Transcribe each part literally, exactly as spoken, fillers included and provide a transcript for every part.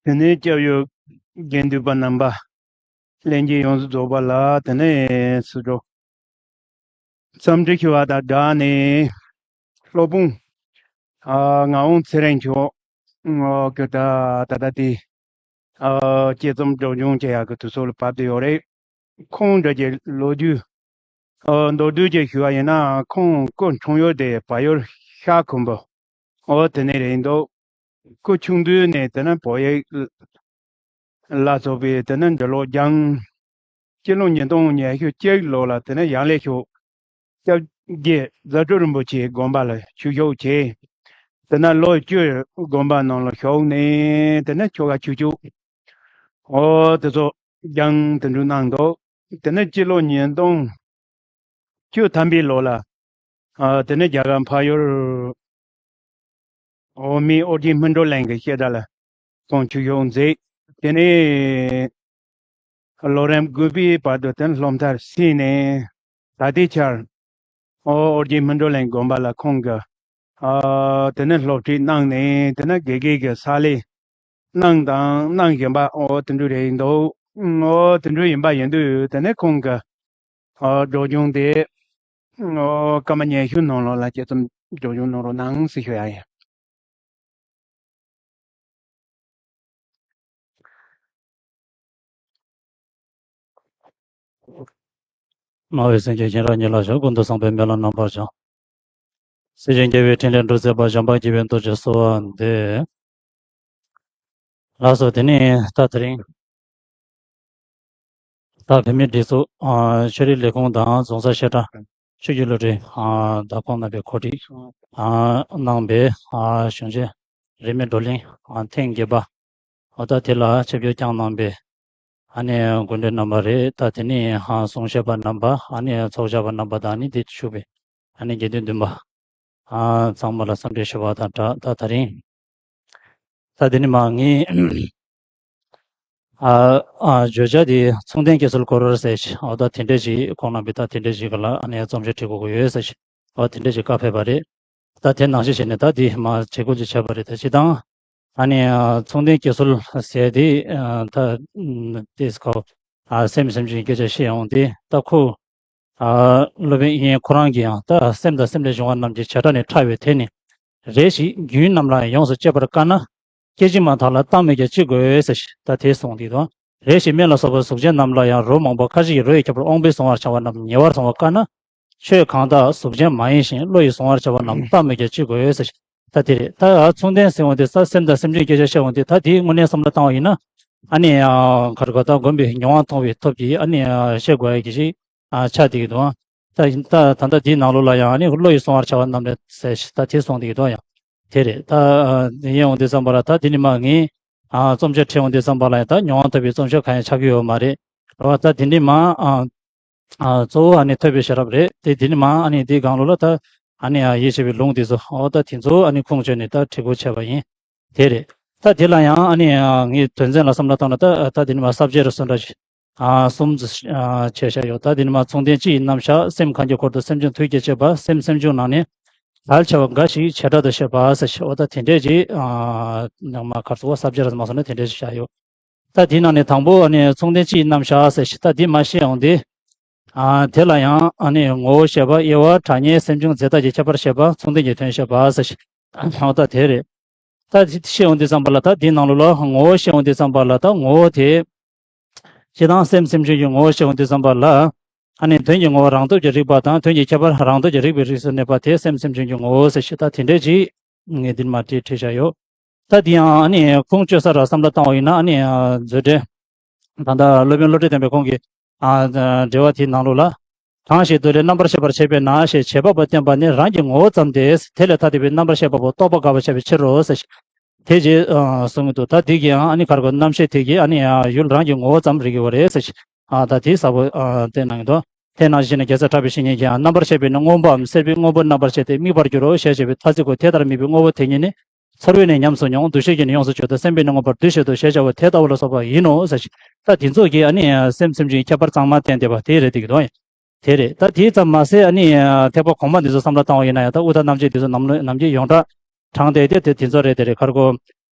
དེ་ནས་སྐྱབས་ཡུལ་དགེ་འདུན་པ་རྣམ་པ། ལྷན་རྒྱས་ཡོངས་སུ་རྫོགས་པ་ལ་དེ་ནས་སུ་འགྲོ། འཚམས་འདྲི་ཞུ་བ་དང་སྦྲགས་ནས། སློབ་དཔོན། ཨ། ངག་དབང་ཚེ་རིང་མཆོག་ཨ། གི་ད་ད་ལྟ་དེ། ཨ། དཔྱད་རྩོམ་སྒྲོག་སྦྱང་བྱེད་ཡག་གི་དུས་ཚོད་ལ་བབས་བསྡད་ཡོད་རེད། ཁོང་འདྲ་གི་ལོ་རྒྱུས། ཨ། མདོར་བསྡུས་ཅིག་ཞུ་བ་ཡིན་ན། ཁོང་སྐུ་འཁྲུངས་ཡུལ་དེ་བལ་ཡུལ་ཤར་ཁུམ་བུ། ཨོ། དེ་ནས་རེད་འདུག་སྐུ་ཆུང་དུས་ནས་དེ་ནས་བོད་ཡིག་ལ་སོགས་པའི་དེ་ནས་འབྲི་ཀློག་སྦྱངས། སྤྱི་ལོ་ཉིས་སྟོང་ཉི་ཤུ་གཅིག་ལོ་ལ་དེ་ནས་ཡང་ལེ་ཤོད་སྐྱབས་རྗེ་རྫ་སྤྲུལ་རིན་པོ་ཆེའི་དགོན་པ་ལ་ཆོས་ཞུགས་བྱས། དེ་ནས་ལོ་བཅུ་དགོན་པ་ནང་ལ་བཞུགས་ནས་དེ་ནས་ཆོ་ག་ཆོས་སྤྱོད། ཨོ། དེ་ཚོ་སྦྱངས་དེ་འདྲ་གནང་འདུག་དེ་ནས་སྤྱི་ལོ་ཉིས་སྟོང་བཅུ་ཐམ་པའི་ལོ་ལ། ཨ། དེ་ནས་རྒྱ་གར་འཕགས་ཡུལ་འོག་མིན་ཨོ་རྒྱན་སྨིན་གྲོལ་གླིང་གི་བཤད་གྲྭ་ལ་ཁོང་ཆོས་ཞུགས་མཛད། དེ་ནས་ལོ་རིམ་དགུ་པའི་བར་དུ་དེ་ནས་སློབ་མཐར་ཕྱིན་ནས། ད་ལྟའི་ཆར་ཨོ་ཨོ་རྒྱན་སྨིན་གྲོལ་གླིང་དགོན་པ་ལ་ཁོང་གིས། ཨ། དེ་ནས་སློབ་ཁྲིད་གནང་ནས་དེ་ནས་དགེ་རྒན་གྱི་ཕྱག་ལས་གནང་དང་གནང་བཞིན་པ། ཨོ། དེ་འདྲ་རེད་འདུག་ཨོ། དེ་འདྲ་ཡིན་པ་ཡིན་དུས་དེ་ནས་ཁོང་གི། ཨོ། སྒྲོག་སྦྱང་དེ། ཨོ། སྐར་མ་ཉི་ཤུ་ནང་ལོགས་ལ་དཔྱད་རྩོམ་སྒྲོག་སྦྱང་གནང་རོགས་གནང་ཟེར་ཞུ་ཡ་ཡིན། སྨྲ་བའི་སེང་གེ་སྦྱིན་ར་ཉི་ལ་ཞོག་ཀུན་ཏུ་བཟང་པོའི་མེ་ལྷ་རྣམ་པར་བྱོན། སྲིད་ཞིའི་རྒྱལ་བའི་ཕྲིན་ལས་སྒྲུབ་མཛད་པ། འཇམ་དཔལ་དགྱེས་པའི་རྡོ་རྗེ་གསོལ་བ་འདེབས། ལགས་སོ། དེ་ནས་ད་དེ་རིང་ད་བོད་མིའི་སྒྲིག་འཛུགས། ཨ། ཆོས་རིག་ལས་ཁུངས་དང་རྫོང་སར་བཤད་གྲྭ་ཆོས་བརྒྱུད་བློ་གྲོས། ཨ། བདག་ཁོངས་རྣམ་པས་གོ་སྒྲིག་ཨ། གནང་བའི། ཨ། གཞུང་ཆེན་རིས་མེད་བགྲོ་གླེང་། ཨ། ཐེངས་བརྒྱད་པ། འོ། ད་དེ་ལ་ཆིབས་བསྒྱུར་བསྐྱངས་གནང་བའི་ཨ་ནི་དགོན་སྡེ་རྣམ་པ་རེད། ད་དེ་ནས་ཨ་གསུང་བཤད་པ་རྣམ་པ། ཨ་ནི་ཚོགས་བཅར་བ་རྣམ་པ་དང་། ཨ་ནི་དེ་ཞུགས་པའི་ཨ་ནི་དགེ་འདུན་འདུན་པ། ཨ། ཚང་མ་ལ་འཚམས་འདྲི་ཞུ་བ་དང་སྦྲགས། ད་དེ་རིང་ད་དེ་ནས་མར་ངས། ཨ། ཨ། བརྗོད་བྱ་དེ་མཚུངས་ལྡན་སྐྱེ་ཚུལ་སྐོར་ཟེར་ཞིག་འོ། ད་དེ་འདྲ་ཞིག་ཁོང་རྣམ་པས་ད་དེ་འདྲ་ཞིག་ག་ལ་ཨ་ནི་རྩོམ་ཤོག་བྲིས་དགོས་ཀྱི་ཡོད་ཟེར་ཞིག་འོ། དེ་འདྲ་ཞིག་བཀའ་ཕེབས་པ་རེད། ད་དེ་ནང་བཞིན་བྱས་ནས་ད་དེ་མར་བྲིས་སྐུར་ཅིག་བྱས་པ་རེད། ད་སྤྱིར་བཏང་ཨ་ནི། ཨ། མཚུངས་ལྡན་སྐྱེ་ཚུལ་ཟེར་དེ། ཨ། ད་དེ་ཁོ། ཨ། སེམས་སེམས་བྱུང་གི་སྐད་ཆ་བཤད་ཡོང་དུས། ད་ཁོ། ཨ། སློབ་དཔོན་དབྱིག་གཉེན་ཁོ་རང་གིས་ཡང་ད་སེམས་དང་སེམས་ལས་བྱུང་བ་རྣམས་ཀྱི་བྱེ་བྲག་ནས་ཕྲ་བའི་དེ་ནི། རེ་ཞིག་རྒྱུན་རྣམས་ལ་ཡང་ཡོངས་སུ་གཅོད་པར་དཀའ་ན། སྐད་ཅིག་མ་ཐག་ལ་བཏང་མོད་ཀྱང་ཅི་དགོས་ཟེར་ཞིག་ད་དེ་གསུངས་འདུག་དང་། རེ་ཞིག་སྨན་ལ་སོགས་པ་གཟུགས་ཅན་རྣམས་ལ་ཡང་རོ་མང་པོ་ཁ་ཅིག་གིས་རོ་ཡི་ཁྱད་པར་དབང་པོས་གཟུང་བར་བྱ་བ་རྣམས་ཉེ་བར་གཟུང་བར་དཀའ་ན། ཆོས་གང་དག་གཟུགས་ཅན་མ་ཡིན་ཞིང་བློ་ཡིས་གཟུང་བར་བྱ་བ་རྣམས་བཏང་མོད་ཀྱང་ཅི་དགོས་ཟེར་ཞིག་ད་དེ་རེད། ད་མཚུངས་ལྡན་ཟེར་འོང་དུས། ད་སེམས་དང་སེམས་བྱུང་སྐད་ཆ་བཤད་འོང་དུས། ད་དེའི་དངོས་གནས་བསམ་བློ་བཏང་བ་ཡིན་ན། ཨ་ནི། ཨ། ག་རེ་ག་ད་སྒོམ་པའི་མྱོང་བ་མཐོང་བའི་སྟོབས་ཀྱིས་ཨ་ནི། ཨ། ཤེས་དགོས་ཡ་གི་ཞིག་ཨ། ཆགས་བསྡད་ཀྱི་འདུག་ད་ད་ད་ལྟ་འདིའི་ནང་ལོགས་ལ་ཡང་ཨ་ནི་བློ་ཡིས་གཟུང་བར་བྱ་བ་རྣམས་རེད་ཟེར་ཞིག་ད་དེ་གསུངས་བསྡད་ཀྱི་འདུག་ཡང་དེ་རེད། ད་ཨ་ཡིན་འོང་དུས་ཙམ་པ་ལ། ད་འདི་ནས་མར་ངས། ཨ། རྩོམ་ཆོས་བྲིས་འོང་དུས་ཙམ་པ་ལ་ཡང་ད་མྱོང་བ་ཐོབ་པའི་རྩོམ་ཆོས་གང་ཡང་ཆགས་ཀྱི་ཡོད་མ་རེད། རེད་བ། ད་འདི་ནས་མར། ཨ། ཨ། གཙོ་བོ་ཨ་ནི་ཐོས་པའི་ཤེས་རབ་རེད་དེ། འདི་ནས་མར་ཨ་ནི་འདིའི་སྒང་ལོགས་ལ་ད་ཨ་ནི། ཨ། ཡིད་ཆེས་པའི་ལུང་འདི་ཚོ། འོ། ད་དེ་ཚོ་ཨ་ནི་ཁུངས་བཅོལ་ནས་ད་བྲིས་སྐུར་བྱས་པ་ཡིན། དེ་རེད། ད་དེ་ལ་ཡང་ཨ་ནི། ཨ། ངས་དོན་ཚན་ལ་བསམ་བློ་བཏང་ན། ད་ད་འདི་ནས་མར་ས་བཅད་རེ་སུ་འདྲ་ཞིག་ཨ། གསུམ་ཙམ། ཨ། བྱས་བཞག་ཡོད། ད་འདི་ནས་མར་མཚུངས་ལྡན་སྤྱི་ཡི་རྣམ་གཞག་སེམས་གང་གི་འཁོར་དུ་སེམས་བྱུང་དུས་ཀྱི་དཔྱད་པ། སེམས་སེམས་བྱུང་ནང་ནས་གལ་ཆེ་བ་འགའ་ཞིག་བྱེ་བྲག་ཏུ་བཤད་པ་ཟེར་ཞིག་འོ། ད་དེ་འདྲས་ཀྱི། ཨ། ནང་མ་གར་སོ་ས་བཅད་རེ་མ་སོང་ན་དེ་འདྲས་ཞིག་བཞག་ཡོད། ད་དེའི་ནང་ནས་དང་པོ་ཨ་ནི་མཚུངས་ལྡན་སྤྱི་ཡི་རྣམ་གཞག་ཟེར་ཞིག་ད་འདི་མར་བཤད་འོང་དུས། ཨ། དེ་ལ་ཡང་ཨ་ནི་ངོ་བོ་བཤད་པ། དབྱེ་བ། གྲངས་ངེས། སེམས་བྱུང་། རྫས་བཏགས་ཀྱི་ཁྱད་པར་བཤད་པ། མཚུངས་ལྡན་གྱི་དོན་བཤད་པ་ཟེར་ཞིག་འོ། ད་དེ་རེད། ད་དེ་བཤད་འོང་དུས་ཙམ་པ་ལ། ད་འདིའི་ནང་ལོགས་ལ་ངོ་བོ་བཤད་འོང་དུས་ཙམ་པ་ལ། ད་ངོ་བོ་དེ། སྤྱིར་བཏང་སེམས་སེམས་བྱུང་གི་ངོ་བོ་བཤད་འོང་དུས་ཙམ་པ་ལ། ཨ་ནི་དོན་གྱི་ངོ་བོ་རང་སྟོབས་ཀྱིས་རིག་པ་དང་། དོན་གྱི་ཁྱད་པར་རང་སྟོབས་ཀྱིས་རིག་པའི་རིགས་སུ་གནས་པ་དེ་སེམས་སེམས་བྱུང་གི་ངོ་བོ་ཟེར་ཞིག་ད་དེ་འདྲས་ཅིག་ངས་འདིར་མར་བྲིས་བྲིས་བཞག་ཡོད། ད་འདི་ཡང་ཨ་ནི་ཁུངས་བཅོལ་ས་ར་བསམ་བློ་བཏང་བ་ཡིན་ན། ཨ་ནི་མཛོད་འགྲེལ། ད་ལྟ་སློབ་དཔོན་བློ་གྲོས་བསྟན་པའི་ཁོང་གི། ཨ། འགྲེལ་བ་དེའི་ནང་ལོགས་ལ། གང་ཞིག་མདོ་ལས་རྣམ་པར་ཤེས་པར་བྱེད་པས་ན་ཞེས་བྱེད་པ་པོ་བསྟན་པ་ནི་རང་གི་ངོ་བོ་ཙམ་སྟེ། དེ་ལས་ཐ་དད་པའི་རྣམ་པར་ཤེས་པ་པོ་རྟོག་པ་དགག་པར་བྱ་བའི་ཕྱིར་རོ་ཟེར་ཞིག་དེ་རྗེས་གསུང་གི་འདུག་ད་འདི་གིས་ཡང་ཨ་ནི་ག་རེ་གོ། རྣམ་ཤེས་དེ་གིས་ཨ་ནི་ཡུལ་རང་གི་ངོ་བོ་ཙམ་རིག་གི་ཡོད་རེད་ཟེར་ཞིག་ཨ། ད་དེ་གསལ་པོ་ཨ་བསྟན་གནང་གི་འདུག་དེ་ནང་བཞིན་ནི་རྒྱལ་སྲས་གྲགས་པའི་བཤེས་གཉེན་གྱིས་ཡང་། རྣམ་པར་ཤེས་པས་ནི་སྔོན་པའམ་སེར་པོའི་སྔོན་པོ་རྣམ་པར་ཤེས་ཏེ་དམིགས་པར་འགྱུར་རོ་ཞེས་བྱ་བའི་ཐ་ཚིག་གོ། དེ་ལྟར་དམིགས་པའི་དངོས་པོ་དེ་ཉིད་ནི། ཚོར་བས་ནི་ཉམས་སུ་མྱོང་། འདུ་ཤེས་ཀྱིས་ནི་ཡོངས་སུ་གཅོད་དོ། སེམས་པས་ནི་མངོན་པར་འདུ་བྱེད་དོ་ཞེས་བྱ་བ་དེ་ལྟ་བུ་ལ་སོགས་པ་ཡིན་ནོ་ཟེར་ཞིང་། ད་དེ་ཚོ་གིས་ཨ་ནི་སེམས་སེམས་བྱུང་གི་ཁྱད་པར་གཙང་མ་བསྟན་བསྡད་པ་དེ་རེད་འདུག་གི་འདུག་དེ་རེད། ད་དེ་ཙམ་མ་ཟད་ཨ་ནི་ཐེག་པ་གོང་མ་འདི་ཚོ་བསམ་བློ་བཏང་བ་ཡིན་ན་ཡང་། ད་དབུ་མཐའ་རྣམ་འབྱེད་འདི་ཚོ་ནམ་ནམ་རྒྱུན་ཡོངས་གྲགས་དྲངས་བསྡད་དེ། དེ་དེ་ཚོ་རེད། དེ་རེད། ག་རེ་གོ།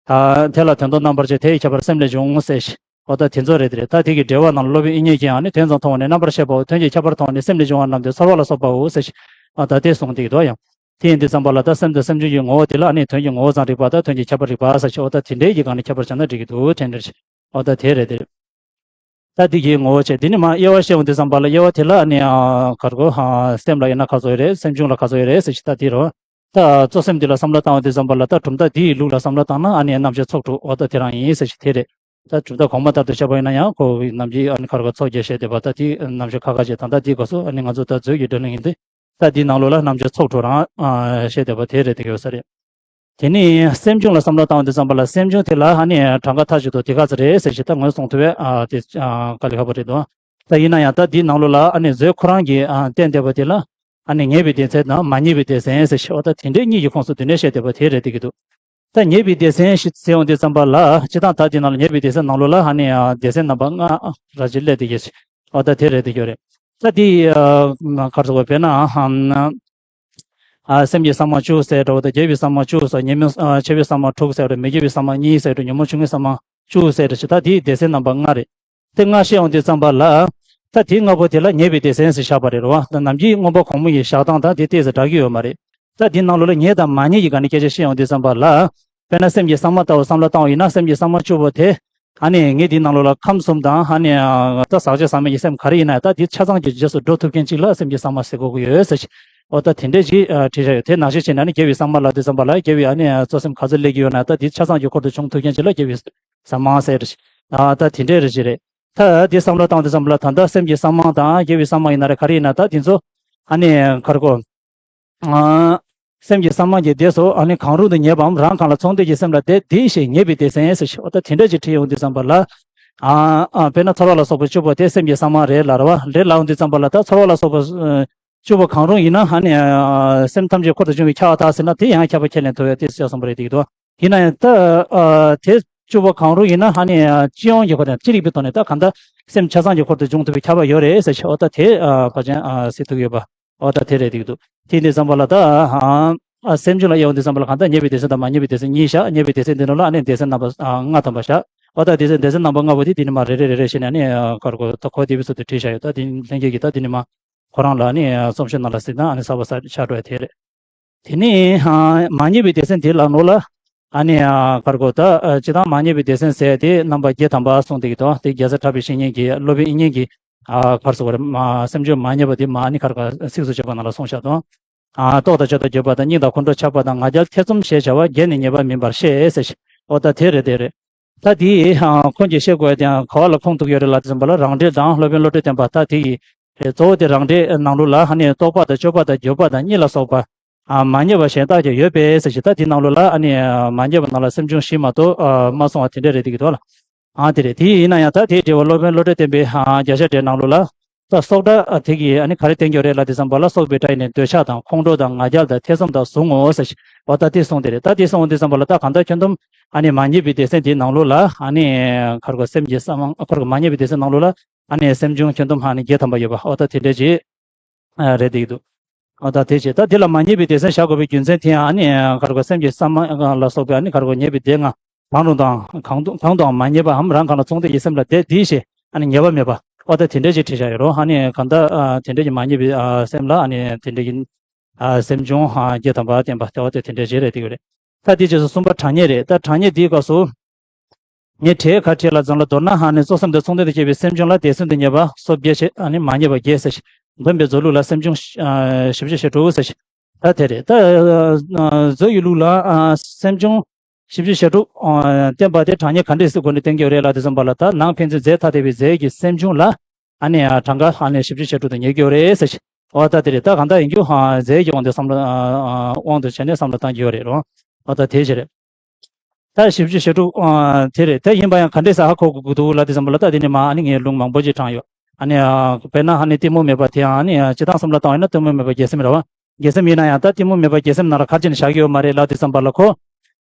ད་དེ་ལ་དོན་དུ་རྣམ་པར་བཅད་དེ་ཡི་ཁྱད་པར་སེམས་ལས་བྱུང་ཟེར་ཞིང་། འོ་ད་དེ་ཚོ་རེད་དེ་རེད། ད་དེ་གི་འགྲེལ་བ་ནང་ལ་སློབ་དཔོན་དབྱིག་གཉེན་གྱིས་ཨ་ནི་དོན་ཙམ་མཐོང་བ་ནས་རྣམ་པར་ཤེས་པའོ། དོན་གྱི་ཁྱད་པར་མཐོང་བ་ནས་སེམས་ལས་བྱུང་བ་རྣམས་ཏེ་ཚོར་བ་ལ་སོགས་པའོ་ཟེར་ཞིང་། འོ་ད་དེ་གསུངས་བསྡད་ཀྱི་འདུག་ཡང་། དེ་ཡིན་དུས་ཙམ་པ་ལ་ད་སེམས་དང་སེམས་བྱུང་གི་ངོ་བོ་དེ་ལ་ཨ་ནི་དོན་གྱི་ངོ་བོ་ཙམ་རིག་པ་དང་དོན་གྱི་ཁྱད་པར་རིག་པ་ཟེར་ཞིང་། འོ་ད་དེ་འདྲའི་གི་སྒང་ནས་ཁྱད་པར་བྱས་ན་འགྲིག་གི་འདུག་དྲན་འདྲ་ཞིག། འོ་ད་དེ་རེད་དེ་རེད། ད་འདི་གི་ངོ་བོ་བྱས། འདི་ནི་མ་དབྱེ་བ་བཤད་འོང་དུས་ཙམ་པ་ལ་དབྱེ་བ་དེ་ལ་ཨ་ནི་ཨ་ག་རེ་གོ་ཨ་སེམས་ལ་དབྱེ་ན་ག་ཚོད་ཡོད་རེད། སེམས་བྱུང་ལ་ག་ཚོད་ཡོད་རེད་ཟེར་ཞིང་། ད་འདི་རོ། ད་གཙོ་སེམས་འདི་ལ་བསམ་བློ་བཏང་བ་དུས་ཙམ་པ་ལ་ད་གྲུབ་མཐའ་འདིའི་ལུགས་ལ་བསམ་བློ་བཏང་ན་ཨ་ནི་རྣམ་བཅད་ཚོགས་དྲུག་འོ་ད་དེ་རང་ཡིན་ཟེར་ཞིང་དེ་རེད། ད་གྲུབ་མཐའ་གོང་མ་ལྟར་དུ་བཤད་པ་ཡིན་ན་ཡང་ཁོ་བོའི་རྣམ་བཅད་ཨ་ནི་ག་རེ་གོ་ཚོགས་བརྒྱད་བཤད་བསྡད་པ་ད་དེའི་རྣམ་བཤད་ཁ་ཁ་ཅིག་ད་ལྟ་འདི་གོ་སོ་ཨ་ནི་ང་ཚོ་ད་མཛོད་ཀྱི་བགྲོ་གླེང་ཡིན་དུས། ད་འདིའི་ནང་ལོགས་ལ་རྣམ་བཅད་ཚོགས་དྲུག་རང་ཨ་བཤད་བསྡད་པ་དེ་རེད་དེ་ཡོད་ས་རེད། དེ་ནས་སེམས་བྱུང་ལ་བསམ་བློ་བཏང་བ་དུས་ཙམ་པ་ལ་སེམས་བྱུང་དེ་ལ་ཨ་ནི་གྲངས་ཀ་མཐའ་གཅིག་ཏུ་དེ་ག་ཚོད་རེད་ཟེར་ཞིང་ད་ངོས་བཟུང་ཐུབ་པས་ཨ་དེ་ཨ་དཀའ་ལས་ཁག་པོ་རེད་འདུག། ད་ཡིན་ན་ཡང་ད་འདིའི་ནང་ལོགས་ལ་ཨ་ནི་མཛོད་ཁོ་རང་གིས་ཨ་བསྟན་བསྡད་པ་དེ་ལ་ཨ་ནི་ངེས་པའི་སྡེ་ཚན་དང་མ་ངེས་པའི་སྡེ་ཚན་ཟེར་ཞིང་འོ་ད་དེ་འདྲའི་གཉིས་ཀྱི་ཁོངས་སུ་དེ་ནས་བཤད་བསྡད་པ་དེ་རེད་བསྡད་ཀྱི་འདུག། ད་ངེས་པའི་སྡེ་ཚན་ཞིག་ཟེར་ཡོང་དུས་ཙམ་པ་ལ་སྤྱིར་བཏང་ད་འདི་ནང་ལ་ངེས་པའི་སྡེ་ཚན་ནང་ལོགས་ལ་ཨ་ནི་ཨ་སྡེ་ཚན་རྣམ་པ་ལྔ་ར་ཅིག་སླེབས་བསྡད་ཀྱི་ཞིག་འོ་ད་དེ་རེད་བསྡད་ཀྱི་རེད། ད་འདི་ཨ་ག་རེ་ཟེར་དགོས་དཔེར་ན་ཨ་ཨ་སེམས་ཀྱི་ས་མ་བཅུ་ཟེར་འདྲ་བོ་དང་རྒྱས་པའི་ས་མ་བཅུ་ཟེར། ཉོན་མོངས་ཨ་ཆེ་བའི་ས་མ་དྲུག་ཟེར་འདྲ། མི་དགེ་བའི་ས་མ་གཉིས་ཟེར་འདྲ། ཉོན་མོངས་ཆུང་ངུའི་ས་མ་བཅུ་ཟེར་འདྲ་ཞིག། ད་དེའི་སྡེ་ཚན་རྣམ་པ་ལྔ་རེད། དེ་ལྔ་བཤད་ཡོང་དུས་ཙམ་པ་ལ། ད་དེ་ལྔ་པོ་དེ་ལ་ངེས་པའི་སྡེ་ཚན་ཟེར་བཞག་པ་རེད་རོ། ད་ནམ་རྒྱུན་མངོན་པ་གོང་མ་ཡི་བཞག་སྟངས་དང་དེ་ཏོག་ཙམ་འདྲ་གི་ཡོད་མ་རེད། ད་དེའི་ནང་ལོགས་ལ་ངེས་དང་མ་ངེས་ཀྱི་སྒང་ནས་སྐད་ཆ་བཤད་ཡོང་དུས་ཙམ་པ་ལ། དཔེར་ན་སེམས་ཀྱི་ས་མ་ལྟ་བུ་བསམ་བློ་བཏང་བ་ཡིན་ན་སེམས་ཀྱི་ས་མ་བཅུ་པོ་དེ། ཨ་ནི་ངས་འདིའི་ནང་ལོགས་ལ་ཁམས་གསུམ་དང་ཨ་ནི་ད་ཟག་བཅས་ཟག་མེད་ཀྱི་སེམས་ག་རེ་ཡིན་ན་ད་འདི་ཆ་ཚང་གི་རྗེས་སུ་འགྲོ་ཐུབ་མཁན་ཅིག་ལ་སེམས་ཀྱི་ས་མ་ཟེར་དགོས་ཀྱི་ཡོད་ཟེར་ཞིང་། འོ་ད་དེ་འདྲས་ཅིག་བྲིས་བཞག་ཡོད། དེ་ནང་བཞིན་བྱས་ན་ནི་དགེ་བའི་ས་མ་ལ་དུས་ཙམ་པ་ལ་དགེ་བའི་ཨ་ནི་གཙོ་སེམས་ག་ཚོད་སླེབས་ཀྱི་ཡོད་ན་ད་འདི་ཆ་ཚང་གི་འཁོར་དུ་བྱུང་ཐུབ་མཁན་ཅིག་ལ་དགེ་བའི་ས་མ་ཟེར་ཞིང་། ད་དེ་འདྲས་རེ་ཞིག་རེད། ད་འདི་བསམ་བློ་བཏང་དུས་ཙམ་པ་ལ་ད་ལྟ་སེམས་ཀྱི་ས་མ་དང་དགེ་བའི་ས་མ་ཡིན་ན་རེད་ག་རེ་ཡིན་ན་ད་འདི་ཚོ་ཨ་ནི་ག་རེ་གོ་ཨ། སེམས་ཀྱི་ས་མ་གྱི་སྡེ་སོགས་ཨ་ནི་གང་རུང་དུ་ངེས་པའམ་རང་གང་ལ་ཚོགས་འདུས་ཀྱི་སེམས་ལ་དེ་དེའི་ཞེས་ངེས་པའི་སྡེ་ཚན་ཟེར་ཞིང་འོ་ད་དེ་འདྲ་ཅིག་བྲིས་ཡོང་དུས་ཙམ་པ་ལ། ཨ་ཨ་དཔེར་ན་ཚོར་བ་ལ་སོགས་པ་བཅུ་པོ་དེ་སེམས་ཀྱི་ས་མ་རེད་ལབ་རེད་བ། རེད་ལབ་ཡོང་དུས་ཙམ་པ་ལ་ད་ཚོར་བ་ལ་སོགས་པ་ཨ་བཅུ་པོ་གང་རུང་ཡིན་ན་ཨ་ནི་ཨ་སེམས་ཐམས་ཅད་འཁོར་དུ་བྱུང་བའི་ཁྱབ་པ་དག་ཟེར་ན་དེ་ཡང་ཁྱབ་པ་ཁས་ལེན་ཐུབ་ཡ་དེ་བཤད་སོང་བ་རེད་འདུག་དོ། ཡིན་ན་ཡང་ད་ཨ་དེ་བཅུ་པོ་གང་རུང་ཡིན་ན་ཨ་ནི་ཨ་སྤྱི་ཡོངས་ཀྱི་སྒོ་ནས་སྤྱི་རིག་པའི་ཐོག་ནས་ད་གང་ལྟར་སེམས་ཆ་ཚང་གི་འཁོར་དུ་བྱུང་ཐུབ་པའི་ཁྱབ་པ་ཡོད་རེད་ཟེར་ཞིང་འོ་ད་དེ་ཨ་ཕལ་ཆེར་ཨ་སྲིད་ཐུག་ཡོད་པ། འོ་ད་དེ་རེད་འདུག་འདུག། དེ་འདི་ཙམ་པ་ལ་ད་ཨ་ཨ་སེམས་བྱུང་ལ་དབྱེ་བ་འདི་ཙམ་པ་ལ་གང་ལྟར་ངེས་པའི་སྡེ་ཚན་དང་མ་ངེས་པའི་སྡེ་ཚན་གཉིས་བཞག། ངེས་པའི་སྡེ་ཚན་འདི་ནང་ལ་ཨ་ནི་སྡེ་ཚན་རྣམ་པ་ཨ་ལྔ་ཐམ་པ་བཞག། འོ་ད་སྡེ་ཚན་སྡེ་ཚན་རྣམ་པ་ལྔ་པོ་དེ་འདི་ནི་མ་རེ་རེ་རེ་རེ་བྱས་ནས་ཨ་ནི་ཨ་ག་རེ་གོ་ད་གོ་བདེ་བའི་ཚུལ་དུ་བྲིས་བཞག་ཡོད། ད་འདི་ལྷན་རྒྱས་ཀྱིས་ད་འདི་ནི་མ་ཁོ་རང་ལ་ཨ་ནི་ཨ་རྩོམ་ཤོག་ནང་ལ་གཟིགས་ན་ཨ་ནི་གསར་པ་གསར་ཆགས་འགྲོ་ཡ་དེ་རེད། དེ་ནས་ཨ་མ་ངེས་པའི་སྡེ་ཚན་དེ་ལ་ནོར་ལ། ཨ་ནི་ཨ་ག་རེ་གོ་ད་ཨ་སྤྱིར་བཏང་མ་ངེས་པའི་སྡེ་ཚན་ཟེར་དེ་རྣམ་པ་བརྒྱད་ཐམ་པ་གསུངས་བསྡད་ཀྱི་འདུག། དེ་རྒྱལ་སྲས་གྲགས་པའི་བཤེས་གཉེན་གྱིས་སློབ་དཔོན་དབྱིག་གཉེན་གྱིས་ཨ་ག་རེ་ཟེར་དགོས་རེད། མ་སེམས་བྱུང་མ་ངེས་པ་དེ་མ་ཨ་ནི་ག་རེ་ག་ཚིགས་སུ་བཅད་པ་ནང་ལ་གསུངས་བཞག་འདུག། ཨ་རྟོག་དང་དཔྱོད་དང་འགྱོད་པ་དང་སྙིང་དང་ཁོང་ཁྲོ་ཆགས་པ་དང་ང་རྒྱལ་ཐེ་ཚོམ་ཞེས་བྱ་བ་བརྒྱད་ནི་ངེས་པ་མིན་པར་ཤེས་ཟེར་ཞིང་འོ་ད་དེ་རེད་དེ་རེད། ད་དེ་ཨ་ཁོང་གིས་བཤད་དགོས་ཡ་དེ་ཡང་ག་བ་ལ་ཁུངས་གཏུགས་ཡོད་རེད་ལབ་དུས་ཙམ་པ་ལ་རང་འགྲེལ་དང་སློབ་དཔོན་བློ་གྲོས་བསྟན་པ་ད་དེ་ཡི་རེད། གཙོ་བོ་དེ་རང་འགྲེལ་ནང་ལོགས་ལ་ཨ་ནི་རྟོག་པ་དང་དཔྱོད་པ་དང་འགྱོད་པ་དང་གཉིད་ལ་སོགས་པ་ཨ་མ་ངེས་པ་གཞན་དག་ཀྱང་ཡོད་པས་ཟེར་ཞིང་། ད་དེ་ནང་ལོགས་ལ་ཨ་ནི་ཨ་མ་ངེས་པ་ནང་ལ་སེམས་བྱུང་བཞི་མ་གཏོགས་ཨ་མ་གསུངས་པ་དེ་འདྲ་རེད་འདུག་གི་འདུག་ལ། ཨ་དེ་རེད། དེ་ཡིན་ན་ཡང་ད་དེའི་འགྲེལ་པ་སློབ་དཔོན་བློ་གྲོས་བསྟན་པའི་ཨ་རྒྱ་ཆེར་འགྲེལ་ནང་ལོགས་ལ། ད་སོགས་སྒྲ་དེ་གིས་ཨ་ནི་ག་རེ་བསྟན་གྱི་ཡོད་རེད་ལབ་དུས་ཙམ་པ་ལ་སོགས་པའི་སྒྲ་ཡིས་ནི་འདོད་ཆགས་དང་ཁོང་ཁྲོ་དང་ང་རྒྱལ་དང་ཐེ་ཚོམ་དག་གཟུང་ངོ་ཟེར་ཞིང་འོ་ད་དེ་གསུངས་དེ་རེད། ད་དེ་གསུངས་དུས་ཙམ་པ་ལ་ད་གང་ལྟར་ཁྱོན་བསྡོམས་ཨ་ནི་མ་ངེས་པའི་སྡེ་ཚན་དེའི་ནང་ལོགས་ལ་ཨ་ནི་ག་རེ་གོ་སེམས་ཀྱི་ས་མ་ག་རེ་གོ་མ་ངེས་པའི་སྡེ་ཚན་ནང་ལོགས་ལ་ཨ་ནི་སེམས་བྱུང་ཁྱོན་བསྡོམས་ཨ་ནི་བརྒྱད་ཐམ་པ་ཡོད་པ་འོ་ད་དེ་འདྲ་ཅིག་རེད་འདུག་གི་འདུག། འོ་ད་དེ་བྱས་ད་དེ་ལ་མ་ངེས་པའི་སྡེ་ཚན་བཞག་དགོས་པའི་རྒྱུ་མཚན་དེ་ཡང་ཨ་ནི་ག་རེ་གོ་སེམས་ཀྱི་ས་མ་ལ་སོགས་པའི་ཨ་ནི་ག་རེ་གོ་ངེས་པའི་སྡེ་ལྔ། གང་རུང་དང་གང་དུ་གང་དུའང་མ་ངེས་པའམ་རང་གང་ལ་ཚོགས་འདུས་ཀྱི་སེམས་ལ་དེ་དེའི་ཞེས་ཨ་ནི་ངེས་པ་མེད་པ། འོ་ད་དེ་འདྲ་ཅིག་བྲིས་བཞག་ཡོད་རོ། ཨ་ནི་གང་ལྟར་ཨ་དེ་འདྲ་ཅིག་མ་ངེས་པའི་ཨ་སེམས་ལ་ཨ་ནི་དེ་འདྲ་ཅིག་ཨ་སེམས་བྱུང་ཨ་བརྒྱད་ཐམ་པ་བསྟན་པ་དེ་འོ་དེ་དེ་འདྲ་ཅིག་རེད་འདུག་རེད། ད་དེ་རྗེས་སུ་གསུམ་པ་གྲངས་སྙེད་རེད། ད་གྲངས་སྙེད་དེའི་སྐབས་སུ་ངས་བྲིས་ག་བྲིས་ལ་འཛོམས་ལ་མདོར་ན་ཨ་ནི་གཙོ་སེམས་དང་ཚོགས་འདུས་དང་བཅས་པའི་སེམས་བྱུང་ལ་དེ་སེམས་དང་ངེས་པ་སོ་བརྒྱད་བྱས་ཨ་ནི་མ་ངེས་པ་བརྒྱད་ཟེར་ཞིང་། འདོན་པའི་མཛོད་ལུགས་ལ་སེམས་བྱུང་ཨ་བཞི་བཅུ་ཞེ་དྲུག་ཟེར་ཞིང་། ད་དེ་རེད། ད་ཨ་མཛོད་ཀྱི་ལུགས་ལ་ཨ་སེམས་བྱུང་བཞི་བཅུ་ཞེ་དྲུག་ཨ་བསྟན་པ་དེ་གྲངས་སྙེད་ག་འདྲས་སི་སྒོ་ནས་བསྟན་གྱི་ཡོད་རེད་ལབ་དུས་ཙམ་པ་ལ་ད་ནང་ཕན་ཚུན་རྫས་ཐ་དད་པའི་རྫས་ཀྱི་སེམས་བྱུང་ལ་ཨ་ནི་ཨ་གྲངས་ཀ་ཨ་ནི་བཞི་བཅུ་ཞེ་དྲུག་དུ་ངེས་ཀྱི་ཡོད་རེད་ཟེར་ཞིང་། འོ་ད་དེ་རེད། ད་གང་ལྟར་ཡིན་རྒྱུ་ཨ་རྫས་ཀྱི་དབང་དུ་བསམ་བློ་ཨ་ཨ་དབང་དུ་བྱས་ནས་བསམ་བློ་བཏང་གི་ཡོད་རེད་རོ། འོ་ད་དེ་ཞིག་རེད། ད་བཞི་བཅུ་ཞེ་དྲུག་ཨ་དེ་རེད། ད་ཡིན་པ་ཡང་ག་འདྲས་ས་ཧ་གོ་དགོས་ཀྱི་འདུག་ལབ་དུས་ཙམ་པ་ལ་ད་དེ་ནི་མ་ཨ་ནི་ངས་ལུང་མང་པོ་ཅིག་དྲངས་ཡོད། ཨ་ནི་ཨ་དཔེར་ན་ཨ་ནི་གཏི་མུག་མེད་པ་དེ་ཨ་ནི་ཨ་སྤྱིར་བཏང་བསམ་བློ་བཏང་བ་ཡིན་ན་གཏི་མུག་མེད་པ་བརྒྱད་སེམས་རེད་བ། བརྒྱད་སེམས་ཡིན་ན་ཡང་ད་གཏི་མུག་མེད་པ་བརྒྱད་སེམས་ནང་ལ་ག་རེ་བྱས་ནས་བཞག་གི་ཡོད་མ་རེད་ལབ་དུས་ཙམ་པ་ལ་ཁོ།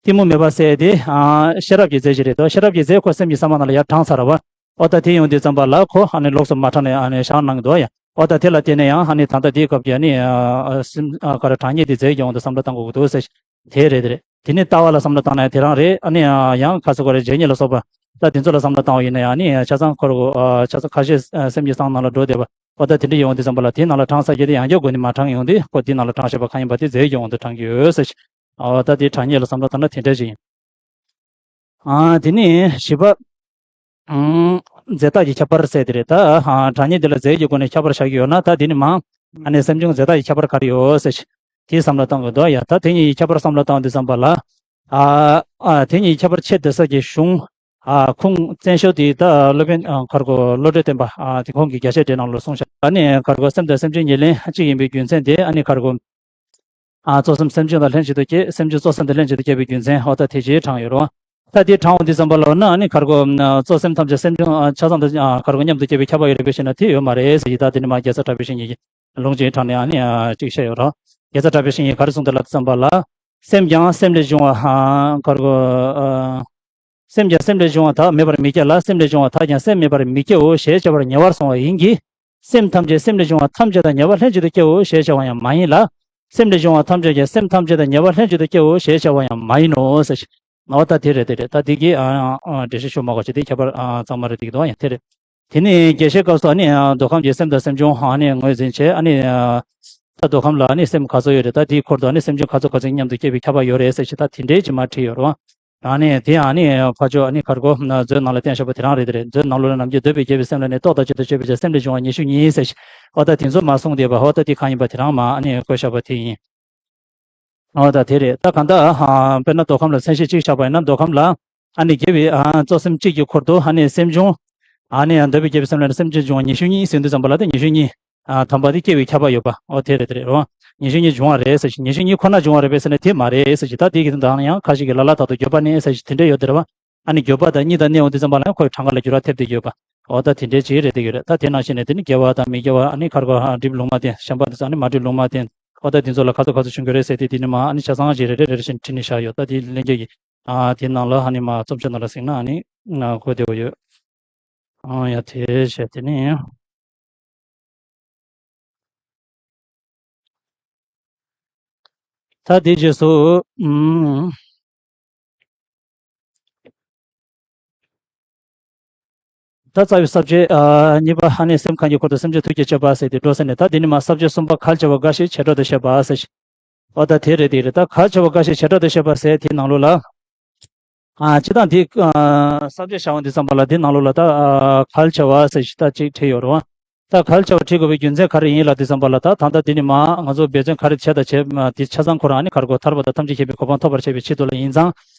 གཏི་མུག་མེད་པ་ཟེར་དེ་ཨ་ཤེས་རབ་ཀྱི་རྫས་ཅིག་རེད་དོ། ཤེས་རབ་ཀྱི་རྫས་ཁོ་སེམས་ཀྱི་ས་མ་ནང་ལ་ཡར་དྲངས་ཚར་བ། ཨོ་ད་དེ་ཡོང་དུས་ཙམ་པ་ལ་ཁོ་ཨ་ནི་ལོགས་སུ་མ་དྲངས་ནས་ཨ་ནི་བཞག་གནང་གི་འདུག་ཡ། ཨོ་ད་དེ་ལ་བརྟེན་ནས་ཡང་ཨ་ནི་ད་ལྟ་དེའི་སྐབས་ཀྱི་ཨ་ནི་ཨ་སེམས་ཨ་ག་རེ་གྲངས་སྙེད་དེ་རྫས་ཀྱི་དབང་དུ་བསམ་བློ་བཏང་དགོས་ཀྱི་འདུག་ཟེར། དེ་རེད་དེ་རེད། དེ་ནས་ལྟ་བ་ལ་བསམ་བློ་བཏང་ན་དེ་རང་རེད། ཨ་ནི་ཡང་ཁ་སོ་གོ་རེ་བརྗེད་ཉེས་ལ་སོགས་པ་ད་དེ་ཚོ་ལ་བསམ་བློ་བཏང་བ་ཡིན་ན་ཡང་ནི་ཆ་ཚང་ཁོ་ར་གོ་ཆ་ཚང་ཁ་ཤས་སེམས་ཀྱི་སང་ནང་ལ་འགྲོ་བསྡད་པ་འོ་ད་དེ་འདྲ་ཡོང་དུས་ཙམ་པ་ལ་དེའི་ནང་ལ་གྲངས་ས་བརྒྱད་དེ་ཡང་བསྐྱར་དགོས་ནི་མ་གྲངས་ཡོང་དུས་ཁོ་དེའི་ནང་ལ་གྲངས་བཤད་པ་གང་ཡིན་པ་དེ་རྫས་ཡོད་ཀྱི་དབང་དུ་གྲངས་ཀྱི་ཡོད་ཟེར་ཞིག་འོ་ད་དེ་གྲངས་ཉེས་ལ་བསམ་བློ་བཏང་ན་དེ་འདྲ་ཞིག་ཡིན། ཨ་དེ་ནས་བཞི་པ། ཨང་། རྫས་བཏགས་ཀྱི་ཁྱད་པར་ཟེར་དེ་རེད་ད། ཨ་གྲངས་ཉེས་འདི་ལ་རྫས་ཀྱི་སྒོ་ནས་ཁྱད་པར་བཞག་གི་ཡོད་ན་ད་དེ་ནི་མ། ཨ་ནི་སེམས་བྱུང་རྫས་བཏགས་ཀྱི་ཁྱད་པར་ག་རེ་ཡོད་ཟེར་ཞིག་དེའི་བསམ་བློ་བཏང་དགོས་འདུག་ཡ། ད་དེ་གཉིས་ཀྱི་ཁྱད་པར་བསམ་བློ་བཏང་དུས་ཙམ་པ་ལ། ཨ་ཨ་དེ་གཉིས་ཀྱི་ཁྱད་པར་ཕྱེ་འདོད་ས་ཀྱི་གཞུང་། ཨ་ཁུངས་བཙན་ཤོས་དེ་ད་སློབ་དཔོན་ཨ་གར་གོ་བློ་གྲོས་བསྟན་པ་ཨ་དེ་ཁོང་གི་རྒྱ་ཆེར་འགྲེལ་ནང་ལ་གསུངས་ཤག་ཨ་ནི་གར་གོ་སེམས་དང་སེམས་བྱུང་ཉེར་ལེན་གཅིག་ཡིན་པའི་རྒྱུ་མཚན་དེ་ཨ་ནི་གར་གོ་ཨ་གཙོ་སེམས་སེམས་བྱུང་དང་ལྷན་ཅིག་ཏུ་སྐྱེ། སེམས་བྱུང་གཙོ་སེམས་དང་ལྷན་ཅིག་ཏུ་སྐྱེ་བའི་རྒྱུ་མཚན་འོ་ད་དེ་ཅིའི་དྲངས་ཡོད་རུང་། ད་དེ་དྲངས་འོང་དུས་ཙམ་པ་ལ་འོ་ན་ཨ་ནི་གར་གོ་གཙོ་སེམས་ཐམས་ཅད་སེམས་བྱུང་ཆ་ཚང་དུ་གར་གོ་མཉམ་དུ་སྐྱེ་བའི་ཁྱབ་པ་ཡོད་རེད་པས་ཞེ་ན་དེ་ཡོད་མ་རེད་ཟེར་གྱི་ད་དེ་ནི་མ་རྒྱལ་ཚབ་གྲགས་པའི་བཤེས་གཉེན་གྱིས་ལུང་ཅིག་དྲངས་ནས་ཨ་ནི་ཅིག་བཤད་ཡོད་རུང་། རྒྱལ་ཚབ་གྲགས་པའི་བཤེས་གཉེན་གྱིས་ག་རེ་གསུངས་འདུག་ལབ་དུས་ཙམ་པ་ལ། སེམས་ཀྱང་སེམས་ལས་བྱུང་བ་གར་གོ་སེམས་ཀྱང་སེམས་ལས་བྱུང་བ་དག་མེད་པར་མི་སྐྱེ་ལ། སེམས་ལས་བྱུང་བ་དག་ཀྱང་སེམས་མེད་པར་མི་སྐྱེའོ་ཞེས་བྱ་བར་ཉེ་བར་སོང་བ་ཡིན་གྱི། སེམས་ཐམས་ཅད་སེམས་ལས་བྱུང་བ་ཐམས་ཅད་དང་ཉེ་བར་ལྷན་ཅིག་ཏུ་སྐྱེའོ་ཞེས་བྱ་བ་ཡང་མ་ཡིན་ལ། སེམས་ལས་བྱུང་བ་ཐམས་ཅད་ཀྱང་སེམས་ཐམས་ཅད་དང་ཉེ་བར་ལྷན་ཅིག་ཏུ་སྐྱེའོ་ཞེས་བྱ་བ་ཡང་མ་ཡིན་ནོ་ཟེར་ཞིང་། འོ་ད་དེ་རེད་དེ་རེད་ད་དེ་གི་འགྲེལ་བཤད་ཞུ་མ་དགོས་ཅི་དེ་ཁྱད་པར་གཙང་མ་རེད་དེ་གི་འདུག་ཡང་དེ་རེད། དེ་ནས་རྒྱས་བཤད་སྐབས་སུ་ཨ་ནི་མདོ་ཁམས་ཀྱི་སེམས་དང་སེམས་བྱུང་ཨ་ནི་ངོས་འཛིན་བྱས་ཨ་ནི་ད་མདོ་ཁམས་ལ་ཨ་ནི་སེམས་ག་ཚོད་ཡོད་རེད་ད་དེའི་འཁོར་དུ་ཨ་ནི་སེམས་བྱུང་ག་ཚོད་ག་ཚོད་མཉམ་དུ་སྐྱེ་བའི་ཁྱབ་པ་ཡོད་རེད་ཟེར་ཞིག་ད་དེ་འདྲའི་ཅིག་མ་བྲིས་ཡོད་རེད་བ། ཨ་ནི་དེ་ཨ་ནི་ཕ་ཆོས་ཨ་ནི་གར་གོ་མཛོད་ནང་ལ་བསྟན་བཞག་པ་དེ་རང་རེད་དེ་རེད། མཛོད་ནང་ལོགས་ལ་ནམ་རྒྱུན་འདོད་པའི་དགེ་བའི་སེམས་ལ་ནི་རྟོག་དང་བཅས་ཏེ་སྤྱོད་པའི་ཕྱིར་སེམས་ལས་བྱུང་བ་ཉི་ཤུ་གཉིས་ཟེར་ཞིག་འོ་ད་དེ་ཚོ་མ་གསུངས་བསྡད་པ་འོ་ད་དེ་གང་ཡིན་པ་དེ་རང་མ་ཨ་ནི་བཀོད་བཞག་པ་དེ་ཡིན། འོ་ད་དེ་རེད་ད་གང་ལྟར་ཨ་དཔེར་ན་མདོ་ཁམས་ལ་མཚན་གཞི་གཅིག་བཞག་པ་ཡིན་ན་མདོ་ཁམས་ལ་ཨ་ནི་དགེ་བའི་ཨ་གཙོ་སེམས་གཅིག་གི་འཁོར་དུ་ཨ་ནི་སེམས་བྱུང་ཨ་ནི་འདོད་པའི་དགེ་བའི་སེམས་ལ་ནི་སེམས་ཅན་འབྱུང་བ་ཉི་ཤུ་གཉིས་ཟིན་དུས་ཙམ་པ་ལ་དེ་ཉི་ཤུ་གཉིས་ཨ་དམ་པ་དེ་སྐྱེ་བའི་ཁྱབ་པ་ཡོད་པ་འོ་དེ་རེད་དེ་རེད་རོ། ཉི་ཤུ་གཉིས་འབྱུང་བ་རེད་ཟེར་ཞིང་ཉི་ཤུ་གཉིས་ཁོ་ན་འབྱུང་བ་རེད་པས་ཟེར་ན་དེ་མ་རེད་ཟེར་ཞིང་ད་དེ་གི་དོན་དག་ཡང་ཁ་ཅིག་གིས་ལ་ལ་དག་ཏུ་འགྱོད་པ་ནི་ཟེར་ཞིང་དེ་འདྲ་ཡོད་དེ་རེད་བ། ཨ་ནི་འགྱོད་པ་དང་གཉིད་དང་གནས་འོང་དུས་ཙམ་པ་ལ་ཡང་ཁོའི་གྲངས་ཀ་ལ་འགྱུར་བ་ཐེབས་བསྡད་ཡོད་པ། འོ་ད་དེ་འདྲའི་ཅིག་རེད་དེ་གི་རེད་ད་དེ་ནང་བཞིན་ནས་དེ་ནི་དགེ་བ་དང་མི་དགེ་བ་ཨ་ནི་ཁར་གོ་ཧ་སྒྲིབ་ལུང་མ་བསྟན་བྱམས་པ་དེ་ཚོ་ཨ་ནི་མ་སྒྲིབ་ལུང་མ་བསྟན། འོ་ད་དེ་ཚོ་ལ་ག་ཚོད་ག་ཚོད་བྱུང་གི་རེད་ཟེར་ཏེ་དེ་ནི་མ་ཨ་ནི་ཆ་ཚང་ཞིག་རེ་རེ་རེ་རེ་བཞིན་བྲིས་ནས་བཞག་ཡོད་ད་དེ་ལྷན་རྒྱས་ཀྱི་ཨ་དེ་ནང་ལ་ཨ་ནི་མ་རྩོམ་ཆོས་ནང་ལ་གཟིགས་ན་ཨ་ནི་གོ་བདེ་བོ་ཡོད། ཨང་ཡ་དེ་བྱས་དེ་ནི། ད་དེའི་རྗེས་སུ། ཨུམ། ད་རྩ་བའི་ས་བཅད་ཨ་གཉིས་པ་ཨ་ནི་སེམས་ཁམས་ཀྱི་འཁོར་དུ་སེམས་ཅན་ཐུགས་རྗེ་སྤྱོད་པ་ཟེར་ཏེ་འགྲོ་ཟེར་ནས་ད་དེ་ནི་མ་ས་བཅད་གསུམ་པ་གལ་ཆེ་བ་འགའ་ཞིག་བྱེ་བྲག་ཏུ་བཤད་པ་ཟེར་ཞིང་། འོ་ད་དེ་རེད་དེ་རེད་ད་གལ་ཆེ་བ་འགའ་ཞིག་བྱེ་བྲག་ཏུ་བཤད་པ་ཟེར་དེའི་ནང་ལོགས་ལ། ཨ་སྤྱིར་བཏང་འདི་ཨ་ས་བཅད་བྱ་བ་འདི་ཙམ་པ་ལ་འདི་ནང་ལོགས་ལ་ད་ཨ་གལ་ཆེ་བ་ཟེར་ཞིག་ད་ཅིག་བྲིས་ཡོད་རེད་བ། ད་གལ་ཆེ་བ་བྲིས་དགོས་པའི་རྒྱུ་མཚན་ག་རེ་ཡིན་ལབ་དུས་ཙམ་པ་ལ་ད་ད་ལྟ་འདི་ནི་མ་ང་ཚོ་འབད་བརྩོན་ག་རེ་བྱས་དང་བྱས་མ་འདི་ཆ་ཚང་ཁོ་རང་ནི་གར་གོ་ཐར་པ་དང་ཐམས་ཅད་མཁྱེན་པའི་གོ་འཕང་ཐོབ་པར་བྱེད་པའི་ཆེད་དུ་ལ་ཡིན་ཙང་།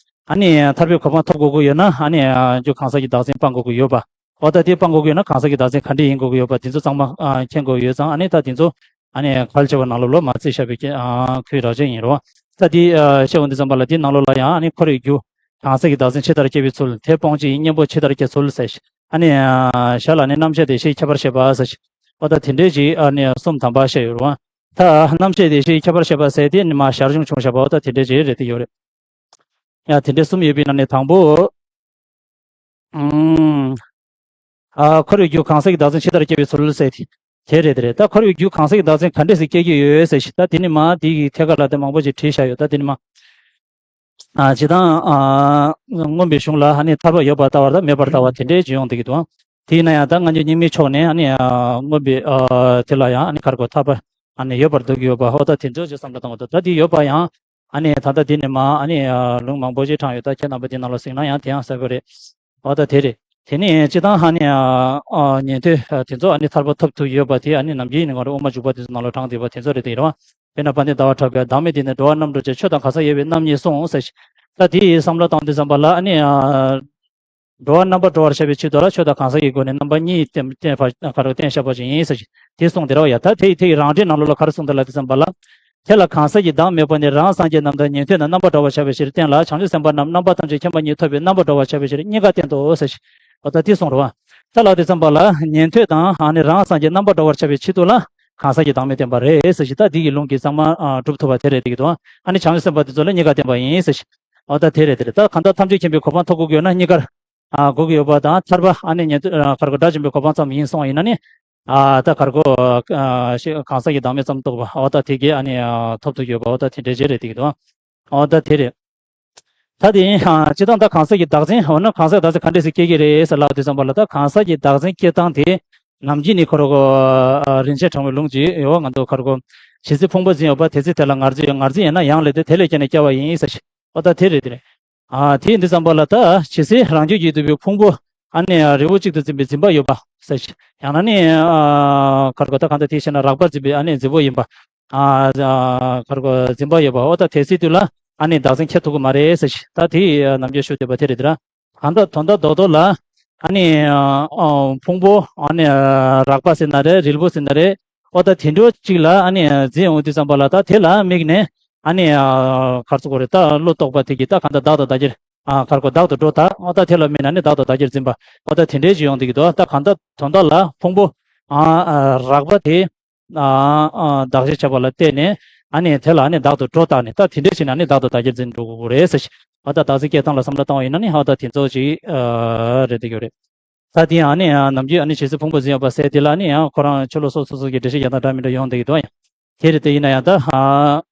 ཨ་ནི་ཐར་པའི་གོ་འཕང་ཐོབ་དགོས་ཀྱི་ཡོད་ན་ཨ་ནི་རྒྱུ་གང་ཟག་གི་བདག་འཛིན་སྤང་དགོས་ཀྱི་ཡོད་པ། འོ་ད་དེ་སྤང་དགོས་ཀྱི་ཡོད་ན་གང་ཟག་གི་བདག་འཛིན་ག་འདྲས་ཡིན་དགོས་ཀྱི་ཡོད་པ་དེ་ཚོ་ཚང་མ་མཁྱེན་དགོས་ཡོད་ཙང་ཨ་ནི་ད་དེ་ཚོ་ཨ་ནི་གལ་ཆེ་བ་ནང་ལོགས་ལ་མ་བརྩིས་བཞག་པའི་ཁུལ་རགས་ཅན་ཡིན་རོ། ད་དེ་བཤད་འོང་དུས་ཙམ་པ་ལ་དེ་ནང་ལོགས་ལ་ཡང་ཨ་ནི་འཁོར་བའི་རྒྱུ་གང་ཟག་གི་བདག་འཛིན་ཇི་ལྟར་སྐྱེ་བའི་ཚུལ་དེ་སྤོང་བྱེད་ཀྱི་གཉེན་པོ་ཇི་ལྟར་སྐྱེ་ཚུལ་ཟེར་ཨ་ནི་ཞར་ལ་ནི་རྣམ་བཤད་བདེ་གཤེགས་ཁྱད་པར་བཤད་པ་ཟེར་འོ་ད་དེ་འདྲས་ཅིག་ཨ་ནི་གསུམ་དམ་པ་བཤད་ཡོད་རོ། ད་རྣམ་བཤད་བདེ་གཤེགས་ཁྱད་པར་བཤད་པ་ཟེར་དེ་ནི་མ་ཞར་བྱུང་བྱུང་བཞག་པ་འོ་ད་དེ་འདྲས་ཅིག་རེད་དེ་ཡོད་རེད། ཡང་དེ་འདྲའི་གསུམ་ཡོད་པའི་ནང་ནས་དང་པོ། ཨུམ། ཨ་འཁོར་བའི་རྒྱུ་གང་ཟག་གི་བདག་འཛིན་ཇི་ལྟར་སྐྱེ་བའི་ཚུལ་ཟེར་དེ། དེ་རེད་དེ་རེད་ད་འཁོར་བའི་རྒྱུ་གང་ཟག་གི་བདག་འཛིན་ག་འདྲས་སེ་སྐྱེ་རྒྱུ་ཡོད་ཟེར་ཞིག་ད་དེ་ནི་མ་དེ་གི་ཐད་ཀ་ལ་དེ་མང་པོ་ཞིག་བྲིས་བཞག་ཡོད་ད་དེ་ནི་མ། ཨ་ཇི་ལྟར་ཨ་མངོན་པའི་གཞུང་ལ་ཨ་ནི་ཐར་པ་ཡོད་པར་ལྟ་བ་དང་མེད་པར་ལྟ་བ་དེ་འདྲའི་ཅིག་ཡོང་བསྡད་ཀྱི་འདུག་དེས་ན་ཡང་ད་སྔ་འགྱུར་རྙིང་མའི་ཕྱོགས་ནས་ཨ་ནི་ཨ་མངོན་པའི་ཨ་དེ་ལ་ཡང་ཨ་ནི་གར་གོ་ཐར་པ་ཨ་ནི་ཡོད་པར་འདོད་ཀྱི་ཡོད་པ་འོ་ད་དེ་ཚོ་ཅིག་བསམ་བློ་བཏང་བ་དང་ད་དེ་ཡོད་པ་ཡང་། ཨ་ནི་ད་ལྟ་འདི་ནས་མ་ཨ་ནི་ལུང་མང་པོ་ཞིག་དྲངས་ཡོད་ད་ཁྱེད་རྣམ་པ་འདི་ནང་ལ་གཟིགས་ན་ཡང་དེ་ཡང་གསལ་པོ་རེད། འོ་ད་དེ་རེད། དེ་ནས་སྤྱི་བཏང་ཧ་ནི་ཉན་ཐོས་དེ་ཚོ་ཨ་ནི་ཐར་པ་ཐོབ་ཐུབ་ཡོད་པ་དེ་ཨ་ནི་ནམ་རྒྱུན་ཡིན་ནི་ང་རང་དབུ་མ་འཇུག་པ་དེ་ཚོ་ནང་ལ་དྲངས་བསྡད་པ་དེ་ཚོ་རེད་དེ་ཡིན་རེད་བ། དཔེར་ན་དཔལ་ལྡན་ཟླ་བ་གྲགས་པས་བདག་མེད་དེ་ནི་འགྲོ་བ་རྣམ་གྲོལ་ཅན། ཆོས་དང་གང་ཟག་ཡོད་པའི་རྣམ་གཉིས་གསུངས་ཟེར་ཞིང་། ད་དེ་ཡི་བསམ་བློ་བཏང་དུས་ཙམ་པ་ལ་ཨ་ནི། འགྲོ་བ་རྣམ་པར་གྲོལ་བར་བྱ་བའི་ཆེད་དུ་ལ་ཆོས་དང་གང་ཟག་གི་སྒོ་ནས་རྣམ་པ་གཉིས་བསྟན་བསྟན་པ་ག་རེ་བསྟན་བཞག་པ་ཞིག་ཡིན་ཟེར་ཞིང་དེ་གསུངས་ཏེ་རེད་བ་ཡ། ད་དེ་ཡི་དེ་ཡི་རང་འགྲེལ་ནང་ལོགས་ལ་ག་རེ་གསུངས་འདུག་ལབ་དུས་ཙམ་པ་ལ། དེ་ལ་གང་ཟག་གི་བདག་མེད་པ་ནི་རང་སངས་རྒྱས་རྣམས་དང་ཉན་ཐོས་རྣམས་རྣམ་པར་གྲོལ་བར་བྱ་བའི་ཕྱིར་བསྟན་ལ། བྱང་ཆུབ་སེམས་དཔའ་རྣམས་རྣམ་པ་ཐམས་ཅད་མཁྱེན་པ་ཉིད་ཐོབ་པའི་རྣམ་པར་གྲོལ་བར་བྱ་བའི་ཕྱིར་གཉིས་ཀ་བསྟན་ཏོ་ཟེར་ཞིང་འོ་ད་དེ་གསུངས་རེད་བ། ད་ལབ་དུས་ཙམ་པ་ལ་ཉན་ཐོས་དང་ཨ་ནི་རང་སངས་རྒྱས་རྣམ་པར་གྲོལ་བར་བྱ་བའི་ཆེད་དུ་ལ་གང་ཟག་གི་བདག་མེད་བསྟན་པ་རེད་ཟེར་ཞིང་ད་དེ་ཡི་ལུང་གིས་ཚང་མ་ཨ་གྲུབ་ཐུབ་པ་དེ་རེད་དེ་གི་འདུག་ཨ་ནི་བྱང་ཆུབ་སེམས་དཔའ་དེ་ཚོ་ལ་གཉིས་ཀ་བསྟན་པ་ཡིན་ཟེར་ཞིང་འོ་ད་དེ་རེད་དེ་རེད། ད་གང་ལྟར་ཐམས་ཅད་མཁྱེན་པའི་གོ་འཕང་ཐོབ་དགོས་ཀྱི་ཡོད་ན་གཉིས་ཀར། ཨ་དགོས་ཀྱི་ཡོད་པ་དང་ཐར་པ་ཨ་ནི་ཉན་ཐོས་ཨ་གར་གོ་དགྲ་བཅོམ་པའི་གོ་འཕང་ཙམ་ཡིན་གསུངས་པ་ཡིན་ན་ནི། ཨ་ད་གར་གོ་ཨ་ཤེས་གང་ཟག་གི་བདག་མེད་ཙམ་རྟོགས་པ་འོ་ད་དེ་གས་ཨ་ནི་ཨ་ཐོབ་ཐུབ་ཡོད་པ་འོ་ད་དེ་འདྲ་ཅིག་རེད་དེ་གི་འདུག་འོ་ད་དེ་རེད། ད་དེ་ཡིན་ཨ། སྤྱིར་བཏང་ད་གང་ཟག་གི་བདག་འཛིན། འོ་ན་གང་ཟག་གི་བདག་འཛིན་ག་འདྲས་སེ་སྐྱེ་གི་རེད་ཟེར་ལབ་དུས་ཙམ་པ་ལ། ད་གང་ཟག་གི་བདག་འཛིན་སྐྱེ་སྟངས་དེ་ནམ་རྒྱུན་ནས་ཁོ་རང་གོ་ཨ། རིན་ཆེན་ཕྲེང་བའི་ལུང་གཅིག་ཡོད། ང་ཚོ་ཁ་རོག་གོ་ཇི་སྲིད་ཕུང་པོ་འཛིན་ཡོད་པ། དེ་སྲིད་དེ་ལ་ངར་འཛིན་ཡོད། ངར་འཛིན་ཡོད་ན་ཡང་ལས་དེ་དེ་ལས་སྐྱེས་ནས་སྐྱེ་བ་ཡིན་ཟེར་ཞིག་འོ་ད་དེ་རེད། དེ་རེད། ཨ། དེ་ཡིན་དུས་ཙམ་པ་ལ་ད་ཇི་སྲིད་རང་རྒྱུད་ཀྱིས་བསྡུས་པའི་ཕུང་པོ་ཨ་ནི་རིལ་བུ་གཅིག་ཏུ་འཛིན་པའི་འཛིན་པ་ཡོད་པ་ཟེར་ཞིག་ཡང་ན་ནི་ཨ། ཁ་རོག་གོ་ད་གང་ལྟར་དེའི་ཕྱིར་ན་རགས་པར་འཛིན་པའི་ཨ་ནི་འཛིན་པ་ཡིན་པ། ཨ། ཨ། ཁ་རོག་གོ་འཛིན་པ་ཡོད་པ། འོ་ད་དེ་སྲིད་དུས་ལ་ཨ་ནི་བདག་འཛིན་འཁྱེར་ཐུབ་ཀྱི་མ་རེད་ཟེར་ཞིག་ད་དེ་ནམ་རྒྱུན་ཞུ་བསྡད་པ་དེ་རེད། དེ་ར་གང་ལྟར་དོན་དག་རྡོག་རྡོག་ལ་ཨ་ནི་ཨ། ཕུང་པོ་ཨ་ནི་རགས་པ་ཟེར་ན་རེད། རིལ་བུ་ཟེར་ན་རེད། འོ་ད་དེ་འདྲ་གཅིག་ལ་ཨ་ནི་འཛིན་ཡོང་དུས་ཙམ་པ་ལ། ད་དེ་ལ་དམིགས་ནས་ཨ་ནི་ཨ། ག་རེ་ཟེར་དགོས་རེད། ད་བློ་རྟོག་པ་དེ་གིས་ད་གང་ལྟར་བདག་ཏུ་བདག་གིར་ཨ། ག་རེ་ཟེར་དགོས། བདག་ཏུ་འགྲོ་ད། འོ་ད་དེ་ལ་དམིགས་ནས་ཨ་ནི་བདག་ཏུ་བདག་གིར་འཛིན་པ། འོ་ད་དེ་འདྲ་ཅིག་ཡོང་བསྡད་ཀྱི་འདུག་ད་གང་ལྟར་དོན་དག་ལ་ཕུང་པོ་ཨ། ཨ། རགས་པ་དེ་ཨ། ཨ། བདག་གཞན་བྱས་པ་ལ་བརྟེན་ནས་ཨ་ནི་དེ་ལ་ཨ་ནི་བདག་ཏུ་འགྲོ་བཏང་ནས། ད་དེ་འདྲ་བྱས་ནས་ཨ་ནི་བདག་ཏུ་བདག་གིར་འཛིན་འགྲོ་དགོས་རེད་ཟེར་ཞིག་འོ་ད་བདག་འཛིན་སྐྱེ་སྟངས་ལ་བསམ་བློ་བཏང་བ་ཡིན་ན་ནི་འོ་ད་དེ་ཚོ་ཅིག་ཨ། རེད་བསྡད་ཀྱི་རེད། ད་དེ་ཡང་ཨ་ནི་ཨ། ནམ་རྒྱུན་ཨ་ནི་ཇི་སྲིད་ཕུང་པོ་འཛིན་ཡོད་པ་ཟེར་དེ་ལ་ཨ་ནི་ཡང་ཁོ་རང་ཕྱི་ལོགས་སོ་སོ་སོ་སོ་གི་འགྲེལ་བཤད་རྒྱག་སྟངས་འདྲ་མི་འདྲ་ཡོང་བསྡད་ཀྱི་འདུག་ཡང་དེ་རེད། དེ་ཡིན་ན་ཡང་ད་ཨ།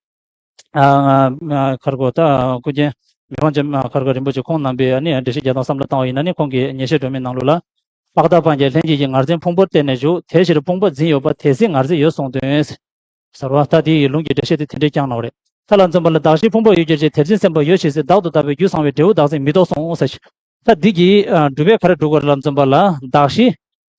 ཨ། ཨ། ཁ་རོག་གོ་ད་ཀུན་མཁྱེན་མི་ཕམ་རྗེ་ཁ་རོག་གོ་རིན་པོ་ཆེ་ཁོང་རྣམ་པས་ཨ་ནི་འགྲེལ་བཤད་རྒྱག་སྟངས་བསམ་བློ་བཏང་བ་ཡིན་ན་ནི། ཁོང་གིས་ཉེར་ཞགས་སྒྲོན་མེའི་ནང་ལོགས་ལ། པཀ་ཏ་སྤང་བྱའི་ལྷན་སྐྱེས་ཀྱི་ངར་འཛིན་ཕུང་པོར་བརྟེན་ནས་བཞུགས། དེའི་ཕྱིར་ཕུང་པོ་འཛིན་ཡོད་པ། དེ་སྲིད་ངར་འཛིན་ཡོད་གསུངས་དོན། ཟེར་བ། ད་དེ་ཡི་ལུང་གི་འགྲེལ་བཤད་དེ་དེ་འདྲས་བསྐྱངས་གནང་བ་རེད། མཐའ་ལ་འཛིན་པ་ལ། གདགས་གཞིའི་ཕུང་པོ་ཡོད་གྱུར་ཅིག་དེར་འཛིན་སེམས་པ་ཡོད་ཅེས་ཟེར། བདག་ཏུ་ལྟ་བའི་རྒྱུད་ཚང་བའི་འབྲས་བུ་བདག་འཛིན་མི་ལྡོག་གསུངས་ཟེར་ཞིག་ད་འདི་གི་ཨ། སྒྲུབ་པས་ག་རེ་སྒྲུབ་དགོས་རེད་ལབ་འཛིན་པ་ལ། གདགས་གཞི་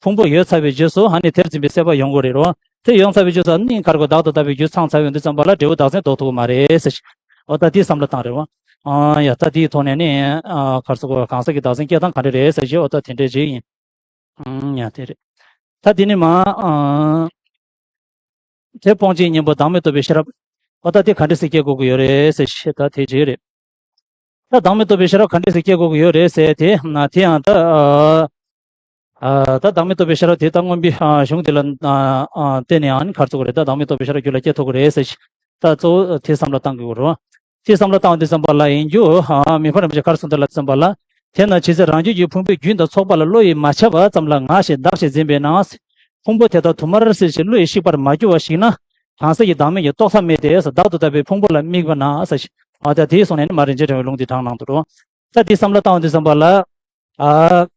ཕུང་པོ་ཡོད་ཚར་བའི་རྗེས་སུ་ཨ་ནི་དེར་འཛིན་པའི་སྲེད་པ་ཡོང་དགོས་རེད་རོ། དེ་ཡོང་ཚར་བའི་རྗེས་སུ་ཨ་ནི་ག་རེ་གོ། བདག་ཏུ་ལྟ་བའི་རྒྱུད་ཚང་ཚར་བའི་འདི་འཛིན་པ་ལ་འབྲས་བུ་བདག་འཛིན་ལྡོག་ཐུབ་ཀྱི་མ་རེད་ཟེར་ཞིག་འོ་ད་དེའི་བསམ་བློ་བཏང་རེད་བ། ཨ་ཡ། ད་དེའི་ཐོག་ནས་ནི་ཨ། ག་རེ་ཟེར་དགོས། གང་ཟག་གི་བདག་འཛིན་སྐྱེ་སྟངས་ག་འདྲ་རེད་ཟེར་ཞིག་འོ་ད་དེ་འདྲས་ཞིག་ཡིན། ཨང་། ཡ། དེ་རེད། ད་དེ་ནི་མ་ཨ། དེ་སྤོང་བྱེད་གཉེན་པོ་བདག་མེད་རྟོགས་པའི་ཤེས་རབ། འོ་ད་དེ་ག་འདྲ་སེ་སྐྱེ་དགོས་ཀྱི་ཡོད་རེད་ཟེར་ཞིག་ད་དེ་ཅིག་རེད། ད་བདག་མེད་རྟོགས་པའི་ཤེས་རབ་ག་འདྲ་སེ་སྐྱེ་དགོས་ཀྱི་ཡོད་རེད་ཟེར་དེ་ན། དེ་ཡང་ད་ཨ། ཨ། ད་བདག་མེད་རྟོགས་པའི་ཤེས་རབ་དེ་ད་མངོན་པའི་ཨ། གཞུང་དེ་ལ་ཨ། ཨ། བརྟེན་ནས་ཨ་ནི་ག་རེ་ཟེར་དགོས་རེད། ད་བདག་མེད་རྟོགས་པའི་ཤེས་རབ་རྒྱུད་ལ་སྐྱེ་ཐུབ་ཀྱི་རེད་ཟེར་ཞིག་ད་གཙོ་བོ་དེ་བསམ་བློ་བཏང་དགོས་ཀྱི་རེད་བ། དེ་བསམ་བློ་བཏང་བ་དེ་ཙམ་པ་ལ་ཡིན་རྒྱུ། ཨ། མི་ཕམ་རིན་པོ་ཆེ་ག་རེ་གསུངས་འདུག་ལབ་ཙམ་པ་ལ། དེས་ན་ཇི་སྲིད་རང་རྒྱུད་ཀྱི་ཕུང་པོའི་རྒྱུན་དང་ཚོགས་པ་ལ་བློ་ཡིས་མ་ཁྱབ་པ་ཙམ་ལ་ང་ཞེས་བདག་ཅེས་འཛིན་པས་ན། ཕུང་པོ་དེ་དག་དུ་མར་སེལ་ཞིང་བློ་ཡིས་བཤིག་པར་མ་གྱུར་པ་ཞིག་ན། གང་ཟག་གི་བདག་མེད་ཀྱི་རྟོགས་ཐབས་མེད་དེ། བདག་ཏུ་ལྟ་བའི་ཕུང་པོ་ལ་དམིགས་པ་ན་ཟེར་ཞིག་འོ་ད་དེའི་གསུང་ནས་ནི་མ་རིན་ཆེན་ཕྲེང་བའི་ལུང་འདི་དྲངས་གནང་འདུག་རོ། ད་དེ་བསམ་བློ་བཏང་བ་དེ་ཙམ་པ་ལ། ཨ།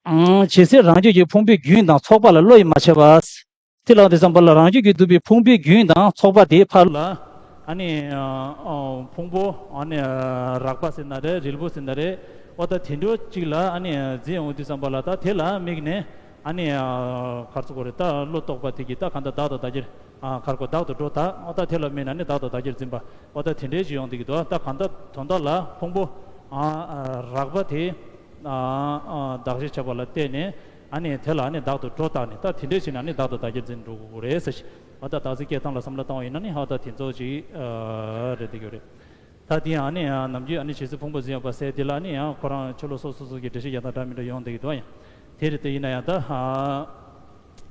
ཨང་། ཇི་སྲིད་རང་རྒྱུད་ཀྱི་ཕུང་པོའི་རྒྱུན་དང་ཚོགས་པ་ལ་བློ་ཡིས་མ་ཁྱབ་པ། དེ་ལ་དེ་ཙམ་པ་ལ་རང་རྒྱུད་ཀྱིས་བསྡུས་པའི་ཕུང་པོའི་རྒྱུན་དང་ཚོགས་པ་དེ་ཕར་ལ། ཨ་ནི་ཨ། ཨ། ཕུང་པོ་ཨ་ནི་ཨ། རགས་པ་ཟེར་ན་རེད། རིལ་བུ་ཟེར་ན་རེད། འོ་ད་དེ་འདྲ་གཅིག་ལ་ཨ་ནི་འཛིན་ཡོང་དུས་ཙམ་པ་ལ། ད་དེ་ལ་དམིགས་ནས་ཨ་ནི་ཨ། ག་རེ་ཟེར་དགོས་རེད། ད་བློ་རྟོག་པ་དེ་གིས་ད་གང་ལྟར་བདག་ཏུ་བདག་གིར། ཨ། ག་རེ་གོ། བདག་ཏུ་འགྲོ་ད། འོ་ད་དེ་ལ་དམིགས་ནས་ནི་བདག་ཏུ་བདག་གིར་འཛིན་པ། འོ་ད་དེ་འདྲས་ཅིག་ཡོང་བསྡད་ཀྱི་འདུག་ད་གང་ལྟར་དོན་དག་ལ་ཕུང་པོ་ཨ། ཨ། རགས་པ་དེ་ཨ། ཨ། གདགས་གཞི་བྱས་པ་ལ་བརྟེན་ནས་ཨ་ནི་དེ་ལ་ཨ་ནི་བདག་ཏུ་འགྲོ་བཏང་ནས། ད་དེ་འདྲས་བྱས་ན་ཨ་ནི་བདག་ཏུ་བདག་གིར་འཛིན་འགྲོ་དགོས་རེད་ཟེར་ཞིག་འོ་ད་བདག་འཛིན་སྐྱེ་སྟངས་ལ་བསམ་བློ་བཏང་བ་ཡིན་ན་ནི་འོ་ད་དེ་ཚོ་ཅིག་ཨ། རེད་བསྡད་ཀྱི་རེད། ད་དེ་ཡང་ཨ་ནི་ཡང་ནམ་རྒྱུན་ཨ་ནི་ཇི་སྲིད་ཕུང་པོ་འཛིན་ཡོད་པ་ཟེར་དེ་ལ་ཨ་ནི་ཡང་ཁོ་རང་ཕྱི་ལོགས་སོ་སོ་སོ་གི་འགྲེལ་བཤད་རྒྱག་སྟངས་འདྲ་མི་འདྲ་ཡོང་བསྡད་ཀྱི་འདུག་ཡང་དེ་རེད། དེ་ཡིན་ན་ཡང་ད་ཨ།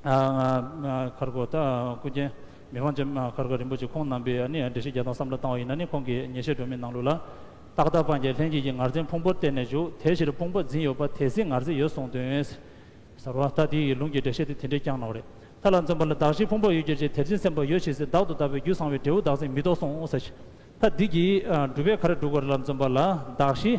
ཨ། ཨ། ག་རེ་གོ། ད་ཀུན་མཁྱེན་མི་ཕམ་རྗེ་ག་རེ་གོ་རིན་པོ་ཆེ་ཁོང་རྣམ་པས་ཨ་ནི་འགྲེལ་བཤད་རྒྱག་སྟངས་བསམ་བློ་བཏང་བ་ཡིན་ན་ནི། ཁོང་གིས་ཉེར་ཞགས་སྒྲོན་མེའི་ནང་ལོགས་ལ། པཀ་ཏ་སྤང་བྱའི་ལྷན་སྐྱེས་ཀྱི་ངར་འཛིན་ཕུང་པོར་བརྟེན་ནས་བཞུགས། དེའི་ཕྱིར་ཕུང་པོ་འཛིན་ཡོད་པ། དེ་སྲིད་ངར་འཛིན་ཡོད་གསུངས་དོན། ཟེར་བ། ད་དེ་ཡི་ལུང་གི་འགྲེལ་བཤད་དེ་དེ་འདྲས་བསྐྱངས་གནང་བ་རེད། མཐའ་ལ་འཛིན་པ་ལ། གདགས་གཞིའི་ཕུང་པོ་ཡོད་གྱུར་ཅིག་དེར་འཛིན་སེམས་པ་ཡོད་ཅེས་ཟེར། བདག་ཏུ་ལྟ་བའི་རྒྱུད་ཚང་བའི་འབྲས་བུ་བདག་འཛིན་མི་ལྡོག་གསུངས་ཟེར་ཞིག་ད་འདི་གི་ཨ། སྒྲུབ་པས་ག་རེ་སྒྲུབ་དགོས་རེད་ལབ་འཛིན་པ་ལ། གདགས་གཞི་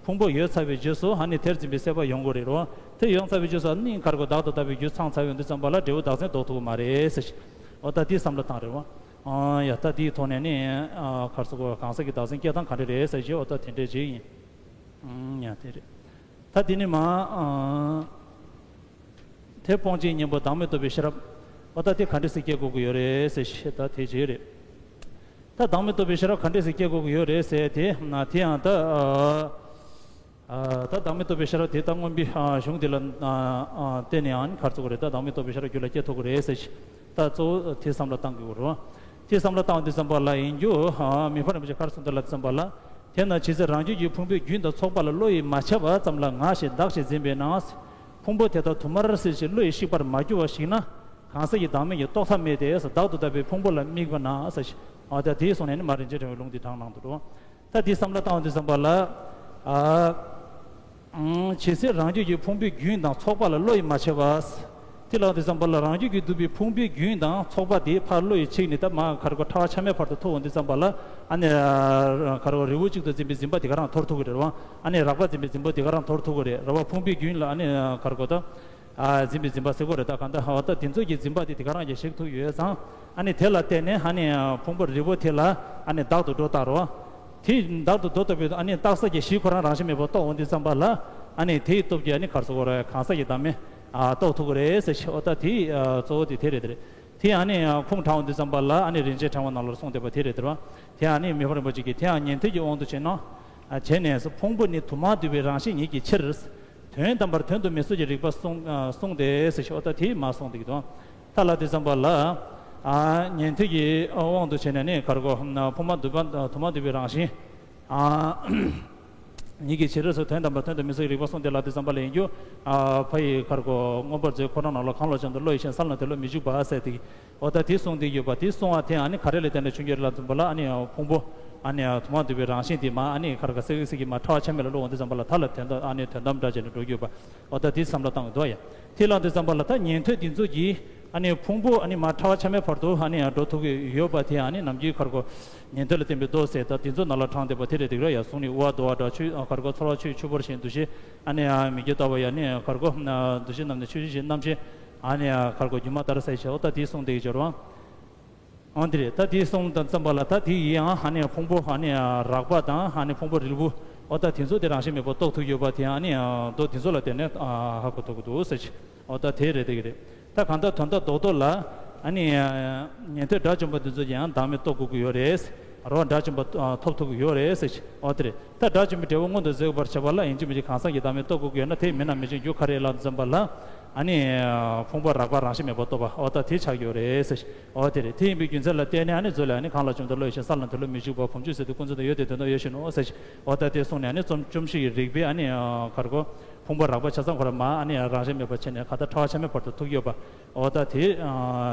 ཕུང་པོ་ཡོད་ཚར་བའི་རྗེས་སུ་ཨ་ནི་དེར་འཛིན་པའི་སྲེད་པ་ཡོང་དགོས་རེད་རོ། དེ་ཡོང་ཚར་བའི་རྗེས་སུ་ཨ་ནི་ག་རེ་གོ། བདག་ཏུ་ལྟ་བའི་རྒྱུད་ཚང་ཚར་བའི་འདི་ཙམ་པ་ལ་འབྲས་བུ་བདག་འཛིན་ལྡོག་ཐུབ་ཀྱི་མ་རེད་ཟེར་ཞིག་འོ་ད་དེའི་བསམ་བློ་བཏང་རེད་བ། ཨ་ཡ། ད་དེའི་ཐོག་ནས་ནི་ཨ། ག་རེ་ཟེར་དགོས། གང་ཟག་གི་བདག་འཛིན་སྐྱེ་སྟངས་ག་འདྲ་རེད་ཟེར་ཞིག་འོ་ད་དེ་འདྲས་ཅིག་ཡིན། ཨང་། ཡ། དེ་རེད། ད་དེ་ནི་མ་ཨ། དེ་སྤོང་བྱེད་གཉེན་པོ་བདག་མེད་རྟོགས་པའི་ཤེས་རབ། འོ་ད་དེ་ག་འདྲ་སེ་སྐྱེ་དགོས་ཀྱི་ཡོད་རེད་ཟེར་ཞིག་ད་དེ་ཅིག་རེད། ད་བདག་མེད་རྟོགས་པའི་ཤེས་རབ་ག་འདྲ་སེ་སྐྱེ་དགོས་ཀྱི་ཡོད་རེད་ཟེར་དེ་ན། དེ་ཡང་ད་ཨ། ཨ། ད་བདག་མེད་རྟོགས་པའི་ཤེས་རབ་དེ་ད་མངོན་པའི་ཨ། གཞུང་དེ་ལ་ཨ། ཨ། བརྟེན་ནས་ཨ་ནི་ག་རེ་ཟེར་དགོས་རེད། ད་བདག་མེད་རྟོགས་པའི་ཤེས་རབ་རྒྱུད་ལ་སྐྱེ་ཐུབ་ཀྱི་རེད་ཟེར་ཞིག་ད་གཙོ་བོ་དེ་བསམ་བློ་བཏང་དགོས་ཀྱི་རེད་བ། དེ་བསམ་བློ་བཏང་བ་དེ་ཙམ་པ་ལ་ཡིན་རྒྱུ། ཨ། མི་ཕམ་རིན་པོ་ཆེ་ག་རེ་གསུངས་འདུག་ལབ་ཙམ་པ་ལ། དེས་ན་ཇི་སྲིད་རང་རྒྱུད་ཀྱི་ཕུང་པོའི་རྒྱུན་དང་ཚོགས་པ་ལ་བློ་ཡིས་མ་ཁྱབ་པ་ཙམ་ལ་ང་ཞེས་བདག་ཅེས་འཛིན་པས་ན། ཕུང་པོ་དེ་དག་དུ་མར་སེལ་ཞིང་བློ་ཡིས་བཤིག་པར་མ་གྱུར་པ་ཞིག་ན། གང་ཟག་གི་བདག་མེད་ཀྱི་རྟོགས་ཐབས་མེད་དེ། བདག་ཏུ་ལྟ་བའི་ཕུང་པོ་ལ་དམིགས་པ་ན་ཟེར་ཞིག་འོ་ད་དེའི་གསུང་ནས་ནི་མ་རིན་ཆེན་ཕྲེང་བའི་ལུང་འདི་དྲངས་གནང་འདུག་རོ། ད་དེ་བསམ་བློ་བཏང་བ་དེ་ཙམ་པ་ལ། ཨ། ཨང་། ཇི་སྲིད་རང་རྒྱུད་ཀྱི་ཕུང་པོའི་རྒྱུན་དང་ཚོགས་པ་ལ་བློ་ཡིས་མ་ཁྱབ་པ། དེ་ལ་དེ་ཙམ་པ་ལ་རང་རྒྱུད་ཀྱིས་བསྡུས་པའི་ཕུང་པོའི་རྒྱུན་དང་ཚོགས་པ་དེ་ཕར་བློ་ཡིས་ཆིག་ནས་ད་མར་ག་རེ་གོ་ཕྲ་བ་ཆ་མེད་བར་དུ་ཐུག་འོང་དུས་ཙམ་པ་ལ་ཨ་ནི་ག་རེ་གོ་རི་བོ་གཅིག་ཏུ་འཛིན་པའི་འཛིན་པ་དེ་ག་རང་འཐོར་ཐུབ་ཀྱི་རེད་བ། ཨ་ནི་རགས་པ་འཛིན་པའི་འཛིན་པ་དེ་ག་རང་འཐོར་ཐུབ་ཀྱི་རེད་རེད་བ། ཕུང་པོའི་རྒྱུན་ལ་ཨ་ནི་ག་རེ་གོ་ད་ཨ་འཛིན་པའི་འཛིན་པ་ཟེར་གོ་རེད། ད་གང་ལྟར་འོ་ད་དེ་ཚོ་གི་འཛིན་པ་དེ་དེ་ག་རང་གི་ཞིག་ཐུག་ཡོད་ཙང་ཨ་ནི་དེ་ལ་བརྟེན་ནས་ཨ་ནི་ཕུང་པོ་རི་བོ་དེ་ལ་ཨ་ནི་བདག་ཏུ་འགྲོ་ལྟ་རོ། དེ་བདག་ཏུ་འགྲོ་ལྟ་བུའི་ཨ་ནི་རྟག་ས་ཀྱི་གཞི་ཁོ་རང་རང་བཞིན་མེད་པར་རྟོགས་འོང་དུས་ཙམ་པ་ལ་ཨ་ནི་དེའི་སྟོབས་ཀྱིས་ཨ་ནི་ག་རེ་ཟེར་གོ་རེད། གང་ཟག་གི་བདག་མེད་ཨ་རྟོགས་ཐུབ་ཀྱི་རེད་ཟེར་ཞེས་འོ་ད་དེ་གཙོ་བོ་དེ་དེ་རེད་དེ་རེད། དེ་ཨ་ནི་ཁུངས་དྲངས་འོང་དུས་ཙམ་པ་ལ་ཨ་ནི་རིན་ཆེན་ཕྲེང་བ་ནང་ལ་གསུངས་བསྡད་པ་དེ་རེད་དེ་རེད་བ། དེ་ཨ་ནི་མི་ཕམ་རིན་པོ་ཆེ་གིས་དེའང་ཉན་ཐོས་ཀྱི་དབང་དུ་བྱས་ན་བྱས་ནས་ཕུང་པོ་ནི་དུ་མར་འདུས་པའི་རང་བཞིན་ཉིད་ཀྱི་ཕྱིར། དོན་དམ་པར་དོན་དུ་མི་གསུངས་ཀྱི་རིགས་པ་གསུངས་གསུངས་ཏེ་ཟེར་ཞེས་འོ་ད་དེ་མར་གསུངས་བསྡད་ཀྱི་འདུག་ད་ལ་དེ་ཙམ་པ་ལ། ཨ་ཉན་ཐོས་ཀྱི་དབང་དུ་བྱས་ནས་ནི་ག་རེ་གོ་ཕུང་པོ་འདུས་པ་དུ་མར་འདུས་པའི་རང་བཞིན། ཨ་ཉིད་ཀྱི་ཕྱིར་སོགས་དོན་དམ་པར་དོན་དུ་མི་གསུངས་རིགས་པ་གསུངས་ཏེ་ལ་དེ་ཙམ་པ་ལ་ཡིན་རྒྱུ། ཨ་ཕ་ཡི་ག་རེ་གོ་མངོན་པར་མཛོད་ཁོ་ན་ནང་ལ་གང་ལ་བྱུང་དུ་བློ་ཡིས་ཤེས་ས་ལ་དེ་བློ་མི་འཇུག་པ་ཟེར་ཏེ། འོ་ད་དེ་གསུངས་ཏེ་ཡོད་པ་དེ་གསུང་བ་དེ་ཨ་ནི་ག་རེ་ལ་བརྟེན་ནས་བྱུང་རྒྱུ་རེད་ལ་ཙམ་པ་ལ་ཨ་ནི་ཕུང་པོ་ཨ་ནི་དུ་མར་འདུས་པའི་རང་བཞིན་དེ་མ་ཨ་ནི་ག་རེ་ག་སེ་ག་སེ་གི་མ་ཕྲ་བ་ཆ་མེད་ལ་བློ་འོང་དུས་ཙམ་པ་ལ་ད་ལ་དོན་དམ་ཨ་ནི་དོན་དམ་འདྲ་བྱས་ནས་འགྲོ་རྒྱུ་ཡོད་པ། འོ་ད་དེ་བསམ་བློ་བཏང་གི་འདུག་ཡ། དེ་ལ་དེ་ཙམ་པ་ལ་ད་ཉན་ཐོས་འདི་ཚོ་གིས་ཨ་ནི་ཕུང་པོ་ཨ་ནི་མ་ཕྲ་བ་ཆ་མེད་བར་དུ་ཨ་ནི་འགྲོ་ཐུབ་ཀྱི་ཡོད་པ་དེ་ཨ་ནི་ནམ་རྒྱུན་ག་རེ་གོ་ཉན་ཐོས་ལ་བརྟེན་པའི་མདོ་ཟེར་ད་དེ་ཚོ་ནང་ལ་དྲངས་བསྡད་པ་དེ་རེད་འདུག་ར་ཡ། གཟུགས་ནི་དབུ་བ་རྡོ་བ་འདྲ་ཆོས་ག་རེ་གོ་ཚོར་བ་ཆོས་ཆུ་བུར་བཞིན་འདུ་ཤེས་ཨ་ནི་མིག་རྒྱན་ལྟ་བ་ཡ་ནི་ག་རེ་གོ་འདུ་ཤེས་རྣམ་བཞི་རྣམ་བཞི་ཨ་ནི་ག་རེ་གོ་སྒྱུ་མ་ལྟར་གསལ་ཞེས་འོ་ད་དེ་གསུངས་བསྡད་ཀྱི་འབྱོར་བ། འོ་འདི་རེད། ད་དེ་གསུངས་དང་ཙམ་པ་ལ་ད་དེ་ཡིན་ཡང་ཨ་ནི་ཕུང་པོ་ཨ་ནི་རགས་པ་དང་ཨ་ནི་ཕུང་པོ་རིལ་བུ་འོ་ད་དེ་ཚོ་དེ་རང་བཞིན་མེད་པར་རྟོགས་ཐུབ་ཡོད་པ་དེ་ཨ་ནི་མདོ་དེ་ཚོ་ལ་བརྟེན་ནས་ཧ་གོ་ཐུབ་ཀྱི་འདུག་ཟེར་ཞིག་འོ་ད་དེ་རེད་དེ་གི་རེད། ད་གང་ལྟར་དོན་དག་རྡོག་རྡོག་ལ་ཨ་ནི་ཉན་ཐོས་དགྲ་བཅོམ་པ་འདི་ཚོ་ཡང་བདག་མེད་རྟོགས་དགོས་ཀྱི་ཡོད་རེད། རོ་དགྲ་བཅོམ་པ་ཐོབ་ཐུབ་ཀྱི་ཡོད་རེད་ཟེར་ཞིག་འོ་དེ་རེད། ད་དགྲ་བཅོམ་པའི་འབྲས་བུ་མངོན་དུ་བཟོད་པར་བྱ་བ་ལ་ཡིན་གཅིག་མིན་གཅིག་གང་ཟག་གི་བདག་མེད་རྟོགས་དགོས་ཀྱི་ཡོད་ན་དེ་མིན་ན་མི་ཤེས་རྒྱུ་ག་རེ་ལབ་ཙམ་པ་ལ་ཨ་ནི་ཕུང་པོ་རགས་པ་རང་བཞིན་མེད་པར་རྟོགས་པ་འོ་ད་དེ་ཆགས་ཀྱི་ཡོད་རེད་ཟེར་ཞིག་འོ་དེ་རེད། དེ་ཡིན་པའི་རྒྱུ་མཚན་ལ་བརྟེན་ནས་ཨ་ནི་མཛོད་ལས་ཨ་ནི་གང་ལ་བྱུང་དུ་བློ་ཡིས་ཤེས་ས་ལ་དེ་བློ་མི་འཇུག་པ་བུམ་ཆུ་ཟེར་དུས་ཀུན་རྫོབ་ཏུ་ཡོད་དེ་དོན་དམ་ཡོད་ཞེས་ནོ་ཟེར་ཞིག་འོ་ད་དེ་གསུངས་ནས་ཨ་ནི་རྩོམ་རྩོམ་གཞི་ཡི་རིགས་པས་ཨ་ནི་ག་རེ་གོ་ཕུང་པོ་རགས་པ་ཆ་ཚང་ཁོ་ར་མ་ཨ་ནི་རང་བཞིན་མེད་པར་བྱས་ནས་ག་ད་ཕྲ་བ་ཆ་མེད་བར་དུ་ཐུག་ཡོད་པ། འོ་ད་དེ་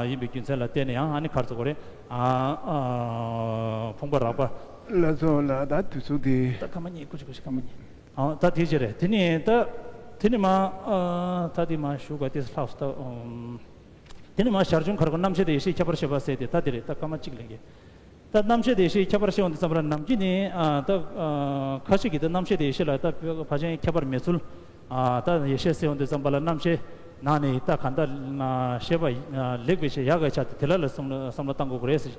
ཡིན་པའི་རྒྱུ་མཚན་ལ་བརྟེན་ནས་ཡང་ཨ་ནི་ག་རེ་ཟེར་དགོས་རེད། ཕུང་པོ་རགས་པ། ལགས་སོ་ལགས། ད་དུས་ཚོད་དེ། ད་སྐར་མ་གཉིས་སྐུ་མཁྱེན་སྐུ་མཁྱེན་སྐར་མ་གཉིས། ཨ་ད་དེ་ཅི་རེད། དེ་ནི་ད་དེ་ནི་མ་ཨ་ད་དེ་མ་ཞུ་ག་དེ་ལྷག་སུ་ད་ཨུམ། དེ་ནི་མ་ཞར་བྱུང་ག་རེ་གོ་རྣམ་ཤེས་དང་ཡེ་ཤེས་ཁྱད་པར་ཤེས་པ་ཟེར་ཏེ་ད་དེ་རེད། ད་སྐར་མ་གཅིག་ལས་ཀྱི། ད་རྣམ་ཤེས་དང་ཡེ་ཤེས་ཁྱད་པར་ཤེས་འོང་དུས་ཙམ་པ་ལ་ནམ་རྒྱུན་ནི་ཨ་ད་ཨ་ཁ་ཅིག་གིས་ད་རྣམ་ཤེས་དང་ཡེ་ཤེས་ལ་ད་ཕ་ཕ་ཆེན་ཁྱད་པར་མེད་ཚུལ། ཨ་ད་ཡེ་ཤེས་ཟེར་འོང་དུས་ཙམ་པ་ལ་རྣམ་ཤེས་ནང་ནས་ད་ག་ད་ཤེས་པ་ལེགས་པའི་ཤེས་ཡག་གི་ཆ་དེ་དེ་ལ་ལ་བསམ་བློ་བསམ་བློ་བཏང་དགོས་ཀྱི་རེད་ཟེར།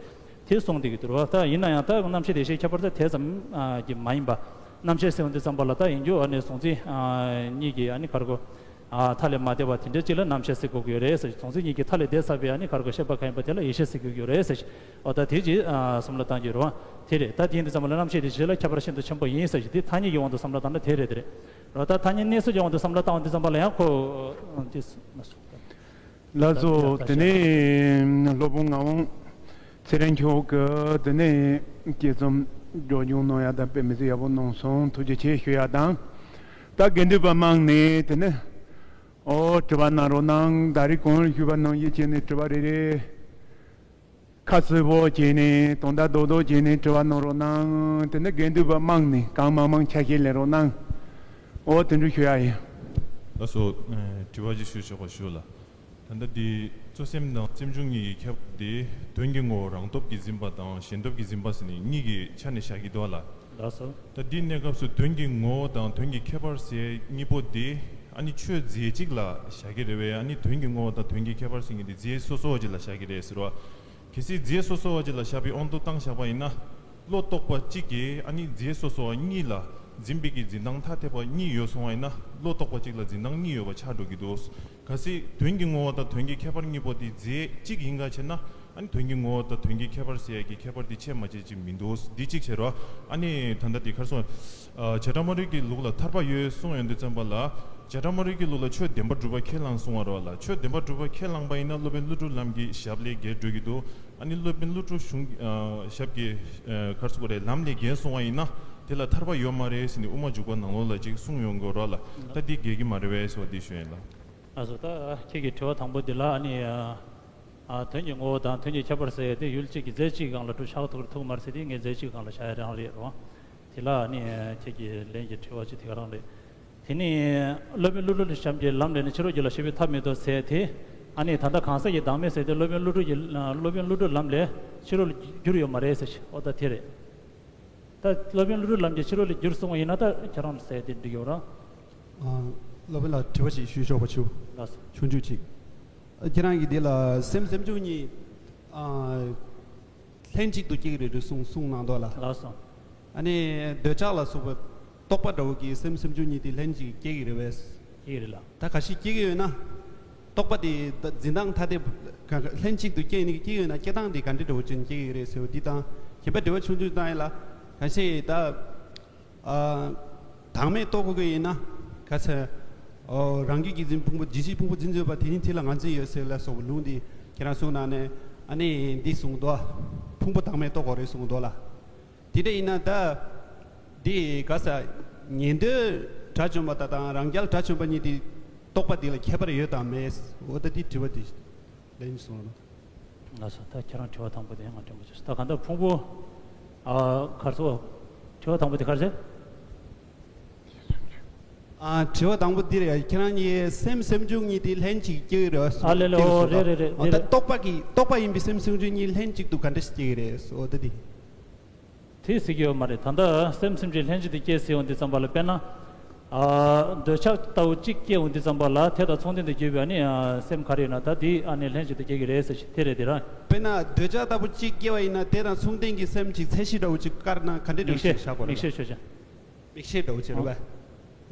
དེ་གསུངས་བསྡད་ཀྱི་འདུག་རོ། ད་ཡིན་ན་ཡང་ད་རྣམ་ཤེས་དང་ཡེ་ཤེས་ཁྱད་པར་ད་དེ་ཙམ་གྱི་མ་ཡིན་པ། རྣམ་ཤེས་ཟེར་འོང་དུས་ཙམ་པ་ལ་ད་ཡིན་རྒྱུ་ཨ་ནི་གཟུང་འཛིན་གཉིས་ཀྱི་ཨ་ནི་ག་རེ་གོ་ཨ་མཐའ་ལས་མ་འདས་པ་དེ་འདྲ་ཅིག་ལ་རྣམ་ཤེས་ཟེར་དགོས་ཀྱི་ཡོད་རེད་ཟེར། གཟུང་འཛིན་གཉིས་ཀྱི་མཐའ་ལས་འདས་ཚར་བའི་ཨ་ནི་ག་རེ་གོ་ཤེས་པ་གང་ཡིན་པ་དེ་ལ་ཡེ་ཤེས་ཟེར་དགོས་ཀྱི་ཡོད་རེད་ཟེར། འོ་ད་དེ་ཅིག་ཨ་བསམ་བློ་བཏང་རྒྱུ་རེད་བ། དེ་རེད། ད་དེ་ཡིན་དུས་ཙམ་པ་ལ་རྣམ་ཤེས་དེ་ཞེས་ལ་ཁྱད་པར་ཤིན་ཏུ་ཆེན་པོ་ཡིན་ཟེར་ཞིག་དེ་ཐ་སྙད་ཀྱི་དབང་དུ་བསམ་བློ་བཏང་ན་དེ་རེད་དེ་རེད། རོ་ད་ཐ་སྙད་གནས་ཚུལ་གྱི་དབང་དུ་བསམ་བློ་བཏང་བ་དུས་ཙམ་པ་ལ་ཡང་ཁོ་དེ་མ་སོང་། ལགས་སོ། དེ་ནས་སློབ་དཔོན་ངག་དབང་ཚེ་རིང་མཆོག་གིས་དེ་ནས་དཔྱད་རྩོམ་སྒྲོག་སྦྱང་གནང་ཡག་དང་དཔེ་མི་སྲིད་ཡག་པོ་གནང་སོང་། ཐུགས་རྗེ་ཆེ་ཞུ་ཡག་དང་། ད་དགེ་འདུན་པ་མང་ནས་དེ་ནས་ཨོ་དྲི་བ་གནང་རོགས་གནང་། ད་རེས་གོང་ཞུས་པ་ནང་བཞིན་བྱས་ནས་དྲི་བ་རེ་རེ་ཁ་གསལ་པོ་བྱས་ནས་དོན་དག་རྡོག་རྡོག་བྱས་ནས་དྲི་བ་གནང་རོགས་གནང་། དེ་ནས་དགེ་འདུན་པ་མང་ནས་གང་མང་མང་ཆ་ཤས་ལེན་རོགས་གནང་། ཨོ་དེ་འདྲ་ཞུ་ཡག་ཡིན། ལགས་སོ། ཨ་དྲི་བ་ཅིག་ཞུ་ཆོག་པ་ཞུ་ལ། ད་ལྟ་འདི་གཙོ་སེམས་དང་སེམས་བྱུང་གཉིས་ཀྱི་ཁྱད་པར་དེ་དོན་གྱི་ངོ་བོ་རང་སྟོབས་ཀྱིས་འཛིན་པ་དང་གཞན་སྟོབས་ཀྱིས་འཛིན་པ་ཟེར་ནས་གཉིས་ཀྱི་ཆ་ནས་བཞག་གི་འདུག་ལ། ལགས་སོ། ད་འདིའི་གནས་སྐབས་སུ་དོན་གྱི་ངོ་བོ་དང་དོན་གྱི་ཁྱད་པར་ཟེར་གཉིས་པོ་དེ་ཨ་ནི་ཆོས་རྫས་གཅིག་ལ་བཞག་གི་རེད་བས། ཨ་ནི་དོན་གྱི་ངོ་བོ་དང་དོན་གྱི་ཁྱད་པར་ཟེར་མཁན་དེ་རྫས་སོ་སོ་བ་གཅིག་ལ་བཞག་གི་རེད་ཟེར་བ། གལ་སྲིད་རྫས་སོ་སོ་བ་གཅིག་ལ་བཞག་པའི་དབང་དུ་བཏང་བཞག་པ་ཡིན་ན། བློ་རྟོག་པ་གཅིག་གིས་ཨ་ནི་རྫས་སོ་སོ་བ་གཉིས་ལ་འཛིན་པའི་གི་འཛིན་སྟངས་ཐ་དད་པ་གཉིས་ཡོད་སོང་བ་ཡིན་ན། བློ་རྟོག་པ་གཅིག་ལ་འཛིན་སྟངས་གཉིས་ཡོད་པ་ཆགས་འགྲོ་གི་འདུག། གལ་སྲིད་དོན་གྱི་ངོ་བོ་དང་དོན་གྱི་ཁྱད་པར་གཉིས་པོ་དེ་རྫས་གཅིག་ཡིན་ག་བྱས་ན། ཨ་ནི་དོན་གྱི་ངོ་བོ་དང་དོན་གྱི་ཁྱད་པར་ཟེར་ཡ་གི་ཁྱད་པར་དེ་ཕྱེ་མ་ཕྱེ་ཅིག་མི་འདུག། འདི་གཅིག་བྱས་རོགས། ཨ་ནི་ད་ལྟ་དེ་ག་རེ་ཟེར། ཨ་བྱེ་བྲག་སྨྲ་རིག་གི་ལུགས་ལ་ཐར་པ་ཡོད་གསུངས་ཡོང་དུས་ཙམ་པ་ལ། བྱེ་བྲག་སྨྲ་རིག་གི་ལུགས་ལ་ཆོས་བདེན་པར་གྲུབ་པ་ཁས་བླངས་གསུང་བ་རེད་བ་ལ། ཆོས་བདེན་པར་གྲུབ་པ་ཁས་བླངས་པ་ཡིན་ན་སློབ་དཔོན་ཀླུ་སྒྲུབ་ལམ་གྱི་ཞབས་ལས་བརྒལ་འགྲོ་གི་འདུག། ཨ་ནི་སློབ་དཔོན་ཀླུ་སྒྲུབ་གཞུང་ཨ་ཞབས་ཀྱི་ཨ་ག་རེ་ཟེར་དགོས་རེད། ལམ་ལས་འགལ་སོང་བ་ཡིན་ན་དེ་ལ་ཐར་པ་ཡོད་མ་རེད་ཟེར་ནས་དབུ་མ་འཇུག་པ་ནང་ལོགས་ལ་ཅིག་གསུངས་ཡོང་གི་ཡོད་རེད་བ་ལ། ད་འདི་འགལ་གྱི་མ་རེད་བས་ཟེར་བ་འདི་ཞུ་ཡིན་ལ། ལགས་སོ། ད་ཁྱེད་ཀྱི་དྲི་བ་དང་པོ་འདི་ལ་ཨ་ནི་ཨ་དོན་གྱི་ངོ་བོ་དང་དོན་གྱི་ཁྱད་པར་ཟེར་ཡ་དེ་ཡུལ་གཅིག་གི་རྫས་གཅིག་སྒང་ལ་གྲུབ་བཞག་ཐུབ་ཀྱི་མ་རེད་ཟེར་དེ་ངས་རྫས་གཅིག་སྒང་ལ་བཞག་ཡ་རང་རེད་རོ། དེ་ལ་ཨ་ནི་ཁྱེད་ཀྱི་ལན་གྱི་དྲི་བ་ཅིག་དེ་ག་རང་རེད། དེ་ནི་སློབ་དཔོན་ཀླུ་སྒྲུབ་ལ་གཤམ་གྱི་ལམ་ལས་ནི་ཕྱི་རོལ་རྒྱུད་ལ་ཤེས་པའི་ཐབས་མི་འདུག་ཟེར་དེ། ཨ་ནི་ད་ལྟ་གང་ཟག་གི་བདག་མེད་ཟེར་དེ་སློབ་དཔོན་ཀླུ་སྒྲུབ་ཀྱི་སློབ་དཔོན་ཀླུ་སྒྲུབ་ལམ་ལས་ཕྱི་རོལ་ལ་བསྒྱུར་ཡོད་མ་རེད་ཟེར་ཞིག་ཨོ་ད་དེ་རེད། ད་སློབ་དཔོན་ཀླུ་སྒྲུབ་ལམ་གྱིས་ཕྱི་རོལ་ལ་བསྒྱུར་སོང་བ་ཡིན་ན་ད་ཁྱེད་རང་ཟེར་དེ་འགྲིག་ཡོད་ར། ཨ། སློབ་དཔོན་ལ་དྲི་བ་ཞིག་ཞུས་ཆོག་པ་ཞུ། ལགས་སོ། ཆུང་ཆུང་ཅིག་ཁྱེད་རང་གིས་འདི་ལ་སེམས་སེམས་བྱུང་གཉིས། ཨ། ལྷན་ཅིག་ཏུ་སྐྱེ་གི་རེད་དུ་གསུངས་གསུངས་གནང་འདུག་ལ། ལགས་སོ། ཨ་ནི་འདོད་ཆགས་ལ་སོགས་པའི་རྟོག་པ་འདྲ་བོ་གིས་སེམས་སེམས་བྱུང་གཉིས་དེ་ལྷན་ཅིག་སྐྱེ་གི་རེད་པས། སྐྱེ་གི་རེད་ལ། ད་ག་ཞིག་སྐྱེ་གི་ཡོད་ན། རྟོག་པ་དེ་ད་འཛིན་སྟངས་ཐ་དད་ག་ག་ལྷན་ཅིག་ཏུ་སྐྱེ་ནི་སྐྱེ་ཡོད་ན་སྐྱེ་སྟངས་དེ་ག་འདྲ་འདྲ་བོ་ཅན་སྐྱེ་གི་རེད་ཟེར་བ་འདི་དང་གཞན་པ་འདྲ་བ་ཆུང་ཆུང་བཏང་ཡ་ལ། ག་ཞིག་ད། ཨ། བདག་མེད་རྟོགས་དགོས་ཀྱི་ཡིན་ན། ག་ཚད། ཨོ། རང་རྒྱུད་ཀྱི་འཛིན་ཕུང་པོ་ཇི་ཞིག་ཕུང་པོ་འཛིན་ཡོད་པ་དེ་ཉིད་དེ་ལ་ང་འཛིན་ཡོད་ཟེར་ལ་སོགས་པའི་ལུང་འདི་ཁྱེད་རང་གསུངས་གནང་ནས་ཨ་ནི་འདི་གསུངས་འདུག་ཕུང་པོ་བདག་མེད་རྟོགས་དགོས་རེད་གསུངས་འདུག་ལ། དེ་འདྲ་ཡིན་ན་ད། འདི་ག་ས། ཉན་ཐོས་དགྲ་བཅོམ་པ་དང་དང་རང་རྒྱལ་དགྲ་བཅོམ་པ་གཉིས་དེ་རྟོགས་པ་འདི་ལ་ཁྱད་པར་ཡོད་དམ་མེད། འོ་ད་འདི་དྲི་བ་འདི་ལན་གསུངས་ལ། ལགས་སོ། ད་ཁྱེད་རང་དྲི་བ་དང་པོ་དེ་ང་དྲན་པ་བྱས་སོང་། ད་གང་ལྟར་ཕུང་པོ། ཨ། གར་སོ། དྲི་བ་དང་པོ་དེ་གར་ཟེར། ཨ། དྲི་བ་དང་པོ་འདི་རེད། ཁྱེད་རང་གཉིས་སེམས་སེམས་བྱུང་གཉིས་དེ་ལྷན་ཅིག་སྐྱེ་གི་རེད་བ། ཨ་ལེ་ལེ། འོ་རེད་རེད་རེད། འོ་ད་རྟོགས་པ་གི་རྟོགས་པ་ཡིན་པའི་སེམས་སེམས་བྱུང་གཉིས་ལྷན་ཅིག་ཏུ་ག་འདྲ་ཞིག་སྐྱེ་གི་རེད། འོ་ད་དེ། དེ་ཟེར་གྱི་ཡོད་མ་རེད། ད་ལྟ་སེམས་སེམས་བྱུང་ལྷན་ཅིག་ཏུ་སྐྱེ་ཟེར་ཡོང་དུས་ཙམ་པ་ལ་དཔེར་ན། ཨ། འདོད་ཆགས་ལྟ་བུ་གཅིག་སྐྱེ་ཡོང་དུས་ཙམ་པ་ལ་དེ་དང་མཚུངས་ལྡན་དུ་གྱུར་པའི་ཨ་ནི་ཨ། སེམས་ག་རེ་ཡོད་ན་ད་དེ་ཨ་ནི་ལྷན་ཅིག་ཏུ་སྐྱེ་གི་རེད་ཟེར་ཞིག་དེ་རེད་དེ་ར། དཔེར་ན་འདོད་ཆགས་ལྟ་བུ་གཅིག་སྐྱེ་བ་ཡིན་ན་དེ་དང་མཚུངས་ལྡན་གྱི་སེམས་ཅིག་ཚད་གཞི་འདྲ་བོ་ཅིག་བཀར་ན་ག་འདྲ་འདྲ་མིག་བོ་ཤེས་ཅིག་བཞག་དགོས་རེད། མིག་ཤེས་འདྲ་བོ་ཅིག་རེད་པས།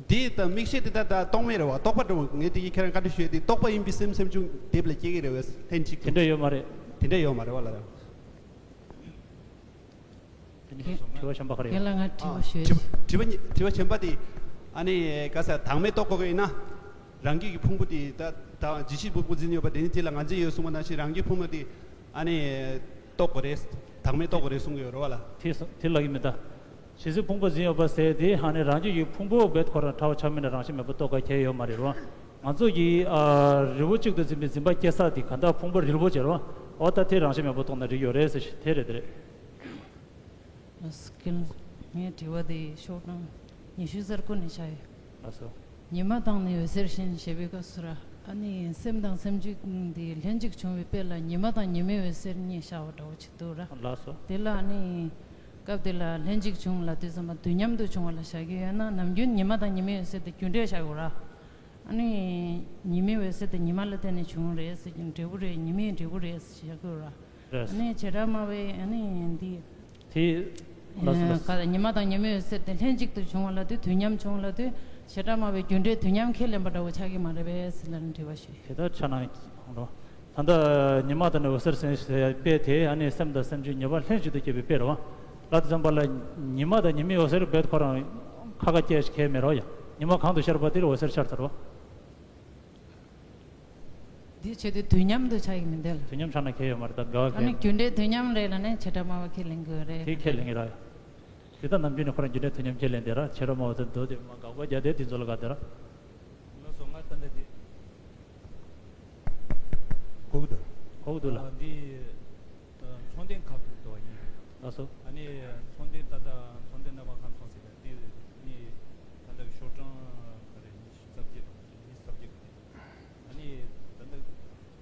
འདི་ད་མིག་ཤེས་འདི་ད་ད་རྟོག་མེད་རེད་བ། རྟོག་པ་འདྲ་བོ་ངས་དེ་གི་ཁྱེད་རང་བཀའ་འདྲི་ཞུས་ཏེ་རྟོག་པ་ཡིན་པའི་སེམས་སེམས་བྱུང་སྡེབ་ལ་སྐྱེ་གི་རེད་བས་ལྷན་ཅིག་དེ་ཏུ། འདྲ་ཡོད་མ་རེད། དེ་འདྲ་ཡོད་མ་རེད་བ་ལ་རེད། དེ་ནི་དྲི་བ་གཞན་པ་ག་རེ་ཡོད། ཁྱེད་ལ་ང་དྲི་ཨ། བ་ཞུས། དྲི་བ་དྲི་བ་གཉིས་དྲི་བ་གཞན་པ་དེ། ཨ་ནི་ག་ས་བདག་མེད་རྟོགས་དགོས་ཀྱི་ཡིན་ན། རང་རྒྱུད་ཀྱི་ཕུང་པོ་དེ་ད་ད་ཇི་ཞིག་ཕུང་པོ་འཛིན་ཡོད་པ་དེ་ནི་དེ་ལ་ང་འཛིན་ཡོད་གསུངས་པ་ནང་བཞིན་རང་རྒྱུད་ཕུང་པོ་དེ། ཨ་ནི། རྟོགས་དགོས་རེད། བདག་མེད་རྟོགས་དགོས་རེད་གསུང་གི་ཡོད་རེད་བ་ལ། དེ་དེ་ལབ་ཀྱི་མེད་ད། ཇི་སྲིད་ཕུང་པོ་འཛིན་ཡོད་པ་ཟེར་དེ་ཧ་ནི་རང་རྒྱུད་ཀྱི་ཕུང་པོ་རྦད་ཁོ་རང་ཕྲ་བ་ཆགས་མིན་ན་རང་བཞིན་མེད་པ་རྟོགས་ག་གལ་ཡོད་མ་རེད་རོ། ང་ཚོ་གིས་ཨ། རིལ་བོ་གཅིག་ཏུ་འཛིན་པའི་འཛིན་པ་སྐྱེ་ས་དེ་ག་འདྲ་ཕུང་པོ་རིལ་བོ་བྱེད་རོ། འོ་ད་དེ་རང་བཞིན་མེད་པ་རྟོགས་ན་འགྲིག་ཡོད་རེད་ཟེར་ཞིག་དེ་རེད་དེ་རེད། སྐྱིད། ངའི་དྲི་བ་དེ་ཤོག་གྲངས་ཉི་ཤུ་རྩ་དགུ་ནས་བྱ་ཡོད། ལགས་སོ། ཉི་མ་དང་ནི་འོད་ཟེར་བཞིན་ཞེས་པའི་སྐབས་སུ་ར། ཨ་ནི་སེམས་དང་སེམས་བྱུང་འདི་ལྷན་ཅིག་བྱུང་བའི་དཔེ་ལ་ཉི་མ་དང་ཉི་མའི་འོད་ཟེར་གཉིས་བྱ་བ་འདྲ་བོ་ཅིག་འདུག་ར། ལགས་སོ། དེ་ལ་ཨ་ནི་སྐབས་དེ་ལ་ལྷན་ཅིག་བྱུང་ལབ་དུས་ཙམ་པ་དུས་མཉམ་དུ་བྱུང་བ་ལ་བཞག་གི་ཡོད་ན་ནམ་རྒྱུན་ཉི་མ་དང་ཉི་མའི་འོད་ཟེར་དེ་རྒྱུ་འབྲས་བཞག་དགོས་ར། ཨ་ནི་ཉི་མའི་འོད་ཟེར་དེ་ཉི་མ་ལ་བརྟེན་ནས་བྱུང་རེད་ཟེར་གྱི་འབྲས་བུ་རེད། ཉི་མའི་འབྲས་བུ་རེད་ཟེར་བཞག་དགོས་ར། རེད། ཨ་ནི་བྱེ་བྲག་སྨྲ་བའི་ཨ་ནི་འདི། དེ། ལགས་སོ་ལགས་སོ། ཨ། ག་ཉི་མ་དང་ཉི་མའི་འོད་ཟེར་དེ་ལྷན་ཅིག་ཏུ་བྱུང་བ་ལ་དུས་དུས་མཉམ་བྱུང་ལ་དུས་བྱེ་བྲག་སྨྲ་བའི་རྒྱུ་འབྲས་དུས་མཉམ་ཁས་ལེན་པ་འདྲ་བོ་ཆགས་ཀྱི་མ་རེད་པས་ཟེར་ལ་ནི་དྲི་བ་ཞུ། དེ་ལྟར་ཆ་ན་རོ། ད་ལྟ་ཉི་མ་དང་ནི་འོད་ཟེར་ཟེར་བའི་དཔེ་དེ་ཨ་ནི་སེམས་དང་སེམས་བྱུང་ཉེ་བར་ལྷན་ཅིག་ཏུ་སྐྱེས་པའི་དཔེ་རེད་བ། ལ་དུས་ཙམ་པ་ལ་ཉི་མ་དང་ཉི་མའི་འོད་ཟེར་རྦད་ཁོ་རང་ཁ་ཁ་སྐྱེ་ཞིག་ཁས་མེད་རོ་ཡ། ཉི་མ་གང་དུ་ཤར་བ་དེར་འོད་ཟེར་ཤར་ཚར་བ། འདི་བྱེད་དུས་དུས་མཉམ་དུ་ཆགས་ཀྱི་མི་འདུག་ལ། དུས་མཉམ་ཆགས་ན་ཁྱད་ཡོད་མ་རེད་ད་དགའ་བ་ཨ་ནི་གལ། རྒྱུ་འབྲས་དུས་མཉམ་རེད་ལ་ནི་བྱེ་བྲག་སྨྲ་བ་ཁས་ལེན་དགོས་རེད། དེ་ཁས་ལེན་གྱི་ར། དེ་ལྟར་ནམ་རྒྱུན་ནས་ཁོ་རང་རྒྱུ་འབྲས་དུས་མཉམ་ཁས་ལེན་དེ་ར་བྱེ་བྲག་སྨྲ་བ་དེ་འདོད་དེ་མ་དགག་པ་རྒྱག་དེ་དེ་ཚོ་ལ་དགའ་དེ་ར། ལགས་སོ་ང་ད་ལྟ་དེ། གོ་གི་འདུག་གོ་གི་འདུག་ལ། ཨ་འདི། མཚུངས་ལྡན་ཁ་ཐུག་ཏུ་ཡིན། ལགས་སོ། ཨ་ནི་མཚུངས་ལྡན་ད་ལྟ་མཚུངས་ལྡན་རྣམ་པ་ཁམས་གསུམ་ཟེར་བ་འདི་ནི་ད་ལྟ་ཤོག་གྲངས་ག་རེ་ཉི་ཤུ་རྩ་བརྒྱད་དང་ཉི་ཤུ་རྩ་བརྒྱད་གི་དེ། ཨ་ནི་ད་ལྟ་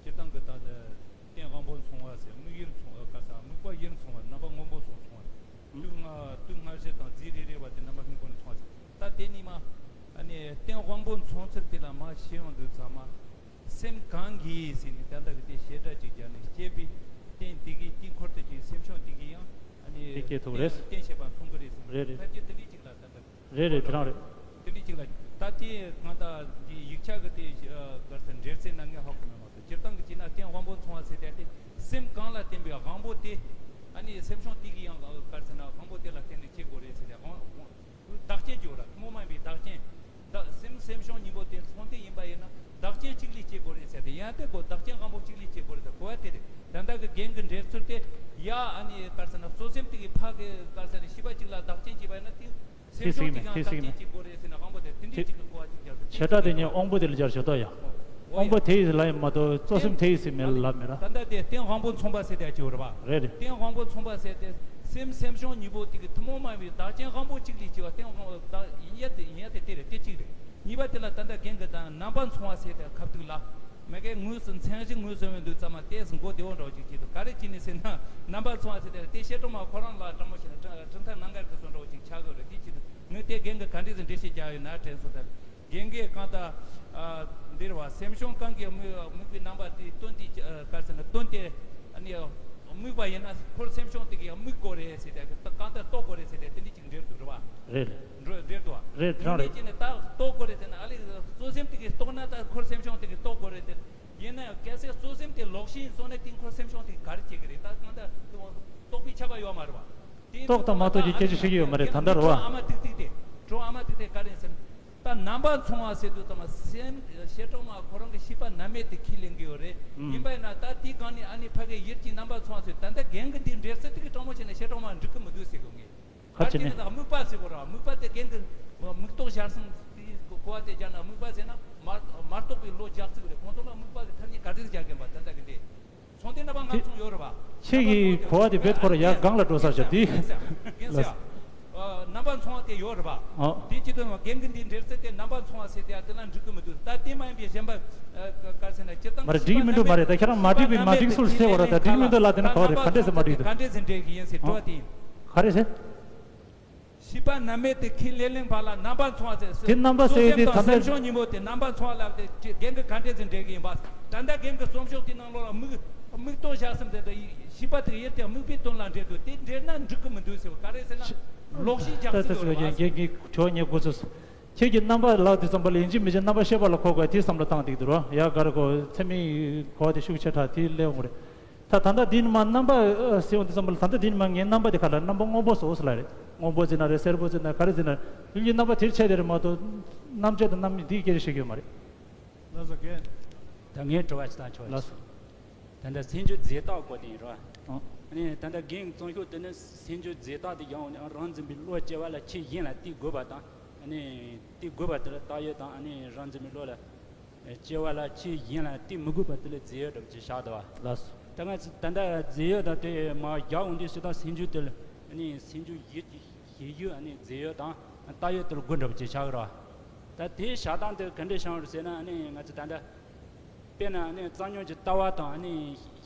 སྤྱིར་བཏང་གི་ད་ལྟ་རྟེན་དབང་པོ་མཚུངས་པ་ཟེར་དམིགས་ཡུལ་མཚུངས་པ་ག་ས་དམིགས་པ་ཡུལ་མཚུངས་པ་རྣམ་པ་སྔོན་པོ་སོགས་མཚུངས་པ། དུས་སྔ་དུས་སྔ་ཕྱི་དང་རྫས་རེ་རེ་བ་དེ་རྣམ་པ་སྔོན་པོ་ནས་མཚུངས་པ་ཟེར། ད་དེ་ནི་མ་ཨ་ནི་རྟེན་དབང་པོ་མཚུངས་ཚུལ་དེ་ལ་མ་ཤེས་ཡོང་དུས་ཚང་མ། སེམས་གང་གིས་ཟེར་ནས་ད་ལྟ་གི་དེ་བཤད་གྲྭ་ཅིག་རྒྱབ་ནས་སྐྱེས་པའི་རྟེན་དེ་གའི་དཀྱིལ་འཁོར་དུ་ཅིག་སེམས་བྱུང་དེ་གའི་ཡང་ཨ་ནི་དེ་སྐྱེ་ཐུབ་རེད། རྟེན་བྱེད་པ་མཚུངས་ཀྱི་རེད་ཟེར་ནས་རེད་རེད། ཐབས་ཀྱི་དེ་འདྲའི་ཅིག་ལ་ད་ལྟ་རེད་རེད་དེ་རང་རེད། དེ་འདྲའི་ཅིག་ལ་ད་དེ་གང་ལྟར་གྱི་ཡིག་ཆ་གི་དེ་གར་ས་འགྲེལ་ཚད་ན་ངས་ཧ་གོ་མེད་མ་གཏོགས་སྤྱིར་བཏང་གི་ཅིག་ན་རྟེན་དབང་པོ་མཚུངས་པ་ཟེར་དེ་དེ་སེམས་གང་ལ་བརྟེན་པའི་དབང་པོ་དེ་ཨ་ནི་སེམས་བྱུང་དེ་གའི་ཡང་གར་ས་ན་དབང་པོ་དེ་ལ་བརྟེན་ནས་སྐྱེ་དགོས་རེད་ཟེར་ཏེ་དབང་དབང་བདག་རྐྱེན་གྱི་འོ་ར་ཐུན་མོང་མ་ཡིན་པའི་བདག་རྐྱེན། བདག་སེམས་སེམས་བྱུང་གཉིས་པོ་དེ་མཚུངས་ལྡན་ཡིན་པ་ཡིན་ན་བདག་རྐྱེན་གཅིག་ལས་སྐྱེ་དགོས་རེད་ཟེར་ཏེ་ཡང་དེ་གོ་བདག་རྐྱེན་དབང་པོ་གཅིག་ལས་སྐྱེ་དགོས་རེད་ཟེར་གོ་བ་དེ་རེད། ད་ལྟ་གི་རྒན་གྱི་འགྲེལ་ཚུལ་དེ་ཡ་ཨ་ནི་གར་ས་ན་གཙོ་སེམས་དེ་གི་ཕ་གི་གར་ས་ནས་ཤེས་པ་གཅིག་ལ་བདག་རྐྱེན་བྱས་པ་ཡིན་ན་དེ་སེམས་བྱུང་དེ་གང་བདག་རྐྱེན་བྱེད་དགོས་རེད་ཟེར་ན་དབང་པོ་དེ་དེ་འདྲའི་གཅིག་གི་གོ་བ་གཅིག་རྒྱག་ཟེར་བྱེ་བྲག་དེ་ཉིད་དབང་པོ་དེ་ལ་སྦྱར་ཆོག་ཏོ་ཡ། དབང་པོ་དེ་ཡི་ལ་ཡང་མ་གཏོགས་གཙོ་སེམས་དེ་ཡི་ཟེར་མེད་ལབ་མེད་ར། ད་ལྟ་དེ་རྟེན་དབང་པོ་མཚུངས་པ་ཟེར་དེ་ཅི་བོ་རེད་པ། རེད་རེད། རྟེན་དབང་པོ་མཚུངས་པ་ཟེར་དེ་སེམས་སེམས་བྱུང་གཉིས་པོ་དེ་གི་ཐུན་མོང་མ་ཡིན་པའི་བདག་རྐྱེན་དབང་པོ་གཅིག་ལས་སྐྱེ་བ་རྟེན་དབང་པོ་བདག་ཡིན་ཡ་དེ་ཡིན་ཡ་དེ་དེ་རེད་དེ་གཅིག་རེད། གཉིས་པ་དེ་ལ་ད་ལྟ་རྒན་གྱི་དང་རྣམ་པ་མཚུངས་པ་ཟེར་དེ་ཁ་ཐུག་ལ། མ་གིའི་ངོས་སུ་མཚན་གཞི་ངོས་ཟིན་འོས་འདུག་ཙམ་མ་ཏོག་ཙམ་མགོ་བདེ་བོ་འདྲ་བོ་ཅིག་བྱེད་དུས། ག་རེ་བྱས་ནས་ཟེར་ན། རྣམ་པ་ཚོ་བ་ཟེར་དེ་དེ་བཤད་གྲོགས་མ་ཁོ་རང་ལ་དྲང་མོ་བྱས་ན་ཁྲིམས་ཁྲིམས་ཐག་ནང་འགལ་གི་བཟོ་འདྲ་བོ་ཅིག་ཆགས་དགོས་རེད། དེ་བྱེད་དུས་ངས་དེ་རྒན་གྱི་ག་འདྲས་ཟེར་འགྲེལ་བཤད་རྒྱག་ཡོད་ན་དྲན་སོང་། ད་རྒན་གྱིས་གང་ལྟར་འདིར་བ་སེམས་བྱུང་གང་གིས་དམིགས་དམིགས་པའི་རྣམ་པ་དེ་སྟོན་ཏེ། ག་ཟེར་ན་སྟོན་ཏེ། ཨ་ནི་དམིགས་པ་ཡིན་ན་ཁོར་སེམས་བྱུང་དེ་གིས་དམིགས་དགོས་རེད་ཟེར་དེ་གང་ལྟར་རྟོགས་དགོས་རེད་ཟེར་དེ་དེ་འདྲས་ཅིག་འགྲེལ་འདུག་རེད་བ། རེད། འགྲོ་འགྲེལ་འདུག་བ། རེད། དེ་དྲང་རེད། འདྲས་ཅིག་ནས་ད་རྟོགས་དགོས་རེད་ཟེར་ན། ཨ་ལས་གཙོ་སེམས་དེ་གིས་རྟོགས་ན་ད་ཁོར་སེམས་བྱུང་དེ་གིས་རྟོགས་དགོས་རེད་དེ། ཡིན་ན་ཡང་གལ་སྲིད་གཙོ་སེམས་དེ་ལོག་ཤེས་ཡིན་སོང་ན་དེ་ཁོར་སེམས་བྱུང་དེ་གིས་ག་རེ་བྱེད་ཀྱི་རེད། ད་གང་ལྟར་རྟོགས་པའི་ཆད་པ་ཡོད་མ་རེད་བ། དེ་རྟོགས་དང་མ་རྟོགས་ཀྱི་སྐད་ཆ་བཤད་ཀྱི་ཡོད་མ་རེད། ད་ལྟ་རེད་བ། ཨ་མ་ཏིག་ཏིག་དེ། གྲོགས་ཨ་མ་ཏིག་ཏིག་ག་རེ་ཟེར་ན། ད་རྣམ་པ་མཚུངས་པ་ཟེར་དུས་ཙམ་པ་སེམས་བྱེ་བྲག་མ་ཁོ་རང་གི་ཤེས་པ་རྣམ་སྨིན་དེ་ཁས་ལེན་གྱི་ཡོད་རེད། ཨུམ། ཡིན་པ་ཡིན་ན་ད་དེའི་སྒང་ནས་ཨ་ནི་ཕ་གི་ཡུལ་གྱི་རྣམ་པ་མཚུངས་པ་ཟེར། ད་ལྟ་རྒན་གྱི་འདིའི་འགྲེལ་ཚུལ་དེ་གི་དྲང་མོ་བྱས་ན་བྱེ་བྲག་མ་འགྲིག་གི་མི་འདུག་ཟེར་གི་ངས། ད་ཁ་ཅིག་ནས་ད་དམིགས་པ་ཟེར་གོ་ར། དམིགས་པ་དེ་རྒན་གྱི་མིག་ཏོག་ཞར་སང་དེ་གོ་བ་དེ་སྦྱར་ན་དམིགས་པ་ཟེར་ན་མ་མ་རྟོགས་པའི་བློ་རྒྱག་ཚུལ་རེད། ཁོང་ཚོ་ལ་དམིགས་པ་གི་ཐ་སྙད་ག་འདྲས་རྒྱག་གིན་པ་ད་ལྟ་གི་འདི། ཚོང་དེ་རྣམ་པ་ལྔ་མཚུངས་ཡོད་རེད་པ། ཁྱེད་ཀྱིས་གོ་བ་དེ་བེད་ཁོ་ར་ཡར་སྒང་ལ་འགྲོ་ས་ཞབས་དེ། རྒན་ཟེར་ཡ། རྣམ་པ་མཚུངས་པ་དེ་ཡོད་རེད་པ། ཨོ། དེ་ཅི་དོན་རྒན་གྱི་འདིའི་འགྲེལ་ཚུལ་དེ་རྣམ་པ་མཚུངས་པ་ཟེར་དེ་ཡ་དེ་ལ་འགྲིག་གི་མི་འདུག་ད་དེ་མ་ཡིན་པའི་གཞན་པ་ག་ཟེར་ན་སྤྱིར་བཏང་མ་རེད། འགྲིག་གི་མི་འདུག་མ་རེད། ད་ཁྱེད་རང་མ་འགྲིག་པའི་མ་འགྲིག་ཚུལ་ཟེར་བ་ར། ད་འགྲིག་མི་འདུག་ལབ་དེ་ནི་ག་བ་རེད། ག་འདྲས་ཟེར་མ་འགྲིག་འདུག་ག་འདྲས་ཟེར་འགྲེལ་གི་ཡིན་ཟེར་དྲི་བ་དེ་ཡིན། ག་རེ་ཟེར། ཤེས་པ་རྣམ་སྨིན་དེ་ཁས་ལེན་ལེན་པ་ལ་རྣམ་པ་མཚུངས་པ་ཟེར། དེ་རྣམ་པ་ཟེར་ཡས་དེ་ད་ལྟ་སེམས་བྱུང་གཉིས་པོ་དེ་རྣམ་པ་མཚུངས་པ་ལབ་དེ་རྒན་གྱིས་ག་འདྲས་ཟེར་འགྲེལ་གི་ཡིན་པ། ད་ལྟ་རྒན་གྱི་རྩོམ་ཤོག་དེའི་ནང་ལོགས་ལ་དམིགས་དམིགས་རྟོག་བཞག་བསམ་དེ་དང་ཤེས་པ་དེ་ཡེར་ཏེ་དམིགས་པའི་དོན་ལ་འགྲེལ་འདུག་དེ་འགྲེལ་ན་འགྲིག་གི་མི་འདུག་ཟེར་བ་ག་རེ་ཟེར་ན་ལོག་ཤེས་རྒྱག་ཚུལ་ཡོད་རེད་བ། རྒན་གྱིས་ཁྱོད་ཉེ་དགོས་ཚུལ། ཁྱེད་ཀྱིས་རྣམ་པ་ལབ་དུས་ཙམ་པ་ལ་ཡིན་གཅིག་མིན་གཅིག་རྣམ་པ་ཤེས་པ་ལ་གོ་དགོས་དེ་བསམ་བློ་བཏང་བསྡད་ཀྱི་འདུག་ར། ཡ་ག་རེ་གོ་ཚད་མའི་གོ་བ་དེ་ཤུགས་ཆེ་དྲགས་དེ་སླེབས་འོང་གི་རེད། ད་ད་ལྟ་འདི་ནི་མ་རྣམ་པ་ཟེར་འོང་དུས་ཙམ་པ་ལ་ད་ལྟ་འདི་ནི་མ་ངའི་རྣམ་པ་དེ་ག་ལ་རྣམ་པ་སྔོན་པོ་བཟོ་ཟེར་ལ་རེད། སྔོན་པོ་ཟེར་ན་རེད། སེར་པོ་ཟེར་ན་ག་རེ་ཟེར་ན་ཡུལ་གྱི་རྣམ་པ་དེར་ཆད་དེ་རེད་མ་གཏོགས་རྣམ་བཅད་དང་རྣམ་སྨིན་འདིའི་སྐད་ཆ་བཤད་ཀྱི་ཡོད་མ་རེད། ལགས་སོ་རྒན། ད་ངའི་དྲི་བ་ཅིག་ད་ཆོག་ལགས་སོ། ད་ལྟ་སེམས་བྱུང་རྫས་བཏགས་སྐོར་དེ་ཡིན་རོ། ཨང་། ཨ་ནི་ད་ལྟ་རྒན་གྱི་རྩོམ་ཤོག་དེ་ནི་སེམས་བྱུང་རྫས་བཏགས་དེ་ཡང་རང་འཛིན་པའི་བློ་སྐྱེ་བ་ལ་ཆོས་གཞན་ལ་བརྟེན་དགོས་པ་དང་། ཨ་ནི་བརྟེན་དགོས་པ་དེ་ལ་བཏགས་ཡོད་དང་། ཨ་ནི་རང་འཛིན་པའི་བློ་ལ་སྐྱེ་བ་ལ་ཆོས་གཞན་ལ་བརྟེན་མི་དགོས་པ་དེ་ལ་རྫས་ཡོད་འདྲ་པོ་ཅིག་བཞག་འདུག་བ། ལགས་སོ། ད་ང་ཚོ་ད་ལྟ་རྫས་ཡོད་དང་དེ་མར་རྒྱག་འོང་དུས་སུ་ད་སེམས་བྱུང་དེ་ལ་ཨ་ནི་སེམས་བྱུང་ཡུལ་གྱི་ཤེས་ཡུལ་ཨ་ནི་རྫས་ཡོད་དང་བཏགས་ཡོད་དེ་ལ་དགོས་འདྲ་པོ་ཅིག་ཆགས་ཀྱི་རེད་བ། ད་དེའི་བཞག་སྟངས་དེ་ག་འདྲས་བྱུང་བ་རེད་ཟེར་ན། ཨ་ནི་ང་ཚོ་ད་ལྟ་དཔེར་ན་ཨ་ནི་རྩ་རྙོག་གི་ལྟ་བ་དང་། ཨ་ནི་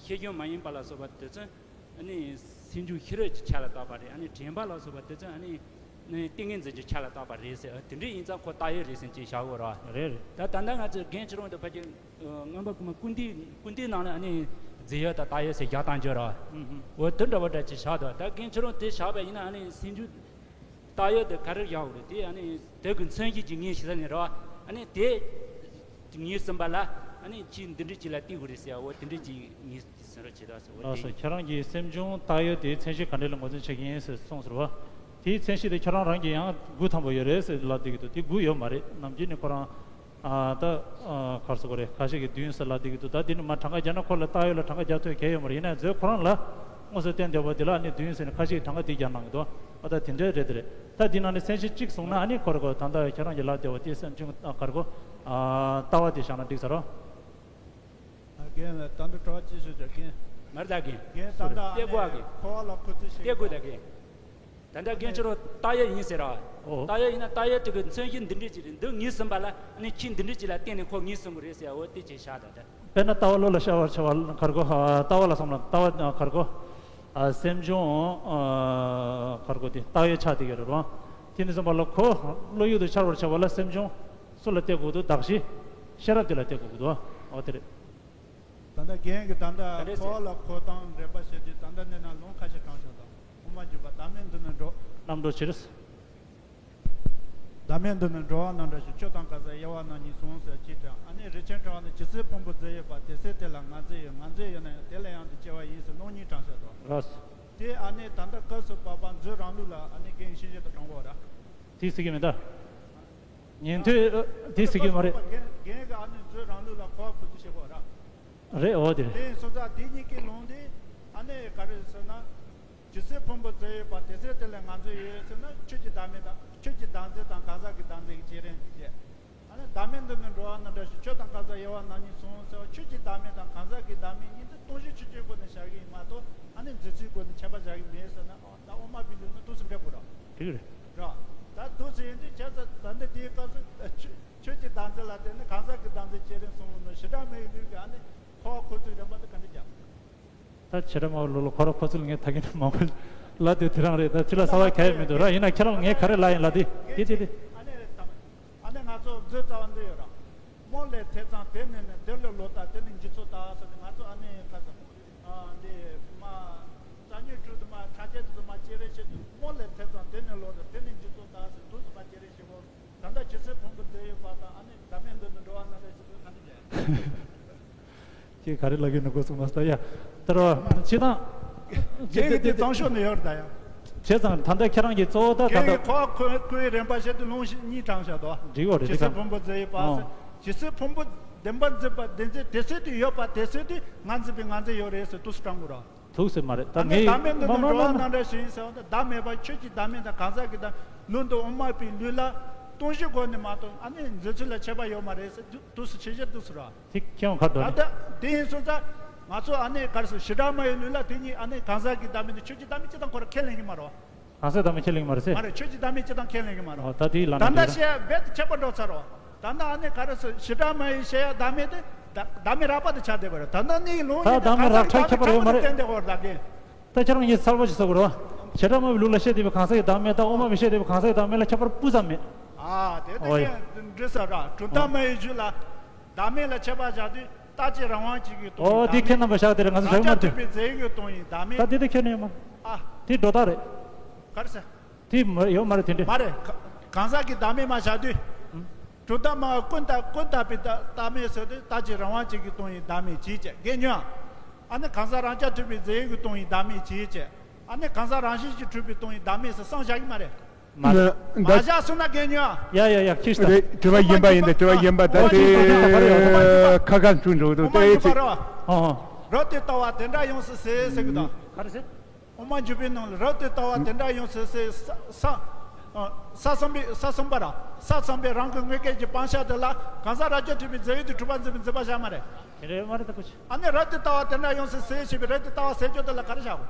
ཤེས་བྱུང་མ་ཡིན་པ་ལ་སོགས་པ་དེ་ཚོ་ཨ་ནི་སེམས་བྱུང་ཤེས་རབ་ཀྱི་ཆ་ལ་བཏགས་པ་རེད། ཨ་ནི་དྲན་པ་ལ་སོགས་པ་དེ་ཚོ་ཨ་ནི་ནི་ཏིང་ངེ་འཛིན་གྱི་ཆ་ལ་བཏགས་པ་རེད་ཟེར། ཨ་དེ་འདྲ་ཡིན་ཙང་ཁོ་བཏགས་ཡོད་རེད་ཟེར་ཅིག་བཞག་དགོས་རེད་བ། རེད་རེད། ད་ད་ལྟ་ང་ཚོས་རྒན་ཁྱེད་རང་དང་ཕལ་ཆེར་སྔོན་པ་གོང་མ་སྐུ་མདུན་སྐུ་མདུན་ནང་ལ་ཨ་ནི་རྫས་ཡོད་དང་བཏགས་ཡོད་ཟེར་བཞག་སྟངས་ཅིག་ཡོད་རེད་བ། ཨུ་ཧུ། འོ་དེ་འདྲ་བ་འདྲ་ཅིག་བཞག་འདུག་ད་རྒན་ཁྱེད་རང་དེ་བཞག་པ་ཡིན་ན་ཨ་ནི་སེམས་བྱུང་བཏགས་ཡོད་དེ་ག་རེ་བཞག་དགོས་རེད། དེ་ཨ་ནི་དེ་གི་མཚོན་བྱེད་ཀྱི་ངོས་ཤེས་ས་ནས་རེད་བ། ཨ་ནི་དེ་ངོས་ཟིན་པ་ལ་ཨ་ནི་ཅིག་འདི་འདྲ་ཅིག་ལ་བརྟེན་དགོས་རེད་ཟེར། འོ་དེ་འདྲ་ཅིག་ངོས་ཟིན་རོགས་བྱེད་དང་ཟེར། འོ་ལགས་སོ། དེ་ཁྱེད་རང་གིས་སེམས་བྱུང་བཏགས་ཡོད་དེའི་མཚན་གཞི་ག་འདྲ་ལ་ངོས་འཛིན་བྱེད་ཀྱི་ཡིན་ཟེར་གསུངས་ཟེར་བ། དེའི་མཚན་གཞི་དེ་ཁྱེད་རང་རང་གིས་ཡང་དགུ་ཐམ་པ་ཡོད་རེད་ཟེར་ལབ་བསྡད་ཀྱི་འདུག་དེ་དགུ་ཡོད་མ་རེད། ནམ་རྒྱུན་ནས་ཁོ་རང་ཨ་ད་ཨ་ག་རེ་ཟེར་དགོས་རེད། ཁ་ཤས་ཀྱིས་བདུན་ཟེར་ལབ་བསྡད་ཀྱི་འདུག་ད་དེ་ནི་མ་གྲངས་ཀ་རྒྱག་ན་ཁོ་ལ་བཏགས་ཡོད་ལ་གྲངས་ཀ་རྒྱག་ཐུབ་གལ་ཡོད་མ་རེད། ཡིན་ན་མཛོད་ཁོ་རང་ལ་དངོས་སུ་བསྟན་བསྡད་པ་དེ་ལ་ཨ་ནི་བདུན་ཟེར་ནས་ཁ་ཤས་ཀྱིས་གྲངས་ཀ་དེ་རྒྱག་གནང་གི་འདུག་ཨ་ད་དེ་འདྲའི་རེད་དེ་རེད། ད་དེ་ནང་ནས་མཚན་གཞི་གཅིག་བཟུང་ན་ཨ་ནི་ཁོ་ར་ཁོ་ད་ལྟ་ཁྱེད་རང་གིས་ལབ་བསྡད་པ་དེ་སེམས་བྱུང་ཨ་ག་རེ་གོ་ཨ་ལྟ་བ་དེ་བཞག་ན་འགྲིག་ས་རོ། རྒན་ལགས་ད་འདི་དྲི་བ་ཅི་ཞུ་ཆོག་རྒན། མར་ད་རྒན། རྒན་ད་ལྟ་ཨ་ནི་ཏེ་གོ་ཨ་རྒན། ཁོ་བ་ལ་ཁོ་ཚོས་ཤེས་ཏེ་གོ་ད་རྒན། ད་ལྟ་རྒན་ཁྱེད་རང་ལྟ་ཡོད་ཡིན་ཟེར་ར། ཨོ། ལྟ་ཡོད་ཡིན་ན་ལྟ་ཡོད་དེ་གི་མཚོན་བྱེད་འདི་འདྲ་ཅིག་རེད། འདི་ངོས་ཟིན་པ་ལ་ཨ་ནི་ཁྱི་འདི་འདྲ་ཅིག་ལ་བརྟེན་ནས་ཁོ་ངོས་ཟིན་དགོས་རེད་ཟེར། འོ་དེ་ཅིག་བཞག་ད་ད། དཔེར་ན་ལྟ་བ་བློ་ལ་ཤར་བར་བྱ་བ་ག་རེ་གོ་ཨ་ལྟ་བ་ལ་སོང་ན་ལྟ་བ་ག་རེ་གོ་ཨ་སེམས་བྱུང་ཨ་ག་རེ་གོ་དེ་ལྟ་ཡོད་ཆགས་བསྡད་ཡོད་རེད་རོ། དེ་ནས་བཟུང་པ་ལ་ཁོ་བློ་ཡུལ་དུ་འཆར་བར་བྱ་བ་ལ་སེམས་བྱུང་སུ་ལ་བལྟས་དགོས་འདུག་བདག་གཞི་ཤེས་རབ་དེ་ལ་བལྟས་དགོས་འདུག་འོ་དེ་རེད། ད་ལྟ་རྒན་གྱིས་ད་ལྟ་ག་འདྲས་ཟེར། ཁོ་ལ་ཁོ་དང་འབྲེལ་པ་བྱེད་དུས་ད་ལྟ་གནས་ན་ལུང་ཁ་ཤས་དྲངས་བཞག་དང་། དབུ་མ་འཇུག་པ་བདག་མེད་མདུན་ནས་འགྲོ། རྣམ་གྲོལ་ཕྱིར། བདག་མེད་མདུན་ནས་འགྲོ་བ་རྣམས་འདྲ་ཞིང་། ཆོས་དང་གང་ཟག་དབྱེ་བ་རྣམ་གཉིས་སོ་ཟེར་གཅིག་དྲངས། ཨ་ནི་རིན་ཆེན་ཕྲེང་བ་ནི་ཇི་སྲིད་ཕུང་པོའི་རྫས་ཡོད་པ། དེ་སྲིད་དེ་ལ་ང་རྫས་ཡོད། ང་རྫས་ཡོད་ན་ཡང་དེ་ལ་ཡང་དུ་སྐྱེ་བ་ཡིན་ཟེར་ལུང་གཉིས་དྲངས་བཞག་དང་། ལགས་སོ། དེ་ཨ་ནི་ད་ལྟ་སྐབས་སུ་བབ་པ་མཛོད་རང་ལུགས་ལ་ཨ་ནི་རྒན་གྱིས་ཤེས་བྱ་དུ་དྲངས་པ་ར། དེ་ཟེར་གྱི་མེད་ད། ཉན་ཐོས་ཨ་དེ་ཟེར་གྱི་མ་རེད། རྒན་རྒན་གྱིས་ཨ་ནི་མཛོད་རང་ལུགས་ལ་གོ་བ་བུ་ཚུ་བྱེད་དགོས་ར། རེད། འོ་དེ་རེད། དེ་སོང་ཙང་དེ་གཉིས་ཀའི་ལུང་དེ་ཨ་ནི་ག་རེ་ཟེར་ན། ཇི་སྲིད་ཕུང་པོའི་རྫས་ཡོད་པ། དེ་སྲིད་དེ་ལ་ང་རྫས་ཡོད་ཟེར་ན་ཆོས་ཀྱི་བདག་མེད་དང་། ཆོས་ཀྱི་བདག་འཛིན་དང་གང་ཟག་གི་བདག་འཛིན་གྱི་བརྗེ་རེས་ཀྱི་བྱེད། ཨ་ནི་བདག་མེད་མདུན་ནས་འགྲོ་བ་རྣམས་འདྲ་ཞིང་། ཆོས་དང་གང་ཟག་དབྱེ་བ་རྣམ་གཉིས་སོ་ཟེར་བ། ཆོས་ཀྱི་བདག་མེད་དང་གང་ཟག་གི་བདག་མེད་གཉིས་དེ་སྟོང་གཞི་ཆོས་ཅན་སྒོ་ནས་བཞག་གི་ཡིན་མ་གཏོགས་ཨ་ནི་འཛིན་ཚུལ་སྒོ་ནས་ཁྱད་པར་བཞག་གི་མེད་ཟེར་ན། ཨ་ད་དབུ་མ་པའི་ལུགས་ནི་འདུག་སེ་འགྲིག་གི་རེད་པ། རེད། ད་འདུག་སེ་ཡིན་དུས་བྱས་ཙང་ད་འདི་དེའི་སྐབས་སུ་ཆོས་ཆོས་ཀྱི་བདག་འཛིན། ལ་དེ་ནི་གང་ཟག་གི་བདག་འཛིན་བྱེད་རན་སོང་ལ་ནི་བྱེ་བྲག་སྨྲ་བའི་ལུགས་ཀྱི་ཨ་ནི་འཁོར་བ་འཁོར་ཚུལ་རིམ་པ་དེ་ག་འདྲ་རྒྱག་ད་བྱེ་བྲག་སྨྲ་བའི་ལུགས་ལ་འཁོར་བ་འཁོར་ཚུལ་ངས་ད་གིན་མང་པོ་ལབ་དེ་དེ་རང་རེད། ད་ཅི་ལ་གསལ་བ་གང་ཡང་མི་འདུག་ར། ཡིན་ན་ཁྱེད་རང་ངས་ག་རེ་ལབ་ཡིན་ལབ་དེ་དེ་དེ་དེ། ཨ་ནི་རེད་དམ། ཨ་ནི་ང་ཚོ་མཛོད་རྩ་བ་འདི་ཡོད་ར། རྨོངས་ལས་ཐེ་ཚོམ་དེ་ནི་ནི་དེ་ལས་ལོག་ལྟ་དེ་ནི་འཇིག་ཚོགས་དག་ཟེར་ནས་ང་ཚོ་ཨ་ནི་ག་ཟེར་མོ། ཨ་འདི་མ་རྩ་ཉོན་དྲུག་དུ་མ་ཁྲག་ཆད་དུ་མ་སྐྱེ་རེ་བྱེད་དུ་རྨོངས་ལས་ཐེ་ཚོམ་དེ་ནི་ལོག་ལྟ་དེ་ནི་འཇིག་ཚོགས་དག་ཟེར་དུས་སུ་མ་སྐྱེ་རེ་བྱེད་གོ། ད་ལྟ་ཇི་སྲིད་ཕུང་པོ་རྫས་ཡོད་པ་དང་ཨ་ནི་བདག་མེད་འདི་ནི་འགྲོ་བ་རྣམས་ལས་ཞེས་པའི་ཁ་ནི་ལས། ཁྱེད་ག་རེ་ལབ་ཀྱི་ནི་གོ་སོང་མ་སྟ་ཡ། ད་རོ་ཅི་དང་། ཁྱེད་ཀྱི་དེ་གཙང་ཤོག་ནས་ཡོད་ད་ཡ། བྱས་ཙང་ད་ལྟ་ཁྱེད་རང་གི་གཙོ་བོ་ད་ད་ཁྱེད་ལྟ་ཀྱི་ཁོ་ཁོའི་ཁོའི་རིམ་པ་བྱེད་དུ་ལུང་ཞིག་གཉིས་དྲངས་བྱ་དོ། འགྲིག་གོ་རེད། ཇི་འགྲིག་སྲིད་གམ། ཕུང་པོ་རྫས་ཡོད་པ་ཨོ། ཟེར། ཇི་སྲིད་ཕུང་པོ་བདེན་པར་འཛིན་པ་བདེན་འཛིན་དེ་སྲིད་དུ་ཡོད་པ་དེ་སྲིད་དུ་ང་འཛིན་པའི་ང་འཛིན་ཡོད་རེད་ཟེར་དུས་སུ་དྲངས་དགོས་རོགས། ཐུགས་སུ་མ་རེད་ད། ཨ་ནི་ངས་བདག་མེད་འདི་མ་ནི་མ་འགྲོ་བ་མ་མ། རྣམས་འདྲ་ཞིག་ཡིན་ཟེར་བ་དེ་བདག་མེད་པ་ཆོས་ཀྱི་བདག་མེད་དང་གང་ཟག་གི་བདག་ལུང་དུ་དབུ་མ་པའི་ལུགས་ལ་སྟོང་གཞི་སྒོ་ནས་མ་གཏོགས་ཨ་ནི་འཛིན་ཚུལ་ལ་ཁྱད་པར་ཡོད་མ་རེད་ཟེར་དུ་དུས་སུ་ཆེ་ཆེར་དུས་སུ་ར། དེ་ཁྱེད་ཁ་འགྲོ་ད་ནི། ལྟ་དེ་ཡིན་སོང་ཙང་ང་ཚོ་ཨ་ནི་གར་སོ་ཞི་དྲག་མ་ཡི་ལུགས་ལ་དེ་ཉིད་ཨ་ནི་གང་ཟག་གི་བདག་མེད་དེ་ཆོས་ཀྱི་བདག་མེད་ཅི་དང་ཁོ་ར་ཁས་ལེན་གྱི་མ་རེད། གང་ཟག་བདག་མེད་ཁས་ལེན་གྱི་མ་རེད་ཟེར། མ་རེད་ཆོས་ཀྱི་བདག་མེད་ཅི་དང་ཁས་ལེན་གྱི་མ་རེད། ཨོ་ད་དེའི་ལ་ད་ན་ལྟ་དེ་ར། བཤད་རྦད་དེ་ཁྱད་པར་འགྲོ་ཚར་རོ། ད་ལྟ་ཨ་ནི་ག་རེ་ཟེར་ཞི་དྲག་མ་ཡི་བཤད་ཡ་བདག་མེད་དེ་བདག་བདག་མེད་རགས་པ་དེ་ཆགས་བསྡད་པ་རེད། ད་ལྟ་ནི་ལུང་ད་ཡིན་ན་བདག་མེད་རགས་ཆགས་ཁྱད་པར་ཡོད་མ་རེད། གང་ག་བསྟན་བསྡད་པ་རེད་ད་གིན། ད་ཁྱེད་རང་གཉིས་གསལ་པོ་ཞིག་གསུང་དགོས་རེད་བ། བྱེ་བྲག་སྨྲ་བའི་ལུགས་ལ་བཤད་བསྡད་པའི་གང་ཟག་གི་བདག་མེད་དང་དབུ་མ་པས་བཤད་བསྡད་པའི་གང་ཟག་གི་བདག་མེད་ལ་ཁྱད་པར་སྤུ་ཙམ་མེད། ཨ་དེ་ལྟ་ཨོ་ཡ། ཁྱེད་འདྲི་ས་ར་གྲུབ་མཐའ་སྨྲ་བའི་རྒྱུད་ལ་བདག་མེད་ལ་ཁྱད་པར་བཞག་དུས་རྟག་གཅིག་རང་དབང་གཅིག་གི་སྟོང་ཨོ་ཉིད་དེ་བདག་ཁྱེད་མེད། རྣམ་པ་བཞག་དེ་རེད་ང་ཚོ་རང་རྒྱ་ཐོས་པའི་རྫས་ཡོད་ཀྱི་སྟོང་ཉིད་བདག་མེད། ད་དེ་དེ་ཁྱེད་ནས་མ། ཨ། དེ་འགྲོ་སྟངས་རེད། ག་རེ་ཟེར། དེ་མ་ཡོད་མ་རེད་དེ་འདྲ། མ་རེད། ག- གང་ཟག་གི་བདག་མེད་མ་བཞག་དུས། ཨང་། གྲུབ་མཐའ་སྨྲ་བ་ཀུན་བཏགས་ཀུན་བཏགས་པའི་བདག- བདག་མེད་ཟེར་དུས་རྟག་གཅིག་རང་དབང་གཅིག་གི་སྟོང་ཉིད་བདག་མེད་ཅེས་བྱ། དགེ་འདུན་ཨ་ནི་གང་ཟག་རང་རྐྱ་ཐུབ་པའི་རྫས་ཡོད་ཀྱི་སྟོང་ཉིད་བདག་མེད་ཅེས་བྱ། ཨ་ནི་གང་ཟག་རང་བཞིན་གྱིས་གྲུབ་པའི་སྟོང་ཉིད་བདག་མེད་ཟེར་གསུངས་བཞག་གི་མ་རེད། མ་རེད། མ་བཞག་སོང་ན་དགེ་འདུན་ཨ། ཡ་ཡ་ཡ་ཁྱེད་ལྟ། རེད་དྲི་བ་གཞན་པ་ཡིན་ད། དྲི་བ་གཞན་པ་ད་དེ་ཁ་ཁ་འཁྲུག་འགྲོ་འདུག་ད་ཨེ་ཅིག་ཨོ། རབ་ཏུ་ལྟ་བ་དེ་འདྲ་ཡོང་སྲིད་ཟེར་ཟེར་གི་དང་། ག་རེ་ཟེར། དབུ་མ་འཇུག་པའི་ནང་ལ་རབ་ཏུ་ལྟ་བ་དེ་འདྲ་ཡོང་སྲིད་ཟེར་ས- ས- ཨ- ས་གསུམ་པའི་ས་གསུམ་པ་ར་ས་གསུམ་པའི་རང་གི་དངོས་སྐལ་གྱི་སྤང་བྱ་དེ་ལ་གང་ཟག་རང་རྐྱ་ཐུབ་པའི་རྫས་ཡོད་དུ་གྲུབ་པར་འཛིན་པའི་འཛིན་པ་བཞག་མ་རེད། དེ་རེད་མ་རེད་ད་ཁོ་ཆ། ཨ་ནི་རབ་ཏུ་ལྟ་བ་དེ་འདྲ་ཡོང་སྲིད་ཟེར་བྱས་པའི་རབ་ཏུ་ལྟ་བ་ཟེར་རྒྱུ་དེ་ལ་ག་རེ་བཞག་གོ།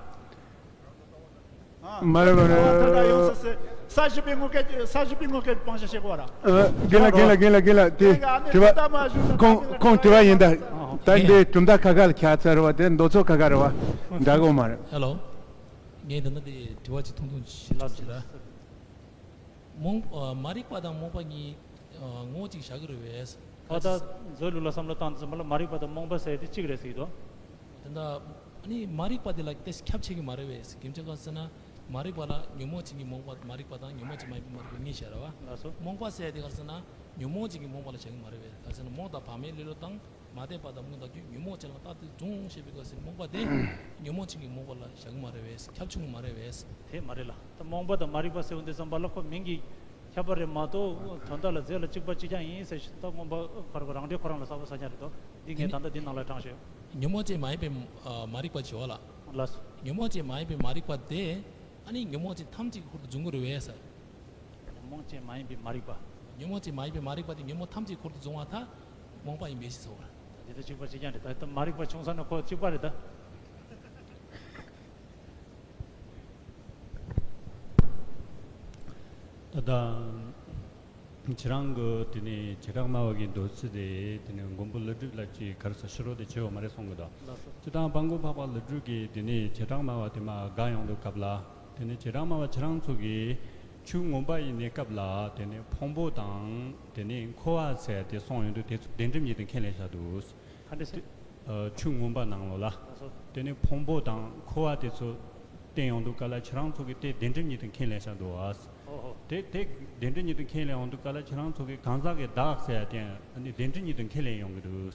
ཨ། མ་རེད་མ་རེད། དེ་འདྲ་ཡོང་སྲིད་ཟེར་ས་བཞི་པའི་དངོས་སྐལ་གྱི་ས་བཞི་པའི་དངོས་སྐལ་གྱི་སྤང་བྱ་བྱེད་དགོས་ར། ཨ། རྒན་ལགས་རྒན་ལགས་རྒན་ལགས་རྒན་ལགས་དེ་དེ་ག་ཨ་ནི་དྲི་བ་དེ་ལྟ་མ་བྱུང་ན་ཁོང་ད་ཁོང་དྲི་བ་ཡིན་ད། ད་འདི་གྲུབ་མཐའ་ཁ་ཁ་ལ་ཁྱད་མཚར་བ་དེ་མདོ་ཚོགས་ཁ་ཁ་རེད་བ། འདྲ་གོ་མ་རེད། ཧེ་ལོ། ངས་ད་ལྟ་དེ་དྲི་བ་ཅིག་ཐུང་ཐུང་ཞིག་ལབ་ཅིག་ལ། རྨོངས- ཨ། མ་རིག་པ་དང་རྨོངས་པ་གཉིས་ཨ་ངོ་བོ་གཅིག་བཞག་གི་རེད་བས། ཨོ་ད་མཛོད་ལུགས་ལ་བསམ་བློ་བཏང་དུས་ཙམ་པ་ལ་མ་རིག་པ་དང་རྨོངས་པ་ཟེར་དེ་གཅིག་རེད་ཟེར་གྱི་འདུག་དེ་འདྲ་ཨ་ནི་མ་རིག་པ་དེ་ལ་ཏོག་ཙམ་ཁྱབ་ཆེ་གི་མ་རེད་བས། རྒྱུ་མཚན་ག་རེ་ཟེར་ན་མ་རིག་པ་ལ་ཉོན་མོངས་ཅན་གྱི་རྨོངས་པ་མ་རིག་པ་དང་ཉོན་མོངས་ཅན་མ་ཡིན་པའི་མ་རིག་པ་གཉིས་བཤད་རེད་བ། ལགས་སོ། རྨོངས་པ་ཟེར་དེ་ག་རེ་ཟེར་ན་ཉོན་མོངས་ཅན་གྱི་རྨོངས་པ་ལ་བྱ་གི་མ་རེད་བས། ག་རེ་ཟེར་ན་རྨོངས་དང་བག་མེད་ལེ་ལོ་དང་། མ་བརྟེན་པ་དང་རྨོངས་དང་རྒྱུ་ཉོན་མོངས་ཅན་ལ་རྟག་ཏུ་རྫོངས་ཞེས་པའི་སྐབས་སུ་རྨོངས་པ་དེ་ཉོན་མོངས་ཅན་གྱི་རྨོངས་པ་ལ་བཞག་གི་མ་རེད་བས། ཁྱབ་ཆུང་གི་མ་རེད་བས། དེ་མ་རེད་ལ། ད་རྨོངས་པ་དང་མ་རིག་པ་ཟེར་བ་འདི་ཙམ་པ་ལ་ཁོ་མིང་གི་ཁྱད་པར་རེད་མ་གཏོགས་དོན་དག་ལ་རྫས་ལ་གཅིག་པ་གཅིག་རྐྱང་ཡིན་ཟེར་ཞིག་ད་རྨོངས་པ་ཁོ་རང་རང་འགྲེལ་ཁོ་རང་ལ་གསལ་པོ་གསལ་རྐྱང་རེད་དོ། འདི་ངས་ད་ལྟ་འདི་ནང་ལ་དྲངས་ཤོད། ཉོན་མོངས་ཅན་མ་ཡིན་པའི་ཨ་མ་རིག་པ་བྱེད་པ་ལ། ལགས་སོ། ཉོན་མོངས་ཅན་མ་ཡིན་པའི་མ་རིག་པ་དེ་ཨ་ནི་ཉོན་མོངས་ཅན་ཐམས་ཅད་ཀྱི་ཁུར་དུ་རྫོང་གི་རེད་བས་ཟེར། ཉོན་མོངས་ཅན་མ་ཡིན་པའི་མ་རིག་པ། ཉོན་མོངས་ཅན་མ་ཡིན་པའི་མ་རིག་པ་དེ་ཉོན་མོངས་ཐམས་ཅད་ཁུར་དུ་རྫོང་བ་ད་རྨོངས་པ་ཡིན་པས་ཞེས་ཟེར་བ། འདི་ལྟ་གཅིག་པ་གཅིག་རྐྱང་རེད་ད། ད་མ་རིག་པ་བྱུང་ས་ནི་ཁོ་གཅིག་པ་རེད་ད། ད་ལྟ་ཁྱེད་རང་གི་དེ་ནས་བྱེ་བྲག་སྨྲ་བ་གི་མདོ་ཚིག་དེ་དེ་ནས་མགོན་པོ་ཀླུ་སྒྲུབ་ལ་ཅིག་ག་རེ་ཟེར་ཕྱི་རོལ་དུ་ཕྱེ་བ་མ་རེད་གསུང་གི་འདུག་ལགས་སོ། སྤྱིར་བཏང་དཔལ་མགོན་འཕགས་པ་ཀླུ་སྒྲུབ་ཀྱིས་དེ་ནས་བྱེ་བྲག་སྨྲ་བ་དེ་མར་དགག་ཡོང་དུས་སྐབས་ལ། དེ་ནས་བྱེ་བྲག་སྨྲ་བ་ཁྱེད་རང་ཚོ་གིས་ཆོས་མངོན་པ་ཡི་གནས་སྐབས་ལ་དེ་ནས་ཕུང་པོ་དང་དེ་ནས་འཁོར་བ་ཟེར་དེ་གསུངས་ཡོང་དུས་དེ་ཚོ་གདན་རིམ་གཉིས་དེ་ཁས་ལེན་བྱ་འདུག་ག་འདྲ་ཟེར། ཨ། ཆོས་མངོན་པ་ནང་ལོགས་ལ། ལགས་སོ། དེ་ནས་ཕུང་པོ་དང་འཁོར་བ་དེ་ཚོ་བསྟན་ཡོང་དུས་སྐབས་ལ་ཁྱེད་རང་ཚོ་གིས་དེ་གདན་རིམ་གཉིས་དེ་ཁས་ལེན་བྱ་འདུག་ཨ། ཨོ་ཧོ། དེ་དེ་གདན་རིམ་གཉིས་དེ་ཁས་ལེན་ཡོང་དུས་སྐབས་ལ་ཁྱེད་རང་ཚོ་གིས་གང་ཟག་གི་བདག་ཟེར་ཡ་དེ་ནི་གདན་རིམ་གཉིས་དེ་ཁས་ལེན་ཡོང་གི་འདུག་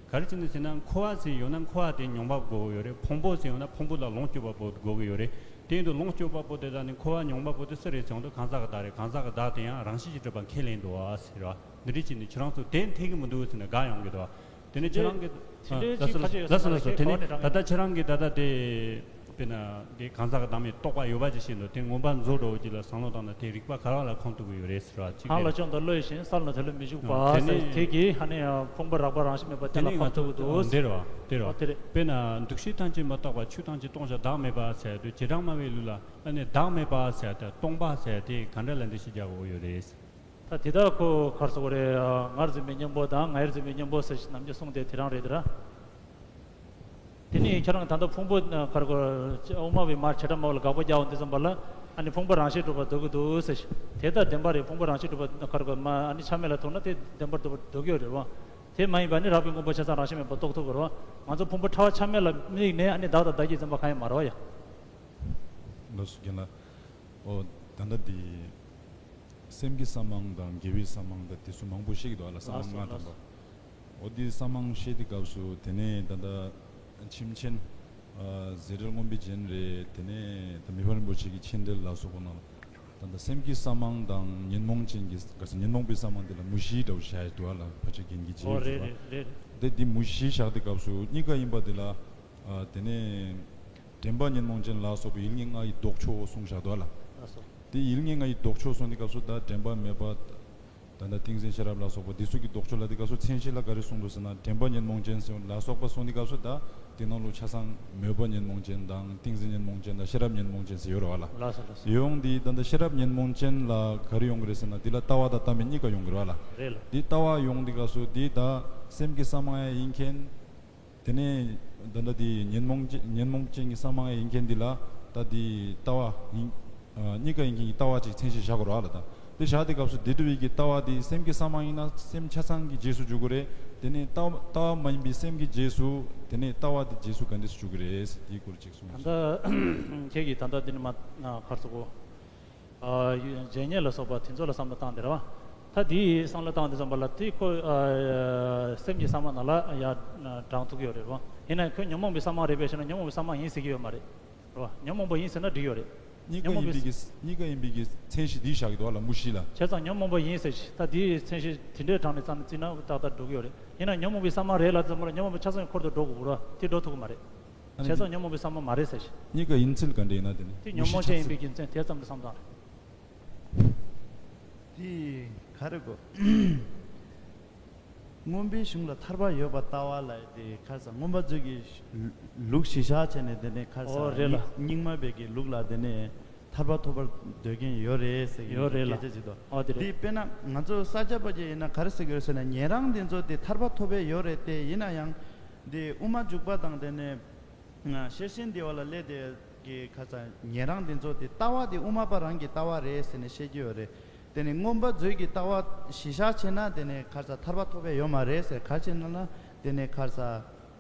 ག་རེ་བྱས་ནས་ཟེར་ན་འཁོར་བ་ཟེར་ཡོད་ན་འཁོར་བ་དེ་མྱོང་བ་དགོས་ཀྱི་ཡོད་རེད། ཕུང་པོ་ཟེར་ཡོད་ན་ཕུང་པོ་ལ་ལོངས་སྤྱོད་པ་པོ་དགོས་ཀྱི་ཡོད་རེད། དེ་ཡིན་དུས་ལོངས་སྤྱོད་པ་པོ་དེ་དག་ནི་འཁོར་བ་མྱོང་བ་པོ་དེ་སུ་རེད་ཟེར་ཡོང་དུས་གང་ཟག་གི་བདག་རེད། གང་ཟག་གི་བདག་དེ་ཡང་རང་བཞིན་གྱིས་གྲུབ་པ་ཁས་ལེན་འདུག་ཨ་ཟེར་བ། འདི་འདྲ་བྱས་ནས་ཁྱེད་རང་ཚོ་དེ་འཐད་ཀྱི་མི་འདུག་ཟེར་ནས་དགག་ཡོང་གི་འདུག་དེ་ནས་ཁྱེད་རང་གི་དེ་འདྲའི་ལགས་སོ་ཅིག་ལགས་སོ་ཁ་ཆེ་ཡོད་ལགས་སོ་ལགས་སོ་ལགས་སོ། དེ་ཁྱེད་ནས་གོ་ནས་ད་ལྟ་ཁྱེད་རང་གི་ད་ལྟ་དེ། དཔེར་ན་འདི་གང་ཟག་གི་བདག་མེད་རྟོགས་པ་ཡོད་པ་ཅིག་བཞིན་དུ་དེ་མངོན་པ་མཛོད་འདྲ་བོ་ཅིག་ལ་བསམ་བློ་བཏང་ན་དེ་རིགས་པ་ག་རེ་ལ་ཁོང་ཐུག་གི་ཡོད་རེད་ཟེར་བ་ཅིག་གང་ལ་བཅོམ་དང་བློ་ཡི་ཞིང་། ས་ལ་དེ་ལ་མི་འཇུག་པ་ཟེར། དེ་གིས་ཨ་ནི་ཕུང་པོ་རགས་པ་རང་བཞིན་མེད་པ་གཏན་ལ་ཕབ་ཐུབ་ཀྱི་འདུག་འདིར་བ་དེར་བ། ཨོ་དེ་རེད། དཔེར་ན་འདུ་ཤེས་ཐམས་ཅད་མི་རྟོག་པ་ཆོས་ཐམས་ཅད་སྟོང་ཞིང་བདག་མེད་པ་ཟེར་དུས་བྱེ་བྲག་སྨྲ་བའི་ལུགས་ལ་ཨ་ནི་བདག་མེད་པ་ཟེར་དེ་སྟོང་པ་ཟེར་དེ་ག་འདྲ་ལ་འདི་ཞིག་རྒྱག་དགོས་ཡོད་རེད། ད་དེ་དག་ཁོ་གར་སོགས་རེད། ཨ། ངར་འཛིན་པའི་གཉེན་པོ་དང་ངའི་འཛིན་པའི་གཉེན་པོ་ཟེར་ཞིག་ནམ་རྒྱུན་གསུངས་ཏེ་དེ་རང་རེད་དེ་ར། དེ་ནས་ཁྱེད་རང་ད་ལྟ་ཕུང་པོ་ཨ་གར་གོ་དབུ་མ་པའི་མར་བྱེ་བྲག་སྨྲ་བ་ལ་དགག་པ་རྒྱག་འོང་དུས་ཙམ་པ་ལ། ཨ་ནི་ཕུང་པོ་རང་བཞིན་གྲུབ་པར་འདོད་ཀྱི་འདུག་ཟེར་ཞིག་དེ་ལྟར་བདེན་པ་རེད། ཕུང་པོ་རང་བཞིན་གྲུབ་པ་གར་གོ་མ་ཨ་ནི་ཆ་མེད་ལ་ཐུག་ན་དེ་བདེན་པར་འདོད་པར་འདོད་ཀྱི་ཡོད་རེད་བ། དེ་མ་ཡིན་པ་ནི་རགས་པའི་དངོས་པོ་ཆ་ཚང་རང་བཞིན་མེད་པར་རྟོགས་ཐུབ་ཀྱི་རེད་བ། ང་ཚོ་ཕུང་པོ་ཕྲ་བ་ཆ་མེད་ལ་དམིགས་ནས་ཨ་ནི་བདག་དང་བདག་གི་འཛིན་པ་གང་ཡང་མ་རེད་བ་ཡ། ལགས་སོ་རྒན་ལགས། ཨོ། ད་ལྟ་འདི་སེམས་ཀྱི་གསང་མང་དང་དགེ་བའི་གསང་མང་དང་དེ་ཚོ་མང་པོ་བཤད་ཀྱི་འདུག་ཨ་ལ། གསང་མང་ལགས་སོ་ལྔ་ལགས་དང་པོ། སོ། ཨོ་འདི་གསང་མང་བཤད་དུས་སྐབས་སུ་དེ་ནས་ད་ལྟ་ཁྱིམ་ཆེན། ཨ། ཟེ་རལ་སྔོན་པོའི་རྒྱན་རེད། དེ་ནས་ད་མི་ཕམ་རིན་པོ་ཆེ་གི་མཆན་འགྲེལ་ལ་སོགས་པ་ནང་ལ། ད་ལྟ་སེམས་ཀྱི་གསང་མང་དང་ཉོན་མོངས་ཅན་གྱི་ག་ས་ཉོན་མོངས་པའི་གསང་མང་དེ་ལ་མུ་བཞི་འདྲ་བོ་བཞག་ཡོད་འདུག་ཨ་ལ། ཕལ་ཆེར་རྒན་གྱིས་བྱས་ཨོ་ཡོད་རེད་འདུག་ཨ། རེད་རེད། དེ་འདི་མུ་བཞི་བཞག་དུས་སྐབས་སུ་གཉིས་ཀ་ཡིན་པ་དེ་ལ། ཨ། དེ་ནས་དྲན་པ་ཉོན་མོངས་ཅན་ལ་སོགས་པའི་ཡུལ་ངེས་ལྔ་ཡི་ལྡོག་ཕྱོགས་གསུངས་བཞག་འདུག་ཨ་ལ། ལགས་སོ། དེ་ཡུལ་ངེས་ལྔ་ཡི་ལྡོག་ཕྱོགས་གསུངས་དུས་སྐབས་སུ་ད་དྲན་པ་མེད་པ། ད་ལྟ་ཏིང་འཛིན་ཤེས་རབ་ལ་སོགས་པ་འདི་ཚོ་གི་ལྡོག་ཕྱོགས་ལ་དེ་སྐབས་སུ་མཚན་གཞི་ལ་ག་རེ་གསུངས་འདུག་ཟེར་ན། དྲན་པ་ཉོན་མོངས་ཅན་ཟེར་ལ་སོགས་པ་གསུངས་དུས་སྐབས་སུ་ད་དེ་ནང་ལོགས་ཆ་ཚང་མོས་པ་ཉོན་མོངས་ཅན་དང་ཏིང་འཛིན་ཉོན་མོངས་ཅན་དང་ཤེས་རབ་ཉོན་མོངས་ཅན་ཟེར་ཡོད་རེད་བ་ལ། ལགས་སོ་ལགས་སོ། ཡོང་འདི་ད་ལྟ་ཤེས་རབ་ཉོན་མོངས་ཅན་ལ་ག་རེ་ཡོང་གི་རེད་ཟེར་ན། འདི་ལ་ལྟ་བ་དང་ལྟ་མིན་གཉིས་ཀ་ཡོང་གི་རེད་བ་ལ། རེད་ལ། འདི་ལྟ་བ་ཡོང་དུས་སྐབས་སུ་འདི་ད་སེམས་ཀྱི་གསང་མང་ཡང་ཡིན་མཁན། དེ་ནས་ད་ལྟ་དེ་ཉོན་མོངས་ཅན་ཉོན་མོངས་ཅན་གྱི་གསང་མང་ཡིན་མཁན་འདི་ལ་ད་དེ་ལྟ་བ་ཡིན། ཨ། གཉིས་ཀ་ཡིན་མཁན་གྱི་ལྟ་བ་ཅིག་མཚན་གཞི་བཞག་དགོས་རེད་བ་ལ། ད་དེ་བཞག་དུས་སྐབས་སུ་དེ་འདྲ་བའི་གི་ལྟ་བ་དེ་སེམས་ཀྱི་གསང་མང་ཡིན་ན་སེམས་ཆ་ཚང་གི་རྗེས་སུ་འཇུག་དགོས་རེད། དེ་ནས་ལྟ་བ་ལྟ་བ་མ་ཡིན་པའི་སེམས་ཀྱི་རྗེས་སུ་དེ་ནས་ལྟ་བ་དེ་རྗེས་སུ་ག་འདྲས་སུ་འཇུག་གི་རེད། དེའི་སྐོར་ཅིག་གསུངས། ད་ལྟ་ཁྱེད་ཀྱིས་ད་ལྟ་འདི་ནི་མ་གར་སོ་གོ། ཨ། རྗེས་ཉེས་ལ་སོགས་པ་དེ་ཚོ་ལ་བསམ་བློ་བཏང་དེ་རེད་བ། ད་དེའི་བསམ་བློ་བཏང་དེ་ཙམ་པ་ལ་དེ་ཁོ། ཨ། སེམས་ཀྱི་གསང་མང་ནང་ལ་ཡར་དྲངས་ཐུབ་ཀྱི་ཡོད་རེད་བ། ཡིན་ན་ཁོ་ཉོན་མོངས་པའི་གསང་མང་རེད་པས་ཞེ་ན་ཉོན་མོངས་པའི་གསང་མང་ཡིན་ཟེར་གྱི་ཡོད་མ་རེད། རེད་བ། ཉོན་མོངས་པ་ཡིན་ཟེར་ན་འགྲིག་ཡོད་རེད། གཉིས་ཀ་ཉོན་མོངས་ཡིན་པའི་པའི་གི་གཉིས་ཀ་ཡིན་པའི་གི་མཚན་གཞི་འདི་བཞག་གི་འདུག་བ་ལ། མུ་བཞི་ལ། བྱས་ཙང་ཉོན་མོངས་པ་ཡིན་ཟེར་ཞིག་ད་དེའི་མཚན་གཞི་དེ་འདྲའི་དྲངས་ནས་བརྩམས་ནས་བརྩིས་ན་ཏག་ཏག་འགྲོ་གི་ཡོད་རེད། ཡིན་ན་ཉོན་མོངས་པའི་གསང་མང་རེད་ལབ་ཙམ་པ་ལ་ཉོན་མོངས་པ་ཆ་ཚང་གི་འཁོར་དུ་འགྲོ་དགོས་རེད་བ། དེ་འགྲོ་ཐུབ་ཀྱི་མ་རེད། ཨ་ནི་བྱས་ཙང་ཉོན་མོངས་པའི་གསང་མང་མ་རེད་ཟེར་ཞིག་གཉིས་ཀ་ཡིན་ཚུལ་ག་འདྲ་ཡིན་ན་དེ་ནི་དེ་ཉོན་མོངས་ཅན་ཡིན་པའི་རྒྱུ་མཚན་དེ་ཙམ་དུ་བསམ་སྟངས་རེད། དེ་ག་རེ་གོ། མངོན་པའི་གཞུང་ལ་ཐར་པ་ཡོད་པར་ལྟ་བ་ལ་དེ་ཁར་ས་མངོན་པ་མཛོད་ཀྱི་ལུགས་གཞི་བཞག་བྱས་ནས་དེ་ནས་ཁར་ས་ཨོ་རེད་ལ། རྙིང་མ་པའི་གི་ལུགས་ལ་དེ་ནས་ཐར་པ་ཐོབ་པར་འདོད་མཁན་ཡོད་རེད་ཟེར་གི་ཡོད་རེད་ལ། སྐད་ཆ་ཅིག་འདུག་ཨོ་དེ་རེད། དེ་དཔེར་ན་ང་ཚོ་ས་སྐྱ་པ་ཅིག་ཡིན་ན་ག་རེ་ཟེར་གི་ཡོད་ཟེར་ན། ཉན་རང་འདི་ཚོ་དེ་ཐར་པ་ཐོབ་པའི་ཡོད་རེད་དེ། ཡིན་ན་ཡང་དེ་དབུ་མ་འཇུག་པ་དང་དེ་ནས། ཤེར་ཕྱིན་སྡེ་པ་ལ་སླེབས་དེ་གི་ཁ་ས་ཉན་རང་འདི་ཚོ་དེ་ལྟ་བ་དེ་དབུ་མ་པ་རང་གི་ལྟ་བ་རེད་ཟེར་ནས་བཤད་ཀྱི་ཡོད་རེད། དེ་ནས་མངོན་པ་མཛོད་ཀྱི་ལྟ་བ་གཞི་བཞག་བྱས་ན་དེ་ནས་ཁ་ས་ཐར་པ་ཐོབ་པའི་ཡོད་མ་རེད་ཟེར། ག་རེ་བྱས་ན་ལ་དེ་ནས་ཁ་ས་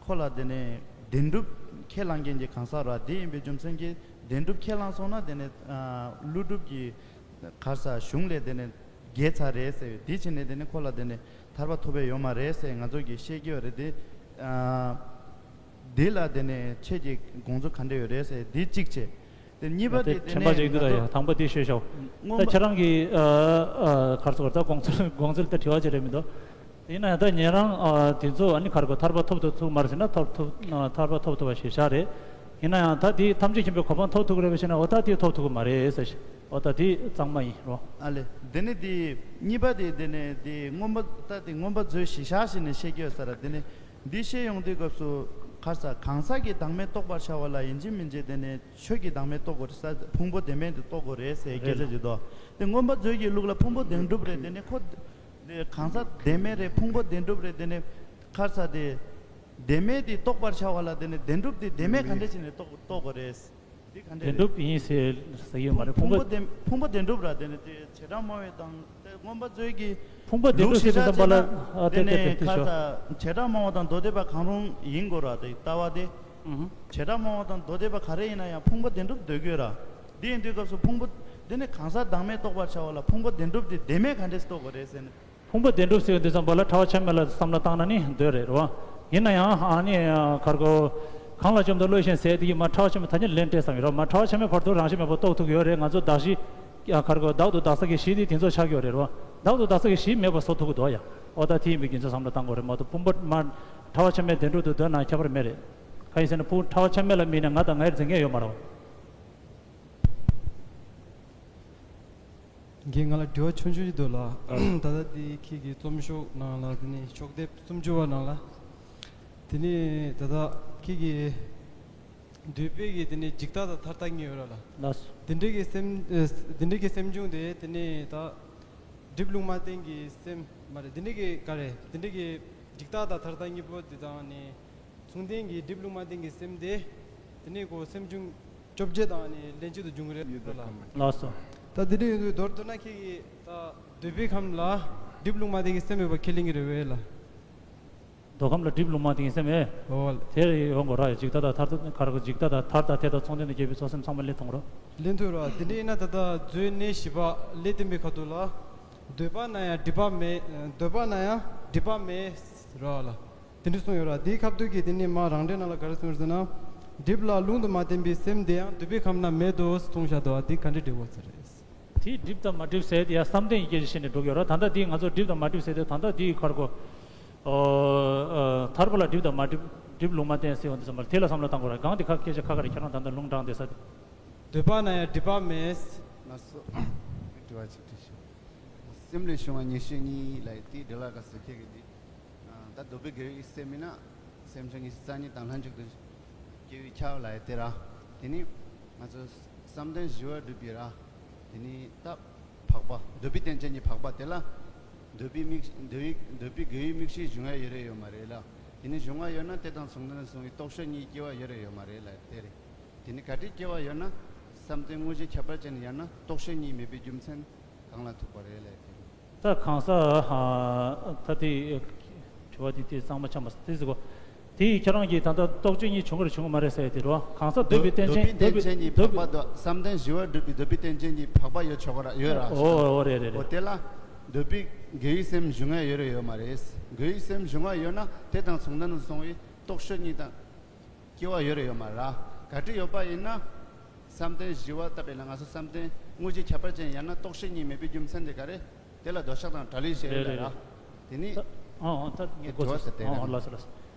ཁོ་ལ་དེ་ནས་བདེན་གྲུབ་ཁས་བླངས་མཁན་གྱི་གང་ཟག་ར་དེ་ཡིན་པའི་རྒྱུ་མཚན་གྱིས་བདེན་གྲུབ་ཁས་བླངས་སོང་ན་དེ་ནས་ཀླུ་སྒྲུབ་ཀྱི་ག་ས་གཞུང་ལས་དེ་ནས་རྒྱལ་ཚར་རེད་ཟེར། དེ་བྱས་ནས་དེ་ནས་ཁོ་ལ་དེ་ནས་ཐར་པ་ཐོབ་པའི་ཡོད་མ་རེད་ཟེར་ང་ཚོ་གིས་བཤད་ཀྱི་ཡོད་རེད་དེ། ཨ། དེ་ལ་དེ་ནས་ཁྱེད་ཀྱི་དགོངས་ཚུལ་ག་འདྲ་ཡོད་རེད་ཟེར་དེ་གཅིག་བྱས། དེ་གཉིས་པ་དེ་དེ་དེ་དྲན་པ་ནས་ཅིག་འདུག་ད་ཡ། དང་པོ་དེ་ཤོད་ཤོག་མངོན་ད་པ་ཁྱེད་རང་གིས་ཨ་ཨ་གར་སོ་གར་ད་དགོངས་ཚུལ་དགོངས་ཚུལ་ད་དྲི་བ་ཅིག་རེད་མི་འདུག་ཡིན་ན་ཡང་ད་ཉན་རང་ཨ་དེ་ཚོ་ཨ་ནི་གར་གོ་ཐར་པ་ཐོབ་ཐུབ་ཐུབ་མ་རེད་ཟེར་ན་ཐོབ་ཐུབ་ཨ་ཐར་པ་ཐོབ་ཐུབ་པ་ཞིག་བཞག་རེད། ཡིན་ན་ཡང་ད་དེ་ཐམས་ཅད་མཁྱེན་པའི་གོ་འཕང་ཐོབ་ཐུབ་ཀྱི་རེད་པས་ཟེར་ན་འོ་ད་དེ་ཐོབ་ཐུབ་ཀྱི་མ་རེད་ཟེར་ཞིག་འོ་ད་དེ་གཙང་མ་ཡིན་རོ། ཨ་ལེ། དེ་ནི་དེ་གཉིས་པ་དེ་དེ་ནི་དེ་མངོན་པ་ད་དེ་མངོན་པ་མཛོད་གཞི་བཞག་ཞིག་ནས་བཤད་ཀྱི་ཡོད་ས་ར། དེ་ནི་འདི་བཤད་ཡོང་དུས་སྐབས་སུ་ཁར་ས་གང་ཟག་གི་བདག་མེད་རྟོགས་པར་བྱ་བ་ལ་ཡིན་གཅིག་མིན་གཅིག་དེ་ནི་ཆོས་ཀྱི་བདག་མེད་རྟོགས་དགོས་རེད་ས། ཕུང་པོ་བདེན་མེད་དེ་རྟོགས་དགོས་རེད་ཟེར་སྐད་ཆ་ཅིག་འདུག་དེ་མངོན་པ་མཛོད་ཀྱི་ལུགས་ལ་ཕུང་པོ་བདེན་གྲུབ་རེད། དེ་ནི་ཁོ་དེ་གང་ཟག་བདེན་མེད་རེད། ཕུང་པོ་བདེན་གྲུབ་རེད། དེ་ནི་ཁར་ས་དེ་བདེན་མེད་དེ་རྟོགས་པར་བྱ་བ་ལ་དེ་ནི་བདེན་གྲུབ་དེ་བདེན་མེད་ག་འདྲ་བྱས་ནས་རྟོགས་རྟོགས་དགོས་རེད། འདི་ག་འདྲ་བདེན་རེད། གྲུབ་ཡིན་ཟེར་ཟེར་གྱི་ཡོད་མ་རེད། ཕུང་ཕུང་པོ་པོ་བདེན་ཕུང་པོ་བདེན་གྲུབ་ར། དེ་ནི་དེ་བྱེ་བྲག་སྨྲ་བའི་དང་དེ་མངོན་པ་མཛོད་ཀྱི་ཕུང་པོ་བདེན་གྲུབ་ཟེར་དུས་ཙམ་པ་ལ་ཨ་དེ་དེ་དེ་དེ་ནི་དེ་ཁ་ཤོག་ས་བྱེ་བྲག་སྨྲ་བ་དང་མདོ་སྡེ་པ་གང་རུང་ཡིན་དགོས་ར། དེ་ལྟ་བ་དེ་ཨུ་ཧུ། བྱེ་བྲག་སྨྲ་བ་དང་མདོ་སྡེ་པ་ག་རེ་ཡིན་ན་ཡང་ཕུང་པོ་བདེན་གྲུབ་འདོད་དགོས་ར། འདི་ཡིན་དུས་སྐབས་སུ་ཕུང་པོ་དེ་ནི་གང་ཟག་བདག་མེད་རྟོགས་པར་བྱ་བ་ལ་ཕུང་པོ་བདེན་གྲུབ་དེ་བདེན་མེད་ག་འདྲས་རྟོགས་དགོས་རེད་ཟེར་ནས། ཕུང་པོ་བདེན་གྲུབ་ཟེར་དུས་ཙམ་པ་ལ་ཕྲ་བ་ཆ་མེད་ལ་བསམ་བློ་བཏང་ན་ནི་འདོད་རེད་རོ། ཡིན་ན་ཡང་ཨ་ནི་གར་གོ་གང་ལ་བཅོམ་ལྡན་བློ་ཞེན་ཟེར་དེ་གི་མ་ཕྲ་བ་ཆ་མེད་ཐ་སྙད་ལན་སྤྲད་བསམ་ཡོད་རོ། མ་ཕྲ་བ་ཆ་མེད་བར་དུ་རང་བཞིན་མེད་པར་རྟོགས་ཐུབ་ཀྱི་ཡོད་རེད། ང་ཚོ་བདག་གཞི་གར་གོ་བདག་ཏུ་བདག་ས་གི་གཞི་དེ་དེ་ཚོ་ཆགས་ཀྱི་ཡོད་རེད་རོ། བདག་ཏུ་བདག་ས་གི་གཞི་མེད་པ་བཟོ་ཐུབ་ཀྱི་འདུག་ཡ། འོ་ད་དེ་ཡིན་པའི་རྒྱུ་མཚན་བསམ་བློ་བཏང་དགོས་རེད་མ་གཏོགས་ཕུང་པོ་མ་ཕྲ་བ་ཆ་མེད་བདེན་གྲུབ་ཏུ་འདོད་ན་ཁྱད་པར་མེད་རེད། གང་ཡིན་ཟེར་ན་ཕུང་ཕྲ་བ་ཆ་མེད་ལ་དམིགས་ནས་ང་དང་ངའི་འཛིན་མཁན་ཡོད་མ་རེད། རྒན་ང་ལ་དྲི་བ་ཆུང་ཆུང་ཞིག་འདུག་ལ། ད་ལྟ་འདི་ཁྱེད་ཀྱི་རྩོམ་ཤོག་ནང་ལ་དེ་ནས་ཤོག་ལྡེབ་སུམ་ཅུ་པ་ནང་ལ། དེ་ནས་ད་ལྟ་ཁྱེད་ཀྱི་འདོད་པའི་གི་དེ་ནས་འཇིག་ལྟ་དང་མཐར་ཐུག་གཉིས་ཡོད་ར་ལ། ལགས་སོ། དེ་འདྲའི་གི་སེམས་དེ་འདྲའི་གི་སེམས་བྱུང་དེ་དེ་ནས་ད་ སྒྲིབ་ལུང་མ་བསྟན་གྱི་སེམས་མ་རེད། འདི་འདྲ་གི་ག་རེ། འདི་འདྲ་གི་འཇིག་ལྟ་དང་མཐར་ལྟ་གཉིས་པོ་འདི་དང་ནི། མཚུངས་ལྡན་གྱི་སྒྲིབ་ལུང་མ་བསྟན་གྱི་སེམས་དེ། དེ་ནས་ཁོ་སེམས་བྱུང་བཅོ་བརྒྱད་དང་ནི་ལན་ཅིག་ཏུ་འབྱུང་གི་རེད་ལ། ལགས་སོ། ད་དེ་འདྲ་ཡིན་དུས་མདོར་བསྡུ་ན་ཁྱེད་ཀྱིས་ད་འདོད་པའི་ཁམས་ལ་སྒྲིབ་ལུང་མ་བསྟན་གྱི་སེམས་ཡོད་པ་ཁས་ལེན་གྱི་རེད་བས་ལ། མདོ་ཁམས་ལ་སྒྲིབ་ལུང་མ་བསྟན་གྱི་སེམས་ཨེ། འོ། དེར་ཡོང་དགོས་ར། འཇིག་ལྟ་དང་མཐར་ཐུག་ག་རེ་གོ། འཇིག་ལྟ་དང་མཐར་དང་དེ་དང་མཚུངས་ལྡན་དུ་སྐྱེས་པའི་ཚོགས་སེམས་ཚང་མ་ལེན་ཐུབ་རོ། ལེན་ཐུབ་ར། དེ་འདྲ་ཡིན་ན་ད་ལྟ་མཛོད་གནས་བཞི་པ་ལས་བསྟན་པའི་ཁ་ཐུག་ལ། འདོད་པ་ན་ཡང་སྒྲིབ་པ་མེད། འདོད་པ་ན་ཡང་སྒྲིབ་པ་མེད་ར་ལ། དེ་འདྲ་གསུངས་ཡོད་ར། དེའི་ཁ་ཐུག་གི་དེ་ནས་མ་རང་འགྲེལ་ནང་ལ་ག་རེ་གསུངས་ཡོད་ཟེར་ན། སྒྲིབ་ལ་ལུང་དུ་མ་བསྟན་པའི་སེམས་དེ་ཡང་འདོད་པའི་ཁམས་ན་མེད་དོ་གསུངས་བཞག་འདུག་བ། དེ་ག་འདྲ་འགྲིག་གོ་ཟེར་རེད། དེ་སྒྲིབ་དང་མ་སྒྲིབ་ཟེར་དེ་ཡང་བསམ་གཏན་གྱི་སྐད་ཆ་བཤད་ནས་འགྲོ་གི་ཡོད་ར། ད་ལྟ་དེ་ང་ཚོ་སྒྲིབ་དང་མ་སྒྲིབ་ཟེར་དེ་ད་ལྟ་དེའི་ཁར་གོ། ཨོ། ཨོ། ཐར་པ་ལ་སྒྲིབ་དང་མ་སྒྲིབ། སྒྲིབ་ལུང་མ་བསྟན་ཟེར་བ་འདི་ཙམ་པར་དེ་ལ་བསམ་བློ་བཏང་དགོས་ར། གང་དེ་ཁ་སྐད་ཆ་ཁ་ཁ་རེད། ཁྱེད་རང་ད་ལྟ་ལུང་དྲངས་བསྡད་ས་དེ། འདོད་པ་ན་ཡང་སྒྲིབ་པ་མེད། ལགས་སོ། དྲི་བ་ཅིག་དྲིས་ཤོག་སེམས་ལས་བྱུང་བ་ཉེར་ཞི་གཉིས་ལ་དེའི་འགྲེལ་བ་ག་ཟེར་ཁྱེད་ཀྱི་འདི། ད་འདོད་པའི་དགེ་བའི་སེམས་ཡིན་ན། སེམས་བྱུང་ཉེར་ཞི་རྩ་གཉིས་དང་ལྷན་ཅིག་ཏུ་སྐྱེ་བའི་ཁྱབ་ལ་ཡ་དེ་ར། དེ་ནི་ང་ཚོ་བསམ་གཏན་བཞི་བ་སྒྲུབ་པའི་ར། དེ་ནི་ད་འཕགས་པ་འདོད་པའི་རྟེན་ཅན་གྱི་འཕགས་པ་དེ་ལ། འདོད་པའི་དམིགས། འདོད་པའི། འདོད་པའི་དགེ་བའི་དམིགས་ཤིང་འབྱུང་ཡ་ཡོད་རེད་ཡོད་མ་རེད་ལ། དེ་ནི་འབྱུང་བ་ཡོད་ན་དེ་དང་མཚུངས་ལྡན་ལ་སོང་བའི་རྟོག་ཞོན་གཉིས་སྐྱེ་བ་ཡོད་རེད་ཡོད་མ་རེད་ལ་དེ་རེད། དེ་ནི་ག་འདྲའི་སྐྱེ་བ་ཡོད་ན། བསམ་གཏན་དངོས་གཞི་ཁྱད་པར་ཅན་ཡང་ན་རྟོག་ཞོན་གཉིས་མེད་པའི་རྒྱུ་མཚན་གང་ལ་ཐུག་པ་རེད་ལ་དེ། ད་གང་ཟག་ད་དེ་དྲི་བ་དེ་དེ་གཙང་མ་ཆགས་མ་སོང་དེ་ཟེར་གོ། དེ་ཡིས་ཁྱེད་རང་གིས་ད་ལྟ་རྟོག་དཔྱོད་གཉིས་བྱུང་གི་རེད་བྱུང་གི་མ་རེད་ཟེར་ཡ་དེ་རོ། གང་ཟག་འདོད་པའི་རྟེན་ཅན། འདོད་པའི་རྟེན་ཅན་གྱི་འདོད་པའི། འཕགས་པ་དང་བསམ་གཏན་བཞི་བ་སྒྲུབ་པའི་འདོད་པའི་རྟེན་ཅན་གྱི་འཕགས་པ་ཡོད་ཆོག་གི་ར་ཡོད་ར། ཨོ་ཨོ་རེད་རེད་རེད། འོ་དེ་ལ་འདོད་པའི་དགེ་བའི་སེམས་འབྱུང་ཡ་ཡོད་རེད་ཡོད་མ་རེད། དགེ་བའི་སེམས་འབྱུང་བ་ཡོད་ན་དེ་དང་མཚུངས་ལྡན་དུ་སོང་བའི་རྟོག་ཞོན་གཉིས་དང་། སྐྱེ་བ་ཡོད་རེད་ཡོད་མ་རེད། ག་འདྲ་ཡོད་པ་ཡིན་ན། བསམ་གཏན་བཞི་བ་ལྟ་བུ་ལ་ང་ཚོ་བསམ་གཏན་དངོས་གཞི་ཁྱད་པར་ཅན་ཡང་ན་རྟོག་ཞོན་གཉིས་མེད་པའི་རྒྱུ་མཚན་དེ་ག་རེ། དེ་ལ་འདོད་ཆགས་དང་བྲལ་ལུས་ཞེས་རེད་ལ་ར། དེ་ནི། ཨ་ཨ་ད་ངས་གོ་སོང་། ཨ་ལགས་སོ་ལགས་སོ།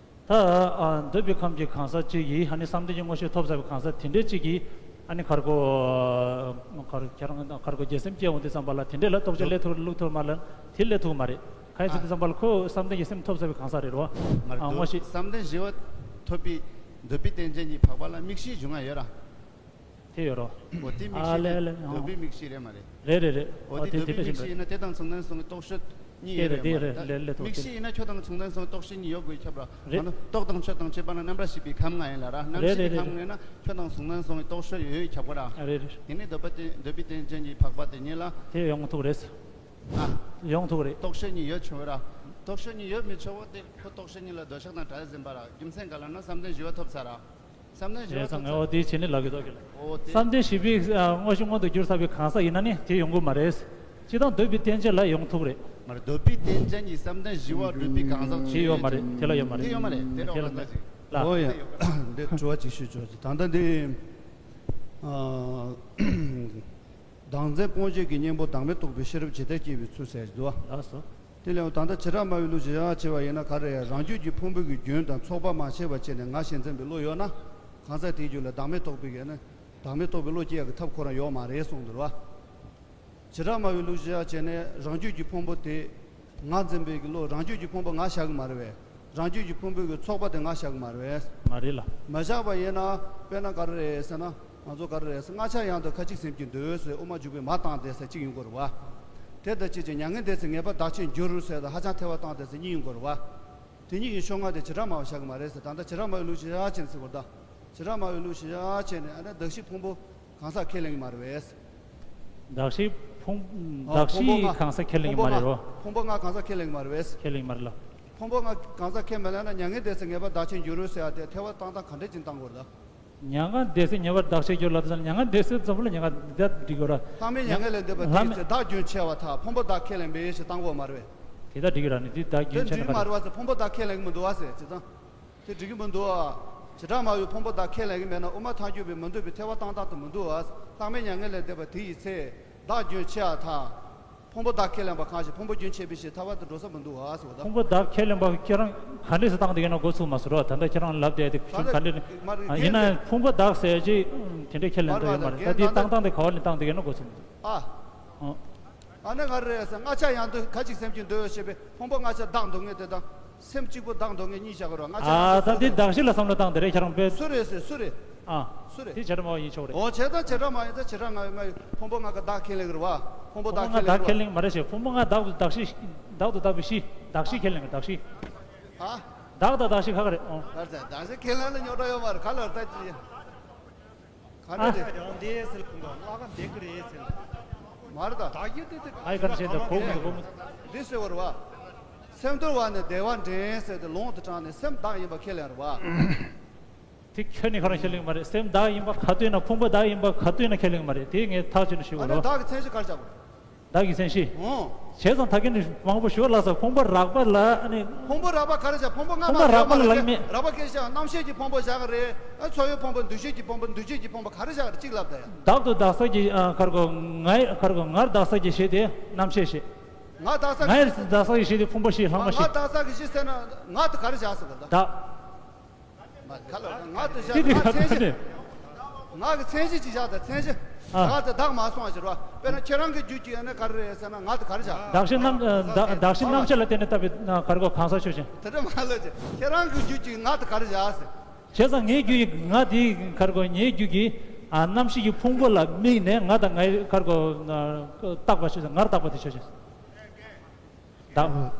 ད་ཨ་འདོད་པའི་ཁམས་ཀྱི་གང་ཟག་གཅིག་གིས་ཨ་ནི་བསམ་གཏན་གྱི་དངོས་གཞི་ཐོབ་ཚར་བའི་གང་ཟག་དེ་འདྲའི་གཅིག་གིས་ཨ་ནི་ཁར་གོ། ཁར་ཁྱེད་རང་ཁར་གོ་དགེ་སེམས་སྐྱེ་འོང་དུས་ཙམ་པ་ལ་དེ་འདྲས་ལ་རྟོག་དཔྱོད་སླེབས་ཐུབ་བླུག་ཐུབ་མ་ལ་དེ་སླེབས་ཐུབ་མ་རེད། གང་ཡིན་ཟེར་དུས་ཙམ་པ་ལ་ཁོ་བསམ་གཏན་གྱི་སེམས་ཐོབ་ཚར་བའི་གང་ཟག་རེད་རོ། མ་རེད། ཨ་དངོས་གཞི། བསམ་གཏན་བཞི་བ་ཐོབ་པའི་འདོད་པའི་རྟེན་ཅན་གྱི་འཕགས་པ་ལ་དམིགས་ཤིང་འབྱུང་ཡ་ཡོད་ར། དེ་ཡོད་རོ། འོ་དེ་དམིགས་ཨ་ཤིང་ལེ་ལེ། ཨ་འདོད་པའི་དམིགས་ཤིང་རེད་མ་རེད། རེད་རེད་རེད། འོ་ཨ་དེ་དེ་འདོད་དེ་པའི་འདྲ་དམིགས་ཤིང་ཞིག་ཡིན་ན་དེ་དང་མཚུངས་ལྡན་སོང་གི་རྟོག་ཞོན་གཉིས་ཡོད་རེད་མ་རེད། ད་དམིགས་ཤིང་ཡིན་ན་ཁྱོད་དང་མཚུངས་ལྡན་སོང་གི་རྟོག་ཞོན་གཉིས་ཡོད་དགོས་ཁྱབ་ར། རེད། ང་ཚོ་རྟོག་དང་དཔྱོད་དང་དཔྱོད་པ་ན་རྣམ་པར་ཤེས་པའི་ཁམས་ལྔ་ཡིན་ལ་ར། རྣམ་ཤེས་ཀྱི་ཁམས་ལྔ་ཡིན་ན་ཁྱོད་དང་མཚུངས་ལྡན་སོང་གི་རྟོག་ཞོན་ཡོད་ཁྱབ་གོ་ར། རེད་རེད། དེ་ནི་འདོད་པ་དེ་འདོད་པའི་རྟེན་ཅན་གྱི་འཕགས་པ་དེ་ཉིད་ལ། དེ་ཡོང་ཐུག་རེད། ཨ། ཡོང་ཐུག་རེད། རྟོག་ཞོན་གཉིས་ཡོད་ཆོག་ར། རྟོག་ཞོན་གཉིས་ཡོད་མི་ཆོག་པ་དེ་ཁོ་རྟོག་ཞོན་གཉིས་ལ་འདོད་ཆགས་དང་བྲལ་ཟིན་པ་ར། རྒྱུ་མཚན་ག་ལ་ན་བསམ་གཏན་བཞི་བ་ཐོབ་ཚར་ར། བསམ་གཏན་བཞི་བ་ཐོབ་ཚར། རེད་ཙང་ངས་འོ་དེའི་བྱས་ནས་ལབ་ཀྱི་འདུག་གི་ལ། འོ་དེ། བསམ་གཏན་བཞི་པའི་དངོས་གཞི་མངོན་དུ་གྱུར་ཚར་བའི་གང་ཟག་ཡིན་ན་ནི་དེ་ཡོང་གི་མ་རེད། སྤྱིར་བཏང་འདོད་པའི་རྟེན་ཅན་ལ་ཡོང་ཐུག་རེད། མ་རེད། འདོད་པའི་རྟེན་ཅན་གྱི་བསམ་གཏན་བཞི་བ་སྒྲུབ་པའི་གང་ཟག་དེ་ཡོད་མ་རེད། དེ་ལ་ཡོད་མ་རེད། དེ་ཡོད་མ་རེད། དེ་རོགས་ལ་ཟ་ཞིག་ལ། འོ་ཡ། འདི་དྲི་བ་གཅིག་ཞུ་ཆོག་ཅིག་ད་ལྟ་འདི། ཨ། བདག་འཛིན་སྤོང་བྱེད་ཀྱི་གཉེན་པོ་བདག་མེད་རྟོགས་པའི་ཤེས་རབ་ཇི་ལྟར་སྐྱེ་བའི་ཚུལ་ཟེར་གྱི་འདུག་བ། ལགས་སོ། དེ་ལས་ད་ལྟ་བྱེ་བྲག་སྨྲ་བའི་ལུགས་བཞག་བྱས་པ་ཡིན་ན་ག་རེ་རང་རྒྱུད་ཀྱི་ཕུང་པོ་གི་རྒྱུན་དང་ཚོགས་པ་མ་ཕྱེ་བ་བྱས་ནས་ང་ཞེས་འཛིན་པའི་བློ་ཡོད་ན། གང་ཟག་དེའི་རྒྱུད་ལ་བདག་མེད་རྟོགས་པའི་གི་ནི་བདག་མེད་རྟོགས་པའི་བློ་སྐྱེ་ཡག་གི་ཐབས་ཁོ་རང་ཡོད་མ་རེད་གསུངས་འདུག་བ། བྱེ་བྲག་སྨྲ་བའི་ལུགས་བཞག་བྱས་ནས་རང་རྒྱུད་ཀྱི་ཕུང་པོ་དེ་ང་འཛིན་པའི་གི་བློ་རང་རྒྱུད་ཀྱི་ཕུང་པོ་ང་བཞག་གི་མ་རེད་བས། རང་རྒྱུད་ཀྱི་ཕུང་པོའི་གི་ཚོགས་པ་དེ་ང་བཞག་གི་མ་རེད་བས། མ་རེད་ལ། མ་བཞག་པ་ཡིན་ན་དཔེར་ན་ག་རེ་རེད་ཟེར་ན། ང་ཚོ་ག་རེ་རེད་ཟེར། སྔ་ཆ་ཡང་དུ་ཁ་ཅིག་སེམས་ཀྱི་འདོད་ཟེར་དབུ་མ་འཇུག་པའི་མ་བཏང་དེ་ཟེར་གཅིག་ཡོང་གི་རེད་བ། དེ་དང་གཅིག་ཀྱང་མྱ་ངན་འདས་ཚེ་ངེས་པར་བདག་ཆེན་འགྱུར་ཟེར་དང་ཧ་ཅང་ཐལ་བ་བཏང་དེ་ཟེར་གཉིས་ཡོང་གི་རེད་བ། དེ་གཉིས་ཀྱི་ཕྱོགས་སྔ་དེ་བྱེ་བྲག་སྨྲ་བ་བཞག་གི་མ་རེད་ཟེར། ད་ལྟ་བྱེ་བྲག་སྨྲ་བའི་ལུགས་བཞག་བྱས་ནས་ཟེར་དགོས་རེད་ད། བྱེ་བྲག་སྨྲ་བའི་ལུགས་བཞག་བྱས་ནས་ཨ་ནི་གདགས་གཞི་ཕུང་པོ་གང་ཟག་ཁས་ལེན་གྱི་མ་རེད་བས། གདགས་གཞི་ཕུང་། ཨ། གདགས་ཕུང་པོ་གཞི་ལྔ། གང་ཟག་ཁས་ལེན་གྱི་མ་རེད་རོ། ཕུང་པོ་ལྔ་གང་ཟག་ཁས་ལེན་གྱི་མ་རེད་བས། ཁས་ལེན་གྱི་མ་རེད་ལ། ཕུང་པོ་ལྔ་གང་ཟག་ཁས་མི་ལེན་ན་མྱ་ངན་འདས་ཚེ་ངེས་པར་བདག་ཆེན་འགྱུར་རོ་ཟེར་ཡ་དེ་ཐལ་བ་བཏང་སྟངས་ག་འདྲས་ཅིག་བཏང་དགོས་རེད་ད། མྱ་ངན་འདས་ཚེ་ངེས་པར་བདག་ཆེན་འགྱུར་ལབ་དུས་ཙམ་ལ་མྱ་ངན་འདས་ཚེ་ཙམ་པོ་ལ་མྱ་ངན་འདས་འགྲིག་གི་ར། ལྷག་མེད་མྱ་ངན་ལས་འདས་པ་དེའི་ཚེ་བདག་རྒྱུན་ཆད་པ་དང་ཕུང་པོ་བདག་ཁས་ལེན་པའི་ཞེས་བཏང་དགོས་མ་རེད་བས། དེ་ལྟར་འགྲིག་གི་ར་ནི་དེ་བདག་རྒྱུན་ཆད་ན་ག་རེ། དེ་འགྲིག་མ་རེད་བ་ཟེར། ཕུང་པོ་བདག་ཁས་ལེན་གྱི་མི་འདུག་བ་ཟེར་བྱས་ཙང་། དེ་འགྲིག་གི་མི་འདུག་བ། བྱེ་བྲག་སྨྲ་བའི་ཕུང་པོ་བདག་ཁས་ལེན་གྱི་མེད་ན་དབུ་མ་ཐལ་འགྱུར་བའི་མི་འདོད་པའི་ཐལ་བ་བཏང་སྟངས་དེ་མི་འདུག་བ། ལྷག་མེད་མྱ་ངན་ལས་འདས་པ་དེ་ཡི་ཚེ་བདག་རྒྱུན་ཆད་ཡ་དང་། ཕུང་པོ་བདག་ཁས་ལེན་པ་གང་ཞིག་ཕུང་པོ་རྒྱུན་ཆད་པའི་ཕྱིར་ཐལ་བ་དེ་འགྲོ་ས་མི་འདུག་བ་ཟེར་བ་དང་། ཕུང་པོ་བདག་ཁས་ལེན་པ་ཁྱེད་རང་ག་འདྲས་སེ་བཏང་དེ་ཡིན་ན་འགོ་ཚུགས་མ་ཟེར་རོ། ད་ལྟ་ཁྱེད་རང་ལབ་བསྡད་དེ་ཁྱོད་ག་འདྲས་ཨ་ཡིན་ན་ཕུང་པོ་བདག་ཟེར་ཅིག་དེ་འདྲས་ཁས་ལེན་འདོད་ཡོད་མ་རེད། ད་དེ་བཏང་སྟངས་དེ་ག་བ་ནས་བཏང་དེ་ཡིན་ན་འགོ་ཚུགས་མི་འདུག་ཨ། ཨ་ནི་ག་རེ་རེད་ཟེར། སྔ་ཆ་ཡང་དུ་ཁ་ཅིག་སེམས་ཀྱི་འདོད་ཡོད་ཞེས་པའི་ཕུང་པོ་སྔ་ཆ་བདག་འདོད་མཁན་དེ་དང་སེམས་གཅིག་པུ་བདག་འདོད་མཁན་གཉིས་བཞག་གི་རེད་བ། སྔ་ཆ་ཡང་དུ་ཨ་ད་དེ་བདག་གཞི་ལ་བསམ་བློ་བཏང་དེ་རེད་ཁྱེད་རང་དཔེ། སུ་རེད་ཟེར་སུ་རེད། ཨ། སུ་རེད། དེ་བྱེ་བྲག་སྨྲ་བ་ཡིན་ཆོག་རེད། འོ་བྱས་ཙང་བྱེ་བྲག་སྨྲ་ཡིན་ཙང་བྱེ་བྲག་སྨྲ་བའི་ཕུང་པོ་ལྔ་ག་བདག་ཁས་ལེན་གི་རེད་བ། ཕུང་པོ་བདག་ཁས་ལེན་པ། ཕུང་པོ་ང་བདག་ཁས་ལེན་མ་རེད་ཞེས། ཕུང་པོ་ང་བདག་ཏུ་བདག་ཤེས། བདག་ཏུ་བདག་པའི་གཞི། བདག་གཞི་ཁས་ལེན་པ། བདག་གཞི། ཧ། བདག་དང་བདག་གཞི་ཁ་ཁ་རེད། ཨོ། གར་ཚེ་བདག་གཞི་ཁས་ལེན་ལ་རྙོག་དྲ་ཡོད་མ་རེད། ག་ལ་ད་ཅི། ག་ཨ། རེད་དེ། ཡང་འདི་ཟེར་ཁུངས་ལ་ཀ་འདེགས་ཀྱི་རེད་ཟེར། མ་རེད་ད། བདག་གཞི་དེ་དེ་ག་ཨའི་གར་ཚེ་ད་གོ་མི་གོ་མི། འདི་ཟེར་བ་རེད་བ། སེམས་འདུལ་བ་ནི་བདེ་བ་འདྲེན་ཟེར་ཏེ་ལུང་དུ་དྲངས་ནས་སེམས་བདག་ཡིན་པ་ཁས་ལེན་རེད་བ། དེ་ཁྱོད་ནི་ག་རང་ཁས་ལེན་མ་རེད། སེམས་བདག་ཡིན་པ་ག་དུས་ན། ཕུང་པོ་བདག་ཡིན་པ་ག་དུས་ན་ཁས་ལེན་མ་རེད། དེ་ངས་ཐག་ཆོད་ནས་ཞུ་དགོས་ཨ་ནི་རོ། བདག་གི་མཚན་གཞི་ག་རེ་བཞག་དགོས། བདག་གི་མཚན་གཞི། ཨོ། བྱས་ཙང་ད་གིན་ནི་མང་པོ་ཞུ་བ་ལ་ས། ཕུང་པོ་རགས་པ་ལ་ཨ་ནི། ཕུང་པོ་རགས་པ་ག་རེ་བཞག་ཕུང་པོ་ལྔ་ཕུང་པོ་མ་རགས་པ་ལ་ལ་ལབ་མེད། རགས་པ་སྐད་བཞག་རྣམ་ཤེས་ཀྱི་ཕུང་པོ་བཞག་གི་རེད། ཨ། འཚོ་བའི་ཕུང་པོ། འདུ་ཤེས་ཀྱི་ཕུང་པོ། འདུ་བྱེད་ཀྱི་ཕུང་པོ་ག་རེ་བཞག་རེད། གཅིག་ལབ་ད་ཡ། བདག་ཏུ་བདག་ས་ཀྱི་ཨ་གར་གོ་ངའི་གར་གོ་ངར་བདག་ས་ཀྱི་གཞི་དེ་རྣམ་ཤེས་གཞི། ང་བདག་ས་ཀྱི་ངའི་གཞི། བདག་ས་ཀྱི་གཞི་དེ་ཕུང་པོ་གཞི། ལྷག་མ་ང་གཞི། ང་བདག་ས་ཀྱི་གཞི་ཟེར་ན་ང་དེ་ག་རེ་བཞག་ཟེར་གི་ད། བདག་མ་ག་ལ་ང་དེ་བཞག་དེ་ང་དེ་མཚན་གཞི། ང་གི་མཚན་གཞི་ཅིག་བཞག་ད། མཚན་གཞི། ཨ། ང་དེ་བདག་མ་སོང་བ་ཞིག་རོ། དཔེར་ན་ཁྱེད་རང་གི་རྒྱུད་ཀྱི་ཡོད་ན་ག་རེ་རེད་ཟེར་ན་ང་དེ་ག་རེ་བཞག་བདག་གཞི་རྣམ་ཨ་བདག་བདག་གཞི་རྣམ་ཤེས་ལ་བརྟེན་ནས་བཏགས་པའི་ཨ་གར་གོ་གང་ཟག་ཆོས་ཅན། དེ་འདྲ་མ་ལབ་ཅིག་ཁྱེད་རང་གི་རྒྱུད་ཀྱི་ང་དེ་ག་རེ་བཞག་ཟེར། བྱས་ཙང་ངའི་རྒྱུད་ཀྱི་ང་དེའི་གར་གོ་ངའི་རྒྱུད་ཀྱི་ཨ་རྣམ་ཤེས་ཀྱི་ཕུང་པོ་ལ་དམིགས་ནས་ང་དང་ངའི་གར་གོ་ཨ་བཏགས་པ་ཆོས་ཅན། ངར་བཏགས་པ་དེ་ཆོས་ཅན། བདག་ཨ།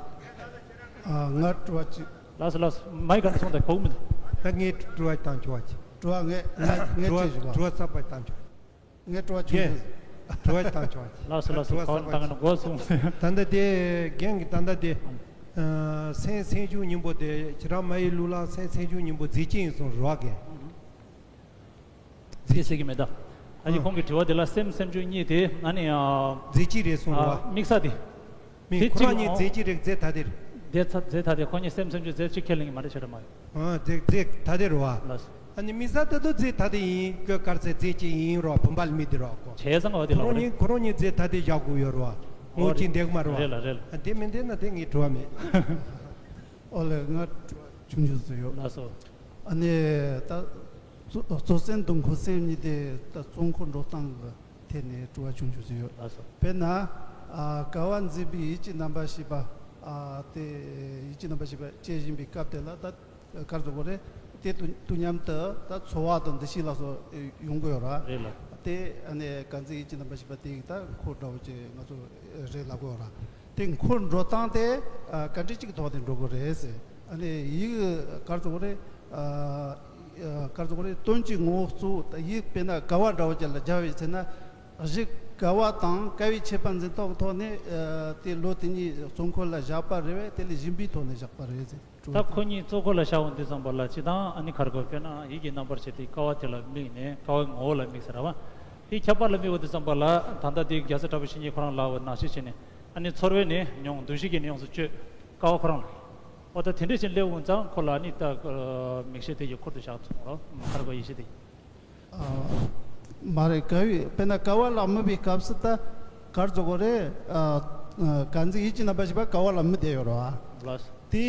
ཨ། ང་དྲི་བ་གཅིག་ལགས་སོ་ལགས་སོ། མའི་ག་ནས་སོང་དང་གོ་གི་མི་འདུག་ད་ངས་དྲི་བ་བཏང་ཆོག་པ་ཅིག་དྲི་བ་ངས་ང་ངས་དྲི་བ་བྱེད་བཞིན་པ། དྲི་བ་གསར་པ་བཏང་ཆོག་ངས་དྲི་བ་ཆུང་ཆུང་། དྲི་བ་བཏང་ཆོག་པ་ཅིག་ལགས་སོ་ལགས་སོ། ད་ག་ནས་གོ་སོང་། ད་ལྟ་དེ་རྒན་གྱིས་ད་ལྟ་དེ་ཨ་སེམས་སེམས་བྱུང་སྙིང་པོ་དེ་ཁྱེད་རང་མ་ཡི་ལུགས་ལ་སེམས་སེམས་བྱུང་སྙིང་པོ་རྫས་གཅིག་ཡིན་གསུངས་རེད་བ་རྒན། རྫས་ཟེར་གྱི་མེད་ད། ད་ཅི་ཨ། ཁོང་གི་དྲི་བ་དེ་ལ་སེམས་སེམས་བྱུང་གཉིས་དེ་ཨ་ནི་ཨ། རྫས་གཅིག་རེད་གསུངས་རེད་ཨ། བ། དམིགས་ས་དེ། མིན། དེ་ཁོ་རང་གཅིག་གཉིས་ཨོ། རྫས་གཅིག་རེད། རྫས་ཐ་དད་རེད། རྫས་ཐ་རྫས་ཐ་དད། ཁོ་གཉིས་སེམས་སེམས་བྱུང་རྫས་གཅིག་ཁས་ལེན་གྱི་མ་རེད། བྱས་ཙང་མ་རེད། ཨ། རྫས་རྫས་ཐ་དད་རེད་བ། ལགས་སོ། ཨ་ནི་དམིགས་ས་ད་དུང་རྫས་ཐ་དད་ཡིན། སྐྱོ་དཀར་ཚེ་རྫས་གཅིག་ཡིན་རོ། བུམ་པ་ལ་དམིགས་དེ་རོ་ཁོ། བྱས་ཙང་འོ་དེ་ཁོ་ལ་རང་རེད། ཉིད་ཁོ་རང་ཉིད་རྫས་ཐ་དད་བཞག་དགོས་ཡོད་རེད་བ། ངོ་འོ་གཅིག་རེད། འདེགས་མ་རེད་བ། རེད་ལ་རེད་ལ། ཨ། དེ་མིན་དེ་ན་དེ་ངས་དྲི་བ་མེད། ཨོ་ལེ། ང་དྲི་བ་ཆུང་ཆུང་ཟིག་ཡོད། ལགས་སོ། ཨ་ནི་ད་གཙོ་གཙོ་སེམས་དང་འཁོར་སེམས་གཉིས་དེ་ད་གཙོ་འཁོར་འགྲོ་སྟངས་ཀྱི་ཐད་ནས་དྲི་བ་ཆུང་ཆུང་ཟིག་ཡོད། ལགས་སོ། དཔེར་ན་ཨ་དགའ་བ་འཛིན་པའི་ཡིད་ཀྱི་རྣམ་པར་ཤེས་པ། ཨ་དེ་ཡིད་ཀྱི་རྣམ་པར་ཤེས་པ་སྐྱེ་བཞིན་པའི་སྐབས་དེ་ལ་ད་གར་འགྲོ་དགོས་རེད། དེ་དུས་དུས་མཉམ་དུ་ད་ཚོར་བ་དང་འདུ་ཤེས་ལ་སོགས་ཡོང་གི་ཡོད་ར། རེད་ལ། དེ་ཨ་ནི་དགའ་འཛིན་ཡིད་ཀྱི་རྣམ་པར་ཤེས་པ་དེ་ཡིས་ད་འཁོར་འདྲ་བོ་ཅིག་ང་ཚོ་རེད་ལབ་གི་ཡོད་ར། དེ་འཁོར་འགྲོ་སྟངས་དེ་ཨ་ག་འདྲ་ཅིག་གི་ཐོག་ནས་འགྲོ་དགོས་རེད་ཟེར། ཨ་ནི་ཡིད་གར་ཚོར་རེད། ཨ་གར་ཚོར་རེད། དོན་གྱི་ངོ་བོ་གཙོ་བོ་ད་ཡིད་དཔེར་ན་དགའ་བ་འདྲ་བོ་ཅིག་ལ་སྦྱར་བ་ཡིན་ཟེར་ན། གཞི་དགའ་བ་དང་དགའ་བའི་ཁྱད་པར་འཛིན་སྟངས་ཐོག་ནས་ཨ་དེ་བློ་དེ་གཉིས་གཙོ་འཁོར་ལ་བཞག་པ་རེད་པས། དེ་ལས་སྦྱིན་པའི་ཐོག་ནས་བཞག་པ་རེད་ཟེར། ད་ཁོ་གཉིས་གཙོ་འཁོར་ལ་བཞག་འོང་དུས་ཙམ་པ་ལ་སྤྱིར་བཏང་ཨ་ནི་གར་དགོས། དཔེར་ན་ཡིད་ཀྱི་རྣམ་པར་ཤེས་དེ་དགའ་བ་དེ་ལ་དམིགས་ནས་དགའ་བའི་ངོ་བོ་ལ་དམིགས་ཟེར་བ། དེའི་ཁྱད་པར་ལ་དམིགས་པ་དུས་ཙམ་པ་ལ་ད་ལྟ་དེའི་རྒྱལ་སྲས་གྲགས་པའི་བཤེས་གཉེན་ཁོ་རང་ལབ་པ་ནང་བཞིན་བྱས་ནས་ཨ་ནི་ཚོར་བས་ནི་མྱོང་། འདུ་ཤེས་ཀྱིས་ནི་ཡོངས་སུ་གཅོད། དགའ་བ་ཁོ་རང་ལ། འོ་ད་དེ་འདྲས་ཅིག་སླེབས་འོང་ཙང་ཁོ་ལ་ཨ་ནི་ད་མིག་ཤེས་དེ་ཡི་འཁོར་དུ་བཞག་ཐུབ་རོགས། གར་དགོས་ཡིད་ཤེས་དེ། ཨ། མ་རེད། དགའ་བའི་དཔེར་ན་དགའ་བ་ལ་དམིགས་པའི་སྐབས་སུ་ད་གར་ཚོར་དགོས་རེད། ཨ། ཨ། དགའ་འཛིན་ཡིད་ཀྱི་རྣམ་པར་ཤེས་པ་དགའ་བ་ལ་དམིགས་བསྡད་ཡོད་རེད་བ། ལགས་སོ། དེ་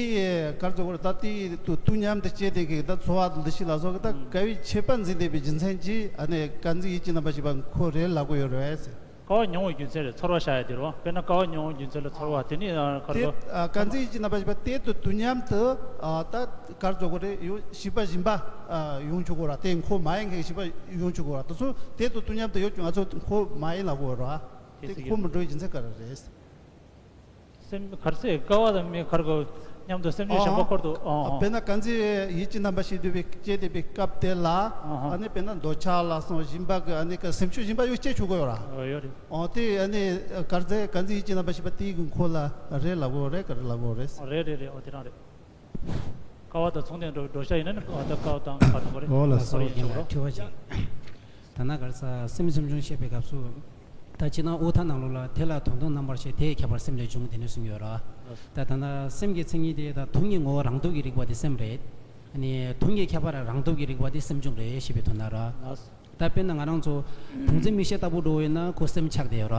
གར་ཚོར་དགོས་རེད། ད་དེ་དུས་དུས་མཉམ་དུ་སྐྱེས་བསྡད་མཁན་གྱི་ད་ཚོར་བ་དང་འདུ་ཤེས་ལ་སོགས་ཀྱི་ད་ཨུམ། དགའ་བའི་ཁྱད་པར་འཛིན་བསྡད་པའི་རྒྱུ་མཚན་གྱིས་ཨ་ནི་དགའ་འཛིན་ཡིད་ཀྱི་རྣམ་པར་ཤེས་པ་འཁོར་རེད་ལབ་དགོས་ཡོད་རེད་ཟེར། དགའ་བ་མྱོང་བའི་རྒྱུ་མཚན་རེད། ཚོར་བ་བཞག་ཡ་དེ་རེད་བ། དཔེར་ན་དགའ་བ་མྱོང་བའི་རྒྱུ་མཚན་ལ་ཚོར་བ་དེ་ནི་ཨ་གར་དེ་དགོས། ཨ་དགའ་འཛིན་ཡིད་ཀྱི་རྣམ་པར་ཤེས་པ་དེ་དུས་དུས་མཉམ་དུ་ཨ་ད་གར་ཚོར་དགོས་རེད། ཡོད་གཞན་པ་གཞན་པ་ཨ་ཡོང་ཆོག་གི་རེད་བ། དེ་འཁོར་མ་ཡིན་མཁན་གཞན་པ་ཡོང་ཆོག་གི་རེད་བ། དེ་ཚོ་དེ་དུས་དུས་མཉམ་དུ་ཡོད་ཀྱང་ང་ཚོ་འཁོར་མ་ཡིན་ལབ་དགོས་རེད་བ། དེ་དེ་ཟེར་གྱི་འཁོར་མི་འགྲོ་བའི་རྒྱུ་མཚན་ག་རེ་རེད། སེམས་གར་ཚེ་དགའ་བ་དང་མི་གར་དགོས། མཉམ་དུ་སེམས་བྱུང་གཞན་པ་འཁོར་དུ། ཨ། དཔེར་ན་དགའ་འཛིན་ཡིད་ཀྱི་རྣམ་པར་ཤེས་བསྡད་པའི་སྐྱེས་བསྡད་པའི་སྐབས་དེ་ལ་ཨ་ནི་དཔེར་ན་འདོད་ཆགས་ལ་སོགས་གཞན་པ་གི་ཨ་ནི་གི་སེམས་བྱུང་གཞན་པ་ཡོད་སྐྱེ་ཆོག་གི་ཡོད་ར། ཡོད་རེད། ཨོ་དེ་ཨ་ནི་གར་ཚེ་དགའ་འཛིན་ཡིད་ཀྱི་རྣམ་པར་ཤེས་པ་དེའི་གི་འཁོར་ལ་རེད་ལབ་དགོས་རེད། ག་རེ་ལབ་དགོས་རེད། རེད་རེད་རེད། ཨོ་དེ་རང་རེད། དགའ་བ་དང་མཚུངས་ལྡན་འགྲོ་འགྲོ་བྱ་ཡིན་ན་ནི་ཨོ་ད་དགའ་བ་དང་གར་དགོས་རེད། ཨོ་ལ་སོ་ཡིན་ཆོག་རོགས། དྲི་བ་ཅིག་ད་ན་གར་ས་སེམས་སེམས་བྱུང་བཤད་པའི་སྐབས་སུ། ད་ཅི་ན་ཨུ་ཐ་ནང་ལོགས་ལ་དེ་ལ་དོན་དམ་རྣམ་པར་ཤེས་དེས་ཁྱད་པར་སེམས་ལས་བྱུང་དེ་ནས་གསུངས་ཡོད་ར། ད་ད་ན་སེམས་ཀྱི་མཚན་ཉིད་དེ་ད་དོན་གྱི་ངོ་བོ་རང་སྟོབས་ཀྱིས་རིག་པ་དེ་སེམས་རེད། ཨ་ནི་དོན་གྱི་ཁྱད་པར་རང་སྟོབས་ཀྱིས་རིག་པ་དེ་སེམས་བྱུང་རེད་ཞེས་པའི་དོན་དག་ར། ད་དཔེར་ན་ང་རང་ཚོ་བུམ་འཛིན་མིག་ཤེས་ལྟ་བུ་འགྲོ་བས་ན་ཁོ་སེམས་ཆགས་བསྡད་ཡོད་ར།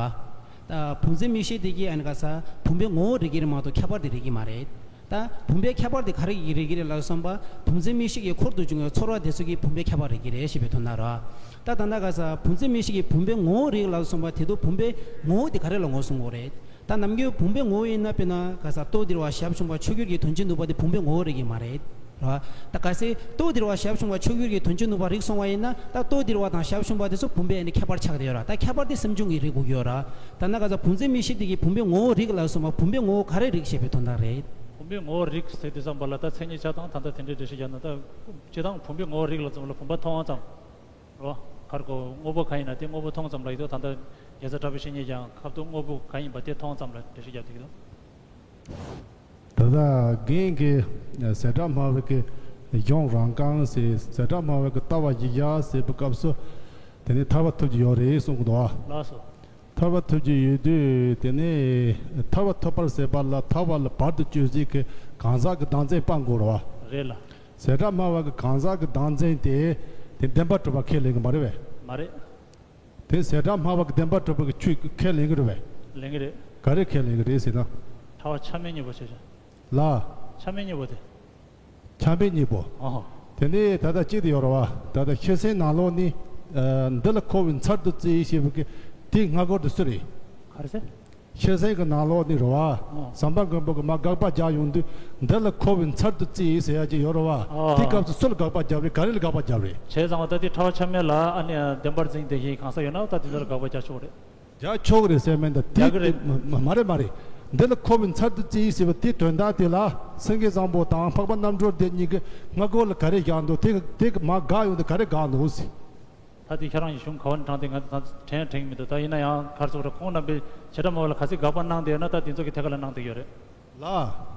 ད་བུམ་འཛིན་མིག་ཤེས་དེ་གིས་ཨ་ནི་ག་ས་བུམ་པའི་ངོ་བོ་རིག་གི་རེད་མ་གཏོགས་ཁྱད་པར་དེ་རིག་གི་མ་རེད། ད་བུམ་པའི་ཁྱད་པར་དེ་ག་རེ་ཡིས་རིག་གི་རེད་ལབ་སོང་པ། བུམ་འཛིན་མིག་ཤེས་ཀྱི་འཁོར་དུ་བྱུང་བའི་ཚོར་བ་དེ་ཚོ་གིས་བུམ་པའི་ཁྱད་པར་རིག་གི་རེད་ཞེས་པའི་དོན་དག་ར། ད་ད་ལྟ་ག་ས་བུམ་འཛིན་མིག་ཤེས་ཀྱིས་བུམ་པའི་ངོ་བོ་རིག་ལབ་སོང་པ། དེ་དུས་བུམ་པའི་ངོ་བོ་དེ་ག་རེ་ལ་ངོས་བཟུང་དགོས་རེད། ད་ནམ་རྒྱུན་བུམ་པའི་ངོ་བོ་ཡིན་ན་དཔེར་ན་ག་ས་རྟོག་ལྡིར་བ་ཞབས་ཕྱུང་བ་ཆོས་འགྱུར་གྱི་དོན་སྤྱི་ནུས་པ་དེ་བུམ་པའི་ངོ་བོ་རིག་གི་མ་རེད། ར། ད་གལ་སྲིད་ལྟོ་ལྡིར་བ་ཞབས་ཞུམ་པ་མཆོག་གྱུར་གྱི་དོན་བྱེད་ནུས་པ་རིག་སོང་བ་ཡིན་ན། ད་ལྟོ་ལྡིར་བ་དང་ཞབས་ཞུམ་པ་དེ་ཚོ་བུམ་པའི་ཨ་ནི་ཁྱད་པར་ཆགས་བསྡད་ཡོད་ར། ད་ཁྱད་པར་དེ་སེམས་བྱུང་གི་རིག་དགོས་ཀྱི་ཡོད་ར། ད་ན་ག་ཚ་བུམ་འཛིན་མིག་ཤེས་དེ་གི་བུམ་པའི་ངོ་བོ་རིག་ལ་སོང་བ། བུམ་པའི་ངོ་བོ་ག་རེ་རིག་ཞེས་པའི་དོན་དག་རེད། བུམ་པའི་ངོ་བོ་རིག་ཟེར་དུས་ཙམ་པ་ལ། ད་མཚན་ཉིད་ཆ་ཚང་ད་ལྟ་དེ་འདྲའི་འགྲེལ་བཤད་རྒྱག་ན། ད་སྤྱིར་བཏང་བུམ་པའི་ངོ་བོ་རིག་ལ་ཙམ་ལ་བུམ་པ་མཐོང་བ་ཙམ་རོ། གར་གོ་དངོས་པོ་གང་ཡིན་ན་དེ་དངོས་པོ་མཐོང་ཙམ་ལ་ཡིན་དུས། ད་ལྟ་རྒྱལ་སྲས་གྲགས་པའི་བཤེས་གཉེན་ཀྱང་ཁབ་ཏུ་དངོས་པོ་གང་ཡིན་པ་དེ་མཐོང་ཙམ་ལ་འགྲེལ་བཤད་རྒྱག་གི་འདུག་ད་ལྟ་རྒན་གྱིས་ཟད་འགྲམ་སྨྲ་བ་གི་གཞུང་རང་རྐང་ཟེར། ཟད་འགྲམ་སྨྲ་བ་གི་ལྟ་བ་བཞི་བཞག་ཟེར་བའི་སྐབས་སུ། དེ་ནས་ཐར་པ་ཐོབ་ཀྱི་ཡོད་རེད་གསུང་གི་འདུག་བ། ལགས་སོ། ཐར་པ་ཐོབ་ཀྱི་ཡོད་དུས། དེ་ནས་ཐར་པ་ཐོབ་པར་ཟད་པ་ལ་ཐར་པ་ལ་བར་དུ་གཅོད་ཟེར་གྱི་གང་ཟག་གི་བདག་འཛིན་སྤང་དགོས་རེད་བ། རེད་ལ། ཟད་འགྲམ་སྨྲ་བ་གི་གང་ཟག་གི་བདག་འཛིན་དེ། དེ་བདེན་པར་གྲུབ་པ་ཁས་ལེན་གྱི་མ་རེད་པས། མ་རེད། དེ་ཟད་འགྲམ་སྨྲ་བ་གི་བདེན་པར་གྲུབ་པ་གི་ཆོས་ཁས་ལེན་གྱི་རེད་པས། ལེན་གྱི་རེད། ག་རེ་ཁས་ལེན་གྱི་རེད་ཟེར་ན། ཕྲ་བ་ཆ་མེད་གཉིས་པོ་ཆ་ཆ། ལ། ཆ་མེད་གཉིས་པོ་དེ། ཆ་མེད་གཉིས་པོ། ཨོ། དེ་ནས་ད་ལྟ་གཅིག་དེ་ཡོད་རེད་བ། ད་ལྟ་ཤེར་ཕྱིན་ནང་ལོགས་ནས། ཨ། འདི་ལ་འཁོར་བའི་མཚར་དུ་བརྩི་ཞེས་པའི་གི་དེའི་སྔ་རྒོལ་དེ་སུ་རེད། ག་རེ་ཟེར། ཤེར་ཕྱིན་གྱི་ནང་ལོགས་ནས་རེད་བ། ཨོ། ཟམ་པ་མགོན་པོ་གིས་མར་དགག་པ་རྒྱག་ཡོང་དུས། འདི་ལ་འཁོར་བའི་མཚར་དུ་བརྩི་ཟེར་ཡ་ཅིག་ཡོད་རེད་བ། ཨོ། དེའི་སྐབས་སུ་སུ་ལ་དགག་པ་རྒྱབ་རེད། ག་རེ་ལ་དགག་པ་རྒྱབ་རེད། བྱས་ཙང་བ་ད་དེ་ཕྲ་བ་ཆ་མེད་ལ་ཨ་ནི་བདེན་པར་འཛིན་དེ་བཞིན་གང་ཟག་ཡོད་ན། ད་དེ་ཚོ་ལ་དགག་པ་རྒྱག་ཆོག་རེད། རྒྱག་ཆོག་གི་རེད་ཟེར་མིན་ད། དེ་རྒྱག་གི་རེད། མ་མ་རེད་མ་རེད། འདི་ལ་འཁོར་བའི་མཚར་དུ་བརྩི་ཟེར་བ་དེའི་དོན་དག་དེ་ལ། སེང་གེ་བཟང་པོ་དང་འཕགས་པ་རྣམ་གྲོལ་དེ་གཉིས་ཀྱི་སྔ་རྒོལ་ལ་ག་རེ་བཞག་འདུག་དེ་དེ་མར་དགག་ཡོང་དུས་ག་རེ་དགག་འདུག་ཟེར། ད་དེ་ཁྱེད་རང་གི་གཞུང་ག་བ་ནས་དྲངས་ཏེ་ང་ཚོ་དྲན་དྲན་གྱི་མི་འདུག་ད་ཡིན་ན་ཡང་ག་རེ་ཟེར་དགོས་རེད། ཁོང་རྣམ་པས་བྱེ་བྲག་སྨྲ་བ་ལ་ག་ཚོད་དགག་པ་གནང་བསྡད་ཡོད་ན། ད་དེ་ཚོ་གི་ཐད་ཀ་ལ་གནང་བསྡད་ཡོད་རེད། ལགས།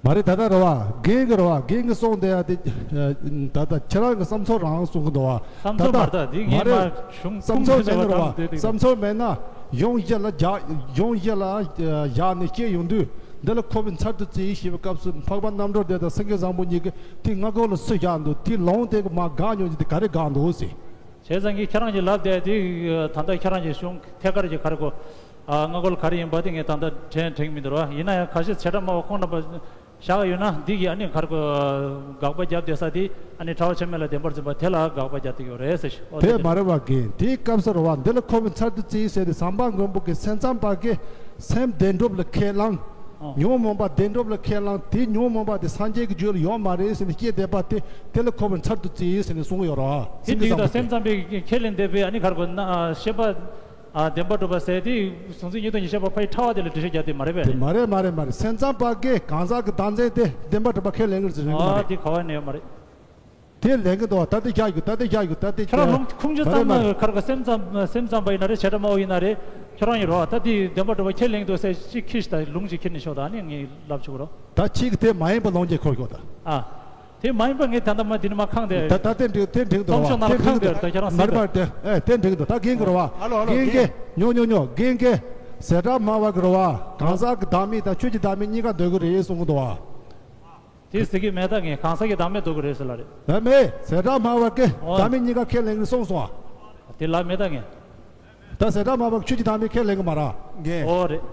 མ་རེད། ད་ལྟ་རེད་བ། རྒན་གྱིས་རེད་བ། རྒན་གྱིས་གསུངས་བསྡད་ཡ་དེ། ད་ལྟ་ཁྱེད་རང་གི་བསམ་ཚུལ་རང་གསུང་གི་འདུག་བ། བསམ་ཚུལ་མ་རེད། ད་དེ་ངས་མ་རེད། མ་གཞུང་བསམ་ཚུལ་མེད་ནི་རེད་བ། བསམ་ཚུལ་མེད་ན་གཞུང་གཞི་ལ་རྒྱག་གཞུང་གཞི་ལ་བཞག་ནས་བཤད་ཡོང་དུས། འདི་ལ་འཁོར་བའི་མཚར་དུ་བརྩི་ཞེས་པའི་སྐབས་སུ་འཕགས་པ་རྣམ་གྲོལ་དེ་དང་སེང་གེ་བཟང་པོ་གཉིས་ཀྱིས་དེ་སྔ་རྒོལ་ལ་སུ་བཞག་འདུག་དེ་ལུང་དེ་གི་མར་དགག་ཡོང་རྒྱུ་དེ་ག་རེ་དགག་འདུག་ཟེར། བྱས་ཙང་གི་ཁྱེད་རང་གིས་ལབ་བསྡད་དེ། ད་ལྟ་ཁྱེད་རང་གི་གཞུང་ཐད་ཀར་གྱི་ག་རེ་གོ། ཨ། སྔ་རྒོལ་ག་རེ་ཡིན་པ་དེ་ངས་ད་ལྟ་དྲན་དྲན་གྱི་མི་འདུག་ར། ཡིན་ན་ཡང་ཁ་ཤས་བྱེ་བྲག་སྨྲ་བ་ཁོང་རྣམ་པ་བཞག་ཡོད་ན། འདི་གི་ཨ་ནི་ག་རེ་གོ། དགག་པ་རྒྱབ་བསྡད་ས་དེ་ཨ་ནི་ཕྲ་བ་ཆ་མེད་ལ་བདེན་པར་འཛིན་པ་དེ་ལ་དགག་པ་རྒྱག་གི་ཡོད་རེད་ཟེར། ཨོ། དེ་དེ་མ་རེད་བ། རྒན། དེའི་སྐབས་སུ་རེད་བ། འདི་ལ་འཁོར་བའི་མཚར་དུ་བརྩི་ཟེར་དེ་ཟམ་པ་མགོན་པོ་གིས་སེམས་ཙམ་པ་གིས་སེམས་བདེན་གྲུབ་ལ་ཁས་བླངས། ཨོ། ཉོན་མོངས་པ་བདེན་གྲུབ་ལ་ཁས་བླངས། དེ་ཉོན་མོངས་པ་དེ་སངས་རྒྱས་ཀྱི་རྒྱུད་ལ་ཡོད་མ་རེད་ཟེར་ནས་བཤད་བསྡད་པ་དེ། དེ་ལ་འཁོར་བའི་མཚར་དུ་བརྩི་ཟེར་ནས་གསུང་གི་ཡོད་རེད་བ། དེ་སེང་གེ་འགྲིག་བཟང་པོ་དང་། སེམས་ཙམ་པས་ཁས་ལེན་བསྡད་པའི་ཨ་ནི་ག་རེ་གོ་ན། ཤེས་པ། ཨ། བདེན་པར་གྲུབ་པ་ཟེར་དེ་གཟུང་འཛིན་གཉིས་སྟོང་ཉི་ཤུ་པ་ཕའི་ཕྲ་བ་དེ་ལ་འགྲེལ་བཤད་རྒྱག་དེ་མ་རེད་པས། དེ་མ་རེད། མ་རེད། མ་རེད། སེམས་ཙམ་པ་གིས་གང་ཟག་གི་བདག་འཛིན་དེ་བདེན་པར་གྲུབ་པ་ཁས་ལེན་གྱི་རེད་ཟེར་ལེན་གྱི་མ། ཨ། རེད། དེ་ག་བ་ནས་ཡོད་མ་རེད། དེ་ལེན་གྱི་འདུག་ད་དེ་རྒྱག་རྒྱུ། ད་དེ་རྒྱག་རྒྱུ། ད་དེ་ཁྱོད་རང་ལུང་ཁུངས་ཆོད་ཙམ་ན་ག་རེ་གོ། སེམས་ཙམ། སེམས་ཙམ་པ་ཡིན་ན་རེད། བྱེ་བྲག་སྨྲ་བ་ཡིན་ན་རེད། ཁྱོད་རང་ཡིན་རོགས། ད་དེ་བདེན་པར་གྲུབ་པ་ཁས་ལེན་གྱི་འདུག་ཟེར་ཅིག་ཁྱི་ཞིག་ད་ལུང་ཅིག་ཁྱེར་ནས་ཤོག་ད་ནི་ངས་ལབ་ཆོག་གི་རོ། ད་ཁྱི་གིས་དེ་མ་ཡིན་པ་ལུང་ཅིག་ཁྱེར་ཤོག་ད། ཨ། དེ་མ་ཡིན་པ་ངས་ད་ལྟ་མ་འདི་ནས་མ་ཁེངས་དེ། ད་ད་དེ་འགྲིག་དེ་འགྲིག་འདུག་བ། གཏོང་ཕྱོགས་ནང་ལ་ཁེངས་དེ་འགྲིག་འདུག་ད་ཁྱེད་རང་ཟེར། མ་རེད་པ། དེ་ཨེ་དེ་འགྲིག་འདུག་ད་རྒན་གྱིས་རེད་བ། ཨ་ལོ། ཨ་ལོ། རྒན་རྒན། ཉོ་ཉོ་ཉོ། རྒན་རྒན། ཟད་འགྲམ་སྨྲ་བ་གིས་རེད་བ། གང་ཟག་གི་བདག་མེད་དང་ཆོས་ཀྱི་བདག་མེད་གཉིས་ཀ་འདོད་ཀྱི་རེད་གསུང་གི་འདུག་བ། དེ་ཟེར་གྱི་མེད། ད་ངས་གང་ཟག་གི་བདག་མེད་འདོད་ཀྱི་རེད་ཟེར་ལབ་རེད། ད་མེད། ཟད་འགྲམ་སྨྲ་བ་གིས། ཨོ། བདག་མེད་གཉིས་ཀ་ཁས་ལེན་གྱི་གསུངས་སོང་བ། དེ་ལབ་མེད་ད་ངས། ད་ཟད་འགྲམ་སྨྲ་བ་གིས་ཆོས་ཀྱི་བདག་མེད་ཁས་ལེན་གྱི་མ་རེད། རྒན། ཨོ་རེད།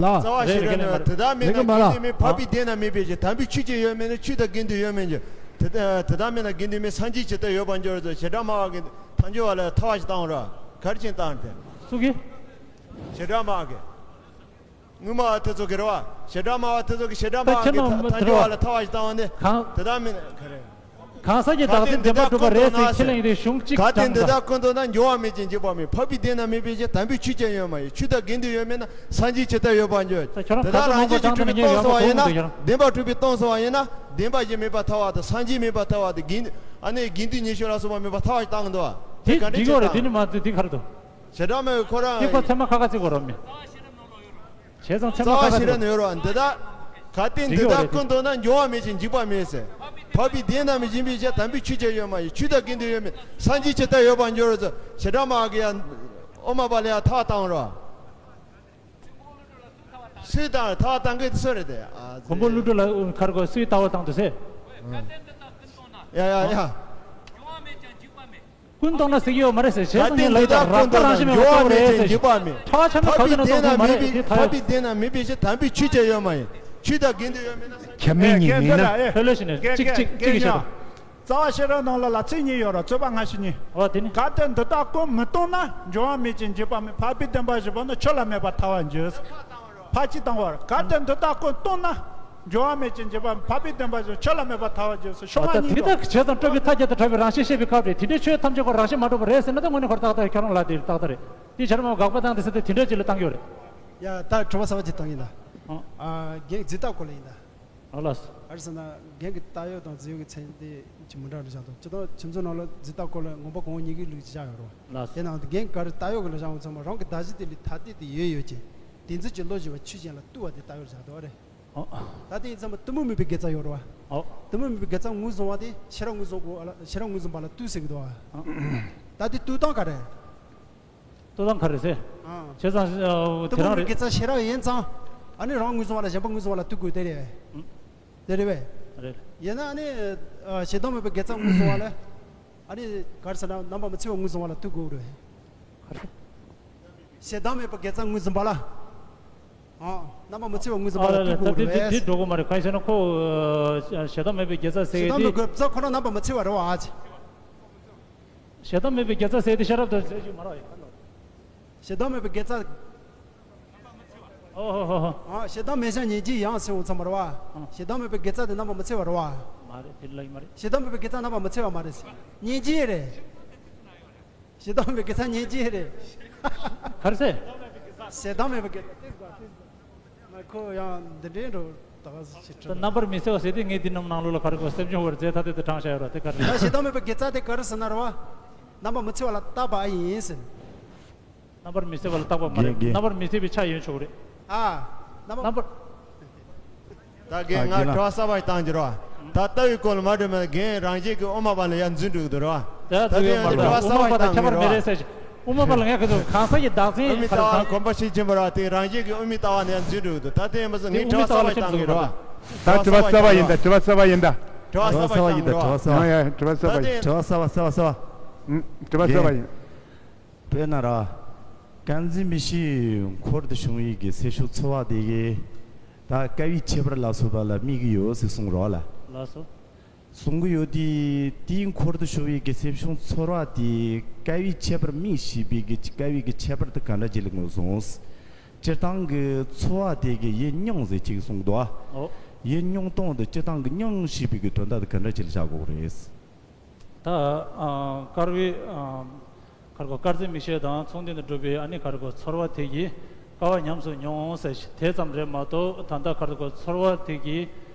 ལ། རྩ་བ་ཞེ་དྲག་ནི་དེ་དག་མེད་ན་དགེ་འདུན་མེད། འཕགས་པའི་བདེན་ན་མེད་པའི་ཕྱིར། དམ་པའི་ཆོས་ཅན་ཡོད་མིན་ན། ཆོས་དང་དགེ་འདུན་ཡོད་མིན་གྱི། དེ་དག་དེ་དག་མེད་ན་དགེ་འདུན་མེད། སངས་རྒྱས་ཇི་ལྟར་ཡོད་པར་འགྱུར་ཟེར། ཟད་འགྲམ་སྨྲ་བ་གིས་དལ་འབྱོར་བ་ལ་ཐལ་བ་ཞིག་བཏང་རོགས། ག་རེ་བྱས་བཏང་སྟེ། སུ་གིས། ཟད་འགྲམ་སྨྲ་བ་གིས། སྔོན་མ་བ་དེ་ཚོ་གིས་རེད་བ། ཟད་འགྲམ་སྨྲ་བ་དེ་ཚོ་གིས་ཟད་འགྲམ་སྨྲ་བ་གིས་དལ་འབྱོར་བ་ལ་ཐལ་བ་ཞིག་བཏང་བ་ནི། གང་། དེ་དག་མེད་ན་ག་རེ། གང་ཟག་གི་བདག་འཛིན་བདེན་པར་གྲུབ་པ་རེད་ཟེར་ཁས་ལེན་ཡོང་དུས་གཞུང་གཅིག་ཀྱང་། གལ་ཏེ་འདི་དག་ཀུན་བཏང་ན། འབྱུང་བ་མེད་ཅིང་འཇིག་པ་མེད། འཕགས་པའི་བདེན་ན་མེད་པའི་ཕྱིར། དམ་པའི་ཆོས་ཅན་ཡོད་མ་ཡིན། ཆོས་དང་དགེ་འདུན་ཡོད་མིན་ན། སངས་རྒྱས་ཇི་ལྟར་ཡོད་པར་འགྱུར། ད་ཁྱོད་རང་དེ་དག་རང་གཞན་གྱིས་གྲུབ་པའི་གཉེན་གྱིས་སྟོང་ཟེར་བ་ཡིན་ན། བདེན་པར་གྲུབ་པས་སྟོང་ཟེར་བ་ཡིན་ན། བདེན་པ་ཞིག་མེད་པར་ཐལ་བ་དང་། སངས་རྒྱས་མེད་པར་ཐལ་བ་དང་། དགེ་ཨ་ནི་དགེ་འདུན་ཉི་ཤུ་ལ་སོགས་པ་མེད་པར་ཐལ་བ་ཞིག་བཏང་གི་འདུག་བ། དེ་ག་འདྲ་འགྲིག་གི་རེད། བྱས་དེ་ནི་མ་ཚད་དེ་ག་རེ་འདུག་ཟད་འགྲམ་སྨྲ་བའི་ཁོ་རང་། དེ་ཁོ་ཚད་མ་ཁ་ཁ་ཚིག་གོ་རོ་མི། བྱས་ཙང་ཚད་མ་ཁ་ཁ་ཚིག་གོ། རྩ་བ་ཞེ་དྲག་ནི་ཡོད་རོ། འདི་དག་གལ་ཏེ་འདི་དག་ཀུན་བཏང་ན། འབྱུང་བ་མེད་ཅིང་འཇིག་པ་མེད་ཟེར། འཕགས་པའི་བདེན་ན་མེད་ཅིང་འཇིག་པའི་ཕྱིར། དམ་པའི་ཆོས་ཅན་ཡོད་མ་ཡིན། ཆོས་དང་དགེ་འདུན་ཡོད་མིན། སངས་རྒྱས་ཇི་ལྟར་ཡོད་པར་འགྱུར་ཟེར། ཟད་འགྲམ་སྨྲ་བ་གིས་ཡང་ཨོཾ་མ་པ་ལ་ཡང་ཐལ་བ་བཏང་རོ། སུས་བཏང་། ཐལ་བ་བཏང་མཁན་དེ་སུ་རེད་དེ། ཨ་ཙི། མགོན་པོ་ཀླུ་སྒྲུབ་ལ་ཁར་གོ་སུས་ཐལ་བ་བཏང་འདུག་ཟེར། ཡ་ཡ་ཡ། ཀུན་བཏང་ན་ཟེར་གྱི་ཡོད་མ་རེད་ཟེར། བྱས་ཙང་ངས་ལབ་ཀྱང་རགས་པ་རང་བཞིན་མེད་པ་ལྟ་བུ་རེད་ཟེར། ཕྲ་བ་ཆ་མེད་ཁ་ཐུག་ན་གཏོང་དགོས་མ་རེད། དེ་ཐལ་བ། འཕགས་པའི་བདེན་ན་མེད་པའི་ཕྱིར། དམ་པའི་ཆོས་ཅན་ཡོད་མ་ཡིན། ཆོས་དང་དགེ་འདུན་ཡོད་མིན་ན། ཆ་མེད་གཉིས་མིན་ན། ལྷོད་ལྷོད་བྱས་ནས་གཅིག་གཅིག་གཅིག་བྱས་དང་། རྩ་བ་ཤེས་རབ་ནང་ལ་ལ་ཚིག་གཉིས་ཡོད་ར། རྩོད་པ་སྔ་ཕྱི་གཉིས། འོ་དེ་ནི། གལ་ཏེ་འདི་དག་ཀུན་མི་གཏོང་ན། འབྱུང་བ་མེད་ཅིང་འཇིག་པ་མེད། འཕགས་པའི་བདེན་པ་བཞི་པོ་ནི། ཆོས་ལ་མེད་པར་ཐལ་བར་འགྱུར། ཕར་གཅིག་བཏང་བར། གལ་ཏེ་འདི་དག་ཀུན་གཏོང་ན། འགྱུར་བ་མེད་ཅིང་འབྱེད་པ་མེད། འཕགས་པའི་བདེན་པ་བཞིན་ཆོས་ལ་མོས་པ་ཐལ་བར་འགྱུར་ཟེར། ཤོ་ཨ་ད་ང་གཉིས་དེ་དག་གི་བྱས་ཙང་སྤྲོས་པའི་མཐའ་བརྒྱད་དུ་གྲགས་པའི་རང་བཞིན་བཤད་པའི་སྐབས་རེད། དེ་འདྲའི་ཆོས་ཐམས་ཅད་ཀྱང་རང་བཞིན་མ་གྲུབ་པ་རེད་ཟེར་ན་ད་དངོས་གནས་ཁོ་ར་ཏག་ཏག་ཁྱོད་རང་ལ་དེ་ཏག་ཏག་རེད། དེ་བྱས་ན་དགག་པ་དང་དེ་ཟེར་ཏེ་དེ་འདྲའི་ཅིག་ལ་བཏང་གི་ཡོད་རེད། ཡ་ད་དྲི་བ་གསར་པ་ཅིག་བཏང་ཡིན་ད། ཨ། ཨ་རྒན་རྫི་སྟག་སྐོར་ལ་ཡིན་ད། ཨ་ལགས། ག་རེ་ཟེར་ན་རྒན་གྱི་ད་ཡོད་དང་རྫི་ཡོད་ཀྱི་ཚད་འདི་ཅིག་མི་འདྲ་རེད་བཞག་འདུག་སྤྱིར་བཏང་ཁྱིམ་ཚང་ནང་ལ་རྫི་སྟག་སྐོར་ལ་ངོ་མ་གོང་འོག་གཉིས་ཀའི་ལུགས་ཀྱི་བཞག་ཡོད་རེད་བ། ལགས། དེ་ནང་དུ་རྒན་ག་རེ་ད་ཡོད་ཀྱི་ལ་བཞག་འོང་ཚང་མ་རང་གི་གདགས་གཞི་དེ་ལས་ཐ་དད་དུ་ཡོད་ཡོད་ཅིང་བདེན་འཛིན་གྱི་བློ་ཞེས་པ་ཆོས་ཅན་ལ་ལྟོས་པ་དེ་ད་ཡོད་བཞག་འདུག་བ་རེད། ཨོ། ད་དེ་ཡིན་ཙམ་པ་གཏི་མུག་མེད་པའི་དགེ་རྩ་ཡོད་རེད་བ། ཨོ། གཏི་མུག་མེད་པའི་དགེ་རྩ་ངོས་བཟུང་བ་དེ་ཤེས་རབ་ངོས་བཟུང་དགོས་ཤེས་རབ་ངོས་བཟུང་པ་ལ་ལྟོས་ཟེར་གྱི་འདུག་བ། ཨོ། ད་དེ་ལྟོས་སྟངས་ག་རེ། ལྟོས་སྟངས་ག་རེ་ཟེར། ཨ། བྱས་ཙང་། ཨ། གཏི་དེ་མུག་རང་མེད་རེད། དགེ་རྩ་ཤེས་རབ་ཡིན་ཙང་། ཨ་ནི་རང་ངོས་བཟུང་བ་ལ་གཞན་པ་ངོས་བཟུང་བ་ལ་ལྟོས་དགོས་དེ་རེད། ཨུ། དེ་རེད་བས། རེད། ཡིན་ན་ཨ་ནི། ཨ། ཞེ་སྡང་མེད་པའི་དགེ་རྩ་ངོས་བཟུང་བ་ལ། ཨ་ནི་ག་རེ་ཟེར་ན་རྣམ་པ་མི་འཚེ་བ་ངོས་བཟུང་བ་ལ་ལྟོས་དགོས་རེད། ག་རེ། ཞེ་སྡང་མེད་པའི་དགེ་རྩ་ངོས་འཛིན་པ་ལ། ཨ། རྣམ་པ་མི་འཚེ་བ་ངོས་འཛིན་པ་ལ་ལྟོས་དགོས་རེད། ཨ། ལ་ལ་ད་དེ་དེ་དེ་འགྲོ་གི་མ་རེད། གང་ཡིན་ཟེར་ན་ཁོ། ཨ། ཞེ་སྡང་མེད་པའི་དགེ་རྩ་ཟེར་ཞེ་སྡང་མེད་དེ། དགེ་རྩ་ཁོ་ན་རྣམ་པ་མི་འཚེ་བ་རེད་བ། ཨ་ཅེ། ཞེ་སྡང་མེད་པའི་དགེ་རྩ་ཟེར་དེ་ཤེས་རབ་དང་ཟེར་ཞིག་མ་རེད་བ། ཞེ་སྡང་མེད་པའི་དགེ་རྩ། ཨོ་ཧོ་ཧོ་ཧོ། ཨ། ཞེ་སྡང་མེད་ཤ་ཉེ་སྦྱིན་ཡང་ཟེར་འོང་ཚང་མ་རེད་བ། ཨ། ཞེ་སྡང་མེད་པའི་དགེ་རྩ་དེ་རྣམ་པ་མི་འཚེ་བ་རེད་བ། མ་རེད། དེ་ལ་ཡིན་མ་རེད། ཞེ་སྡང་མེད་པའི་དགེ་རྩ་རྣམ་པ་མི་འཚེ་བ་མ་རེད། ཉེ་སྦྱིན་རེད། ཞེ་སྡང་མེད་དགེ་རྩ་ཉེ་སྦྱིན་རེད། ག་རེ་ཟེར། ཞེ་སྡང་མེད་པའི་དགེ་རྩ་ཏིག་ཙམ་ཏིག་ཙམ། ང་ཁོ་ཡང་འདི་འདྲའི་འགྲོ་ད་ག་ཞིག་ད་ཁྲིད། རྣམ་པར་མི་འཚེ་བ་ཟེར་དུས་ངས་འདི་རྣམས་ནང་ལོགས་ལ་ག་རེ་གོ་སེམས་བྱུང་བར་མཛད་ཐ་དད་དུ་དྲངས་བཞག་ཡོད་ར་དེ་ག་རེ་ད་རེད། ཞེ་སྡང་མེད་པའི་དགེ་རྩ་དེ་ག་རེ་ཟེར་ན་རེད་བ། རྣམ་པ་མི་འཚེ་བ་ལ་བརྟག་པ་ཨ་ཡིན་ཟེར། རྣམ་པར་མི་འཚེ་བ་ལ་བརྟག་པ་མ་རེད། རྒན་རྒན། རྣམ་པར་མི་འཚེ་བའི་ཆ་ཡོད་ཆོག་རེད། ཨ། རྣམ་པ། རྣམ་པར། ད་རྒན་ང་དྲི་བ་གསར་པ་ཞིག་བཏང་རྒྱུ་རེད་བ། ད་ལྟ་བའི་སྐོར་ལ་མ་འགྲོ་མེད་རྒན་རང་རྒྱལ་གྱི་དབུ་མ་པ་ལ་ཡར་འཛུལ་འགྲོ་གི་འདུག་རེད་བ། ད་ད་དེ་ཡང་དྲི་བ་གསར་པ་ཞིག་བཏང་གི་རེད་བ། དབུ་མ་པ་ལ་ཁྱད་པར་མེད་རེད་ཟེར་ཞིག་དབུ་མ་པ་ལ་ངས་ག་ཚོད་གང་ཟག་གི་བདག་འཛིན་དབུ་མའི་ལྟ་བ་ནས་འཛུལ་འགྲོ་གི་འདུག་ད་དེ་ཡིན་པ་སོང་ངས་དྲི་བ་གསར་པ་ཞིག་བཏང་གི་རེད་བ། དེ་དབུ་མའི་ལྟ་བ་ལ་ཁྱད་པར་མེད་རེད་བ། ད་དྲི་བ་གསར་པ་ཡིན་ད། དྲི་བ་གསར་པ་ཡིན་ད། དྲི་བ་གསར་པ་ཞིག་བཏང་གི་རེད་བ། ཡ་ཡ་དྲི་བ་གསར་པ་ཡིན། དྲི་བ་གསར་པ་གསར་པ་གསར་པ། དྲི་བ་གསར་པ་ཡིན། དཔེར་ན་ར། དཀར་འཛིན་མི་ཤེས་འཁོར་དུ་བྱུང་བའི་གི་ཚེ་སྲོག་འཚོ་བ་དེ་གི། ད་དཀའ་བའི་ཁྱད་པར་ལ་སོགས་པ་ལ་དམིགས་ཀྱི་ཡོད་ཟེར་གསུངས་རོགས་ལ། ལགས་སོ། གསུང་གི་ཡོད་དེ། དེའི་འཁོར་དུ་བྱུང་བའི་གི་ཚེ་སྲོག་འཚོ་བ་དེ་དཀའ་བའི་ཁྱད་པར་དམིགས་ཞེས་པའི་གི་དཀའ་བའི་གི་ཁྱད་པར་དེ་ག་འདྲ་ཅིག་ལ་ངོས་བཟུང་། སྤྱིར་བཏང་གི་འཚོ་བ་དེ་གི་ཡིད་མྱོང་ཟེར་ཅིག་གསུངས་འདུག་ཨ། ཨོ། ཡིད་མྱོང་སྟངས་དེ་སྤྱིར་བཏང་གི་མྱོང་ཞེས་པའི་གི་དོན་དག་དེ་ག་འདྲ་ཅིག་ལ་བཞག་དགོས་རེད། ད་ཨ་དཀར་བའི་ཨ་ག་རེ་གོ་དཀར་འཛིན་མིག་ཤེས་དང་མཚུངས་ལྡན་དུ་གྲུབ་པའི་ཨ་ནི་ག་རེ་གོ་ཚོར་བ་དེ་གིས་དཀའ་བ་ཉམས་སུ་མྱོང་ཟེར་ཞིག་དེ་ཙམ་རེད་མ་གཏོགས། ད་ལྟ་ག་རེ་གོ་ཚོར་བ་དེ་གིས་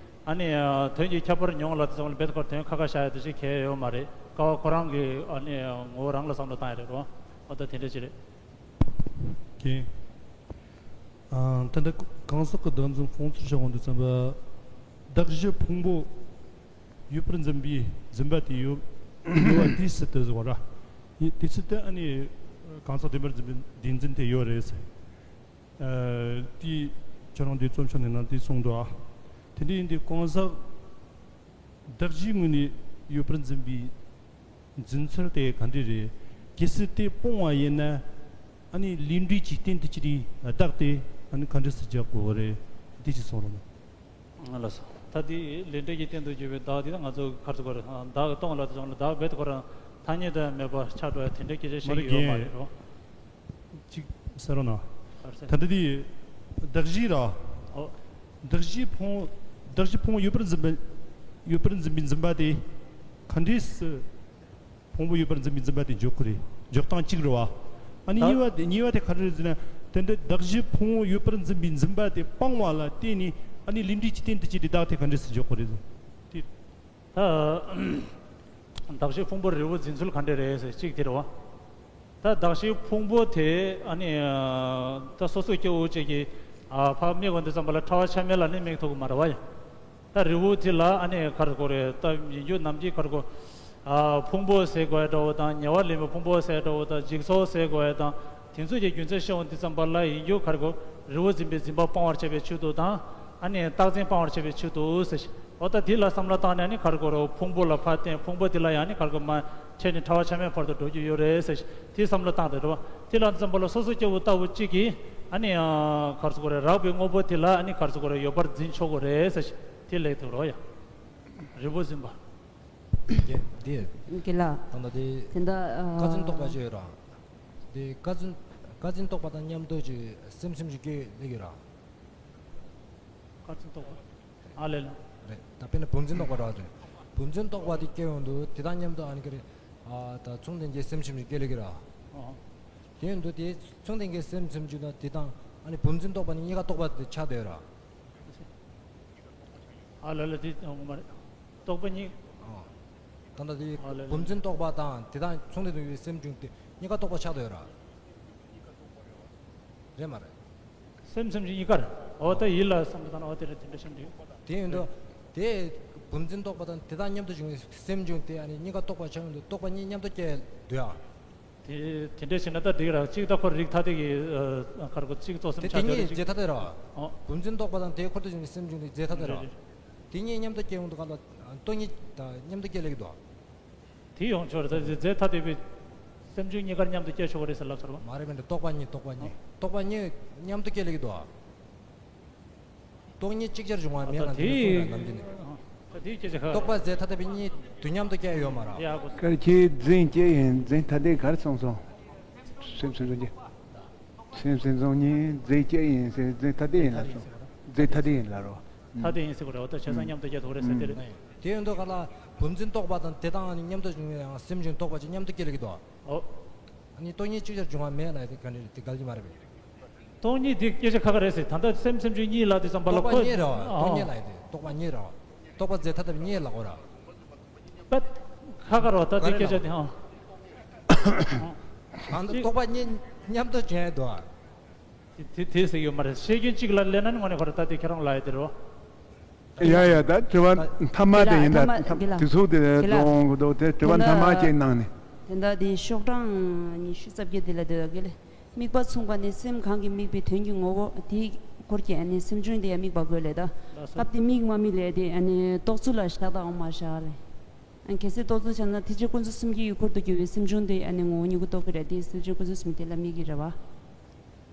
ཨ་ནི་ཨ་དོན་གྱི་ཁྱད་པར་མྱོང་ལ་དེ་ཙམ་ལ་རྦད་དེ་དོན་ཁ་ཁ་བཞག་ཡ་དེ་ཞིག་གལ་ཡོད་མ་རེད། དཀའ་བ་ཁོ་རང་གི་ཨ་ནི་ངོ་བོ་རང་ལ་བསམ་བློ་བཏང་ཡ་རེད་རོ། འོ་ད་དེ་འདྲ་ཅིག་རེད། ཀྱེ། ཨ། ད་ལྟ་གང་ཟག་གི་བདག་འཛིན་སྤོང་ཚུལ་བྱ་བ་འདི་ཙམ་པ། གདགས་གཞི་ཕུང་པོ་ཡོད་པར་འཛིན་པའི་འཛིན་པ་དེ་ཡོད་ཡོད་པ་དེའི་ཚུལ་དུ་བཟོ་བ་ར། དེའི་ཚུལ་དུ་ཨ་ནི་གང་ཟག་བདེན་པར་འཛིན་པའི་བདེན་འཛིན་དེ་ཡོད་རེད་ཟེར། ཨ། དེ་ཁྱོད་རང་དེ་རྩོམ་ཤོག་ནས་ནང་དེ་གསུངས་འདུག་ཨ། དེ་འདྲ་ཡིན་དུས་གང་ཟག་གདགས་གཞིའི་ངོས་ནས་ཡོད་པར་འཛིན་པའི་འཛིན་ཚུལ་དེ་ག་འདྲ་རེད། གལ་སྲིད་དེ་སྤོང་བ་ཡིན་ན། ཨ་ནི་ལས་འབྲས་ཀྱི་རྟེན་དུ་གྱུར་པའི་བདག་དེ་ཨ་ནི་ག་འདྲ་སེ་རྒྱག་དགོས་རེད། དེ་ཅིག་གསུང་རོགས་གནང་། ལགས་སོ། ད་དེ་ལས་འབྲས་ཀྱི་རྟེན་དུ་གྱུར་པའི་བདག་དེ་ང་ཚོ་ག་རེ་ཟེར་དགོས་རེད། བདག་གི་སྟོང་ལ་དེ་བྱུང་ལ་བདག་རྦད་དེ་ཁོ་རང་ཐ་སྙད་དུ་མེད་པ་ཆགས་འགྲོ་ཡ་དེ་འདྲའི་སྐད་ཆ་བཤད་ཀྱི་ཡོད་མ་རེད་རོ། ཅིག་ཟེར་རོགས་གནང་། ད་ལྟ་དེ་གདགས་གཞི་ར། ཨོ། གདགས་གཞི་ཕུང་། གདགས་གཞི་ཕུང་ཡོད་པར་འཛིན་པ། ཡོད་པར་འཛིན་པའི་འཛིན་པ་དེ་ག་འདྲས་སུ། ཕུང་པོ་ཡོད་པར་འཛིན་པའི་འཛིན་པ་དེ་འཇོག་གི་རེད། འཇོག་སྟངས་གཅིག་རེད་བ། ཨ་ནི་ད་གཉིས་པ་དེ་གཉིས་པ་དེ་ག་རེ་རེད་ཟེར་ན། དེ་འདྲ་གདགས་གཞི་ཕུང་པོ་ཡོད་པར་འཛིན་པའི་འཛིན་པ་དེ་སྤང་བ་ལ་བརྟེན་ནས་ཨ་ནི་ལས་འབྲས་ཀྱི་རྟེན་དུ་བྱས་ཏེ་བདག་དེ་ག་འདྲས་སུ་འཇོག་གི་རེད་ཟེར། དེ། ད་གདགས་གཞི་ཕུང་པོ་རིལ་བུ་འཛིན་ཚུལ་ག་འདྲ་རེད་ཟེར་གཅིག་དེ་རེད་བ། ད་གདགས་གཞི་ཕུང་པོ་དེ་ཨ་ནི་ད་སོ་སོ་སྐྱེ་བོ་གཅིག་གིས་ཨ་ཕར་དམིགས་པ་འདི་ཙམ་པ་ལ་ཕྲ་བ་ཆ་མེད་ལ་ནི་དམིགས་ཐུབ་ཀྱི་མ་རེད་བ་ཡ། ད་རིལ་བུ་དེ་ལ་ཨ་ནི་ག་རེ་ཟེར་དགོས་རེད། ད་ཡིན་རྒྱུ་ནམ་གྱི་ག་རེ་ཟེར་དགོས། ཨ་ཕུང་པོ་ཟེར་དགོས་ཡ་འདྲ་བོ་དང་། ཉེ་བར་ལེན་པའི་ཕུང་པོ་ཟེར་འདྲ་བོ་དང་། འཇིག་ཚོགས་ཟེར་དགོས་ཡ་དང་། དེ་ཚོ་གི་རྒྱུ་མཚན་ཤེས་འོང་དུས་ཙམ་པ་ལ་ཡིན་རྒྱུ་ག་རེ་ཟེར་དགོས། རིལ་བུ་འཛིན་པའི་འཛིན་པ་སྤང་བར་བྱེད་པའི་ཆེད་དུ་དང་། ཨ་ནི་རྟག་འཛིན་སྤང་བར་བྱེད་པའི་ཆེད་དུ་ཟེར། འོ་ད་དེ་ལ་བསམ་བློ་བཏང་ནས་ཨ་ནི་ག་རེ་ཟེར་དགོས་རེད། ཕུང་པོ་ལ་ཕར་བརྟེན། ཕུང་པོ་དེ་ལ་ཡང་ཨ་ནི་ག་རེ་ཟེར་དགོས། མར་ཆད་ནས་ཕྲ་བ་ཆ་མེད་བར་དུ་འགྲོ་རྒྱུ་ཡོད་རེད་ཟེར། དེ་བསམ་བློ་བཏང་དེ་རེད་བ། དེ་ལ་འཛིན་པ་ལ་སོ་སོ་སྐྱེ་བོ་ལྟ་བུ་གཅིག་གིས་ཨ་ནི་ཨ་ག་རེ་ཟེར་དགོས་རེད། རགས་པའི་དངོས་པོ་དེ་ལ་ཨ་ནི་ག་རེ་ཟེར་དགོས་རེད། ཡོད་པར་འཛིན་ཆོག་གི་རེད་ཟེར། དེ་ལེགས་འདུག་རོ་ཡ། རིལ་བུ་འཛིན་པ། དེ། དགེ་ལགས། ད་ལྟ་དེ། དེ་འདྲ་ཨ། བཀའ་འཛིན་རྟོགས་པ་ཅིག་ཡོད་ར། དེ་བཀའ་འཛིན། བཀའ་འཛིན་རྟོགས་པ་དང་མཉམ་དུ་ཅིག་སེམས་སེམས་ཀྱི་སྐད་ལེགས་ཡོད་ར། བཀའ་འཛིན་རྟོགས་པ། ཨ་ལེ་ལེ། རེད། ད་དཔེར་ན་བུམ་འཛིན་རྟོག་པ་ར་རེད། བུམ་འཛིན་རྟོག་པ་དེ་སྐྱེ་ཡོང་དུས་དེ་དང་མཉམ་དུ་ཨ་ནི་ཀ་རེ། ཨ་ད་མཚུངས་ལྡན་གྱི་སེམས་ཁྱིམ་ཞིག་སྐྱེ་ལེ་གི་ར། ཨོ། དེ་ཡོང་དུས་དེ་མཚུངས་ལྡན་གྱི་སེམས་ཁྱིམ་ཞིག་དང་དེ་དང་ཨ་ནི་བུམ་འཛིན་རྟོག་པ་ནི་གཉིས་ཀ་རྟོག་པ་དེ་ཆགས་བསྡད་ཡོད་ར། ཨ་ལ་ལ་དེ་ངོ་མ་རེད། རྟོག་པ་གཉིས། ཨོ། ད་ལྟ་དེ་ཨ་ལ་ལ་བུམ་འཛིན་རྟོག་པ་དང་དེ་དང་མཚུངས་ལྡན་དུ་ཡོད་སེམས་བྱུང་དེ་གཉིས་ཀ་རྟོག་པ་ཆགས་བསྡད་ཡོད་ར། རེད་མ་རེད། སེམས་སེམས་ཀྱི་གཉིས་ཀར། འོ་ད་ཡིད་ལ་བསམ་བློ་བཏང་ན་འོ་དེ་རེད། དེ་འདྲ་བྱེད་འདུག་དེ་ཡིན་དུས། དེ་བུམ་འཛིན་རྟོག་པ་དང་དེ་དག་མཉམ་དུ་བྱུང་བའི་སེམས་བྱུང་དེ་ཨ་ནི་གཉིས་ཀ་རྟོག་པ་ཆགས་ཡོང་དུས་རྟོག་པ་གཉིས་མཉམ་དུ་སྐྱེ་འདུག་ཨ། དེ་དེ་འདྲ་བྱས་ན་ད་འགྲིག་ར། གཅིག་ད་ཁོ་རིགས་ཐ་དད་ཀྱི་ཁར་ཁོ་གཅིག་གཙོ་སེམས་དེ་དེ་ཆགས་ཡོད་གཉིས་རེད། རྫས་ཐ་དད་ར། ཨོ། བུམ་འཛིན་རྟོག་པ་དང་དེའི་འཁོར་དུ་བྱུང་བའི་སེམས་བྱུང་དེ་རྫས་ཐ་དད་ར། རེད་རེད། དེ་གཉིས་མཉམ་དུ་སྐྱེ་ཡོང་དུས་ག་ལ་སྟོང་ཉིད་དང་མཉམ་དུ་སྐྱེ་ལེ་གི་འདུག་ཨ། དེ་ཡོང་ཆོག་རེད། ད་རྫས་ཐ་དད་པའི་སེམས་བྱུང་གཉིས་ཀར་མཉམ་དུ་སྐྱེ་ཆོག་གི་རེད་ཟེར་ལབ་ཚར་བ། མ་རེད་མིན་འདྲ། རྟོག་པ་གཉིས་རྟོག་པ་གཉིས་རྟོག་པ་གཉིས་མཉམ་དུ་སྐྱེ་ལེ་གི་འདུག་ཨ། སྟོང་ཉིད་ཅིག་ཅར་འབྱུང་བ་མེད་ལ་དེ་གསུངས་ལ་ནམ་རྒྱུན་ནས། ད་དེའི་སྐད་ཆ་ཁ། རྟོག་པ་རྫས་ཐ་དད་པའི་གཉིས་དུས་མཉམ་དུ་སྐྱེ་ཡོད་མ་རེད། ཡ་གོ། གལ་ཆེའི་རྫས་སྐྱེ་ཡིན་རྫས་ཐ་དད་གར་སོང་སོང་། སེམས་སེམས་བྱུང་གི། སེམས་སེམས་བྱུང་གཉིས་རྫས་སྐྱེ་ཡིན་ཟེར་རྫས་ཐ་དད་ཡིན་ལ་སོང་། རྫས་ཐ་དད་ཡིན་ལ་རོ། ཐ་དད་ཡིན་ཟེར་གོ་རེད། འོ་ད་བྱས་ཙང་མཉམ་དུ་སྐྱེ་ཐུབ་རེད་ཟེར་དེ་རེད། དེ་ཡོད་འདུག་ག་ལ། བུམ་འཛིན་རྟོག་པ་དང་དེ་དང་མཉམ་དུ་བྱུང་བའི་ཡང་སེམས་བྱུང་རྟོག་པ་ཅིག་མཉམ་དུ་སྐྱེ་ལེ་གི་འདུག་ཨོ། ཨ་ནི་སྟོང་ཉིད་ཅིག་ཅར་འབྱུང་བ་མེད་ལ་དེ་ག་འདྲ་རེད། དེ་གལ་ཆེ་མ་རེད་པས། སྟོང་ཉིད་དེ་སྐད་ཆ་ཁ་ཁ་རེད་ཟེར། ད་ལྟ་སེམས་སེམས་བྱུང་གཉིས་ལ་དེ་ཙམ་པ་ལ་རྟོག་པ་ཁོ་གཉིས་རེད་བ། སྟོང་ཨོ། ཉིད་ལ་དེ་རྟོག་པ་གཉིས་རེད་བ། རྟོག་པ་རྫས་ཐ་དད་པའི་གཉིས་ལ་གོ་ར། པད། ཁ་ཁ་རོ་ད་དེ་སྐད་ཆ་དེ་ཧང་། ད་རྟོག་པ་གཉིས་མཉམ་དུ་བྱས་འདུག་ཨ། དེ་དེ་དེ་ཟེར་ཡོད་མ་རེད། བཤད་རྒྱུན་གཅིག་ལ་ལེན་ན་ནི་དངོས་གནས་ཁོ་ར་ད་དེ་ཁྱེད་རང་ལ་ཡོད་དེ་རོ། ཡ་ཡ་ད་དྲི་བ་མཐའ་མ་དེ་ཡིན་ད། དེ་ལ་དེ་ཚོ་དེ་དེ་ལ་གཏོང་གི་འདུག་དེ་དྲི་བ་མཐའ་མ་ཅིག་གནང་ནས། དེ་ད་དེ་ཤོག་གྲངས་ཉི་ཤུ་རྩ་བརྒྱད་དེ་ལ་དེ་ག་ལེ། དམིགས་པ་མཚུངས་པ་ནི་སེམས་གང་གིས་དམིགས་པའི་དོན་གྱི་ངོ་བོ་དེའི་འཁོར་གྱི་ཨ་ནི་སེམས་བྱུང་དེ་ཡང་དམིགས་པ་དགོས་ལེ་ད། སྐབས་དེ་དམིགས་མ་དམིགས་ལས་དེ་ཨ་ནི་རྟོག་ཚུལ་ལ་བཞག་དང་མ་བཞག་ལེ། ཨ་གལ་སྲིད་རྟོག་ཚུལ་བྱས་ན་ཐེག་ཆེན་ཀུན་རྫོབ་སེམས་བསྐྱེད་ཀྱི་འཁོར་དུ་གྱུར་པའི་སེམས་བྱུང་དེ་ཨ་ནི་ངོ་བོ་ཉིད་ཀྱིས་རྟོགས་ཀྱི་རེད་དེ་སེམས་བྱུང་ཀུན་རྫོབ་སེམས་དེ་ལ་དམིགས་ཀྱི་རེད་བ།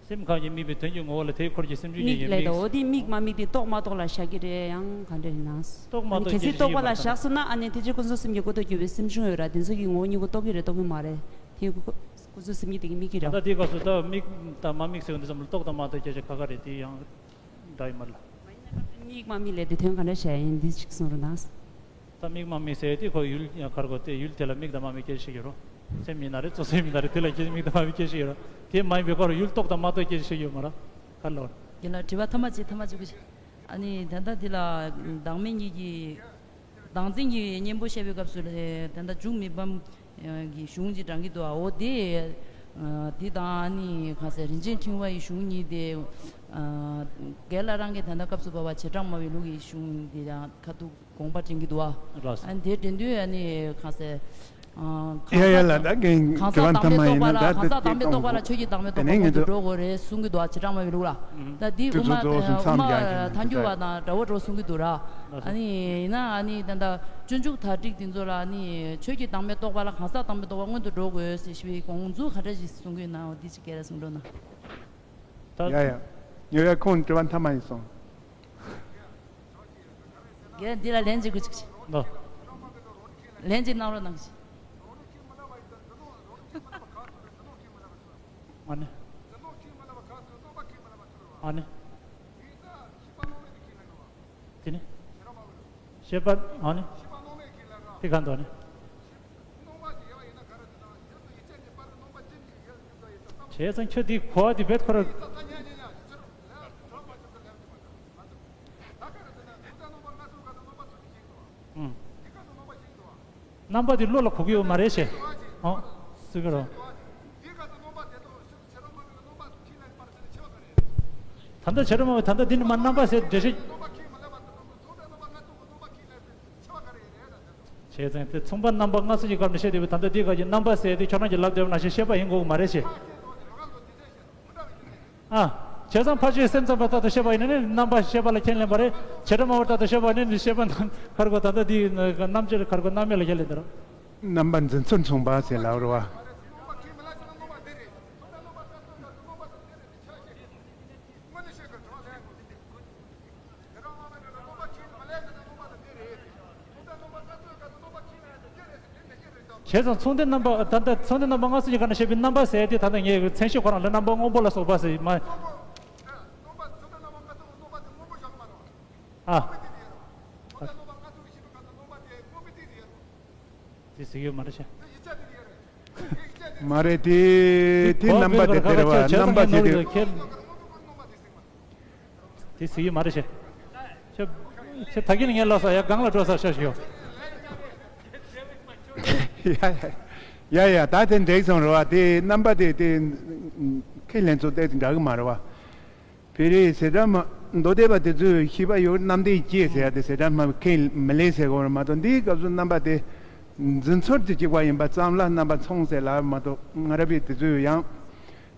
སེམས་གང་གིས་དམིགས་པའི་དོན་གྱི་ངོ་བོ་ལ་དེའི་འཁོར་གྱི་སེམས་བྱུང་ཉིད་དམིགས་ཀྱིས་ལས་དང་། དམིགས། འོ་དེ་དམིགས་མ་དམིགས་དེ་རྟོགས་མ་རྟོགས་ལ་བཞག་གི་རེད་ཡང་ག་འདྲ་ཡིན་ན། རྟོགས་མ་རྟོགས་གལ་སྲིད་རྟོགས་པ་ལ་བཞག་སོང་ན་ཨ་ནི་ཐེག་ཆེན་ཀུན་རྫོབ་སེམས་ཀྱི་འཁོར་དུ་གྱུར་པའི་སེམས་བྱུང་ཡོད་ར་དེ་ཚོ་གི་ངོ་བོ་ཉིད་ཀྱིས་རྟོགས་ཀྱི་རེད་རྟོགས་ཀྱི་མ་རེད། དེ་ཀུན་རྫོབ་སེམས་ཉིད་དེ་གིས་དམིགས་ཀྱི་རེད། ད་ལྟ་དེའི་སྐབས་སུ་ད་དམིགས་དང་མ་དམིགས་ཟེར་བ་འདི་ཙམ་ལ་རྟོགས་དང་མ་རྟོགས་སྐད་ཆ་ཁ་ཁ་རེད། དེ་ཡང་འདྲ་ཡིན་མ་ལ། དམིགས་མ་དམིགས་ལས་དེ་དོན་ག་འདྲ་བྱས་ཡིན་འདི་གཅིག་གསུང་རོགས་གནང་། ད་དམིགས་མ་དམིགས་ཟེར་དེ་ཁོ་ཡུལ་ཡང་ཁར་གོ་དེ་ཡུལ་དེ་ལ་དམིགས་དང་མ་དམིགས་སྐད་ཆ་ཞིག་ཡོད་རོ། སེམས་ཡིན་ན་རེད། གཙོ་སེམས་ཡིན་ན་རེད། དེ་ལ་སྐད་དམིགས་དང་མ་དམིགས་སྐད་ཆ་ཞིག་ཡོད་རོ། དེ་མ་ཡིན་པའི་སྐོར་ཡུལ་རྟོགས་དང་མ་རྟོགས་སྐད་ཆ་ཞིག་ཡོད་མ་ར། ག་ལོར། ཡིན་ལ་དྲི་བ་ཐ་མ་གཅིག་ཐ་མ་གཅིག་པུ་ཞིག་ཨ་ནི་ད་ལྟ་འདི་ལ་བདག་མེད་གཉིས་ཀྱི་བདག་འཛིན་གྱི་གཉེན་པོ་བཤད་པའི་སྐབས་སུ་ལ་ད་ལྟ་འཇུག་མི་ཕམ་གྱི་གཞུང་ཅིག་དྲངས་ཀྱི་འདུག་ཨ་འོ་དེ་འདི་དང་ཨ་ནི་གང་ཟེར་རིན་ཆེན་ཕྲེང་བ་ཡི་གཞུང་གཉིས་དེ་རྒན་ལགས་རང་གིས་ད་ལྟ་སྐབས་སུ་བབས་པ་བྱེ་བྲག་སྨྲ་བའི་ལུགས་ཀྱི་གཞུང་འདི་ཡང་ཁ་ཐུག་དགོངས་པ་དྲན་གྱི་འདུག་ཨ། ལགས་སོ། ཨ་ནི་དེ་དྲན་དུས་ཨ་ནི་གང་ཟེར། ཨ། གང་ཡ་ཡ་ཟག་ལ་ད་གན་གང་དྲི་བ་ཟག་མཐའ་མ་ཡིན་ན་ད་དེ་གང་ཟག་བདག་མེད་རྟོགས་པ་ལ་ཆོས་ཀྱི་བདག་མེད་རྟོགས་པ་སྔོན་དུ་འགྲོ་དགོས་རེད་གསུང་གི་འདུག་ཨ། བྱེ་བྲག་སྨྲ་བའི་ལུགས་ལ། ད་འདི་དབུ་མ་དབུ་མ་ཐལ་འགྱུར་བ་དང་འདྲ་བོ་འགྲོ་གསུང་གི་འདུག་ར། ཨ་ནི་ཡིན་ན་ཨ་ནི་ད་ལྟ་སྤྱོད་འཇུག་དར་ཊིཀ་འདི་ཚོ་ལ་ཨ་ནི་ཆོས་ཀྱི་བདག་མེད་རྟོགས་པ་ལ་གང་ཟག་བདག་མེད་རྟོགས་པ་སྔོན་དུ་འགྲོ་དགོས་ཟེར་ཞུ་བའི་དགོངས་ཚུལ་ག་འདྲ་ཞིག་གསུང་གི་ཡོད་ན་འོ་འདི་ཅིག་སྐད་ར་གསུང་རོགས་གནང་། ད་ཡ་ཡ། ཡ་ཡ་ཁོང་དྲི་བ་མཐའ་མ་ཡིན་སོང་། རྒན་འདི་ལ་ལན་ཅིག་དགོས་ཅིག་ཅིག་ལོ། ལན་ཅིག་གནང་རོགས་གནང་ཞིག་ཨ་ནི། ཨ་ནི། དེ་ནི། ཤེས་པ་ཨ་ནི། དེ་ག་འདུག་ཨ་ནི། བྱས་ཙང་ཁྱོད་དེ་གོ་བ་དེ་བེད་ཁོ་ར། ཨང་། རྣམ་པ་དེ་བློ་ལ་གོ་གི་ཡོད་མ་རེད་ཞེས། ཨང་། སུ་གི་རོ། ད་ལྟ་བྱེ་བྲག་སྨྲ་བས་ད་ལྟ་འདི་ནི་མ་རྣམ་པ་ཟེར་འགྲེལ་བཤད། བྱས་ཙང་དེ་མཚུངས་པ་རྣམ་པ་སྔ་ཕྱི་གི་སྐབས་ནས་བཤད་བསྡད་པའི་ད་ལྟ་འདིའི་སྐབས་ཀྱི་རྣམ་པ་ཟེར་དེ་ཁྱོད་རང་གིས་ལབ་བསྡད་པ་ནང་བཞིན་ཤེས་པ་ཡིན་དགོས་ཀྱི་མ་རེད་ཞེས། ཨ། བྱས་ཙང་ཕར་ཕྱིའི་སེམས་ཙམ་པ་ལྟར་དུ་ཤེས་པ་ཡིན་ན་ནི་རྣམ་པ་ཤེས་པ་ལ་ཁས་ལེན་པ་རེད། བྱེ་བྲག་སྨྲ་བ་ལྟར་དུ་ཤེས་པ་ཡིན་ན་ནི་ཤེས་པ་ནང་ཁར་གོ་ད་ལྟ་འདིའི་རྣམ་དཔྱོད་ཁར་གོ་རྣམ་དབྱེ་ལ་ཁས་ལེན་དེ་རེད། རྣམ་པ་འཛིན་ཚུལ་མཚུངས་པ་ཟེར་ལབ་རེད་བ། བྱས་ཙང་མཚུངས་ལྡན་རྣམ་པ་ད་ལྟ་མཚུངས་ལྡན་རྣམ་པ་སྔ་ཕྱི་གི་སྐབས་ནས་བཤད་པའི་རྣམ་པ་ཟེར་དེ་ད་ལྟ་ངས་མཚན་གཞི་ཁོ་རང་ལ་རྣམ་པ་སྔོན་པོ་ལ་སོགས་པ་ཟེར་མ། ཨ། དེ་གཟིགས་ཡོད་མ་རེད་ཤག་མ་རེད་དེ། དེ་རྣམ་པ་དེ་དེ་རེད་བ། རྣམ་པ་དེ་དེ། དེ་གཟིགས་ཡོད་མ་རེད་ཤག་ཁྱེད་ཁྱེད་ད་གིན་ངས་ལབ་ས་ཡ་སྒང་ལ་འགྲོ་ས་ཤག་ཤག་ཡ་ཡ་ཡ་ཡ། ད་དེ་འགྲིག་སོང་རེད་བ། དེ་རྣམ་པ་དེ་དེ་ཁས་ལེན་ཚོ་དེ་འདྲ་གི་མ་རེད་བ། བོད་རིགས་ཟེར་གྲངས་མ་མདོ་སྡེ་པ་དེ་ཚོས་ཤེས་པ་ཡོད། རྣམ་དབྱེ་སྐྱེས་ཟེར་ཡ་དེ་ཟེར་གྲངས་མ་ཁས་མི་ལེན་ཟེར་གོ་རེད་མ་གཏོགས། འདིའི་སྐབས་སུ་རྣམ་པ་དེ་འཛིན་ཚུལ་དེ་གཅིག་པ་ཡིན་པ་ཙམ་ལ་རྣམ་པ་མཚུངས་ཟེར་ལབ་མ་གཏོགས། ང་ར་བས་དེ་ཚོས་ཡང་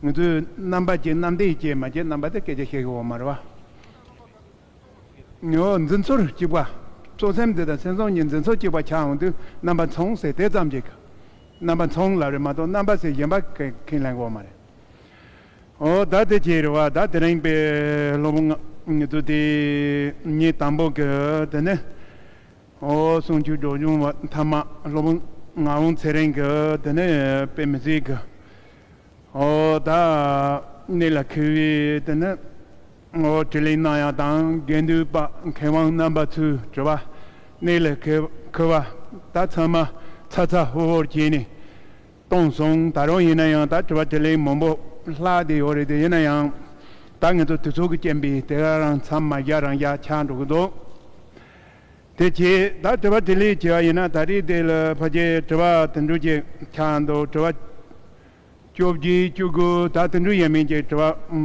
ང་ཚོས་རྣམ་པ་སྐྱེས་རྣམ་དབྱེ་སྐྱེས་མ་སྐྱེས་རྣམ་པ་དེ་སྐད་ཆ་བཤད་གི་ཡོད་མ་རེད་བ། ངོ་འཛིན་ཚུལ་གཅིག་པ། གཙོ་སེམས་དེ་དང་སེམས་བྱུང་གཉིས་འཛིན་ཚུལ་གཅིག་པ་ཆགས་འོང་དུས་རྣམ་པ་མཚུངས་ཟེར་དེ་ཙམ་གཅིག་རྣམ་པ་མཚུངས་ལབ་རེད་མ་གཏོགས་རྣམ་པ་ཟེར་གཞན་པ་ཁས་ལེན་གི་ཡོད་མ་རེད། ཨོ་ད་དེ་བྱས་རེད་བ། ད་དེ་རིང་པའི་སློབ་ཕྲུག་ང་ཚོ་དེ་ཉིན་དང་པོ་གི་དེ་ནས་ཨོ་གསུང་ཆོས་སྒྲོག་སྦྱང་བ་མཐའ་མ་སློབ་ཕྲུག་ངག་དབང་ཚེ་རིང་གི་དེ་ནས་དཔེ་མི་སྲིད་གི་ཨོ་ད་གནས་ལ་འཁེལ་བའི་དེ་ནས་ཨོ་དྲིས་ལན་གནང་ཡག་དང་། དགེ་འདུན་པ་མཁས་དབང་རྣམ་པ་ཚོས་དྲི་བ་གནས་ལ་འཁེལ་འཁེལ་བ་ད་ཚང་མ་ཚ་ཚ་ཧོ་ཧོར་བྱས་ནས། གཏོང་སོང་། ད་རུང་ཡིན་ན་ཡང་ད་དྲི་བ་དྲིས་ལན་མང་པོ་ལྷག་བསྡད་ཡོད་རེད་དེ། ཡིན་ན་ཡང་ད་ང་ཚོ་དུས་ཚོད་ཀྱི་རྐྱེན་པས་དེ་ག་རང་མཚམས་མ་བཞག་རང་བཞག་ཆགས་འགྲོ་གི་འདུག་དེ་བྱས་ད་དྲི་བ་དྲིས་ལན་བྱས་པ་ཡིན་ན། ད་རེས་དེ་ལ་ཕལ་ཆེར་དྲི་བ་དེ་འདྲ་ཅིག་ཆགས་འདུག་དྲི་བ་བཅོ་བརྒྱད་བཅུ་དགུ་ད་དེ་འདྲ་ཡས་མས་ཀྱི་དྲི་བ་ཨུམ་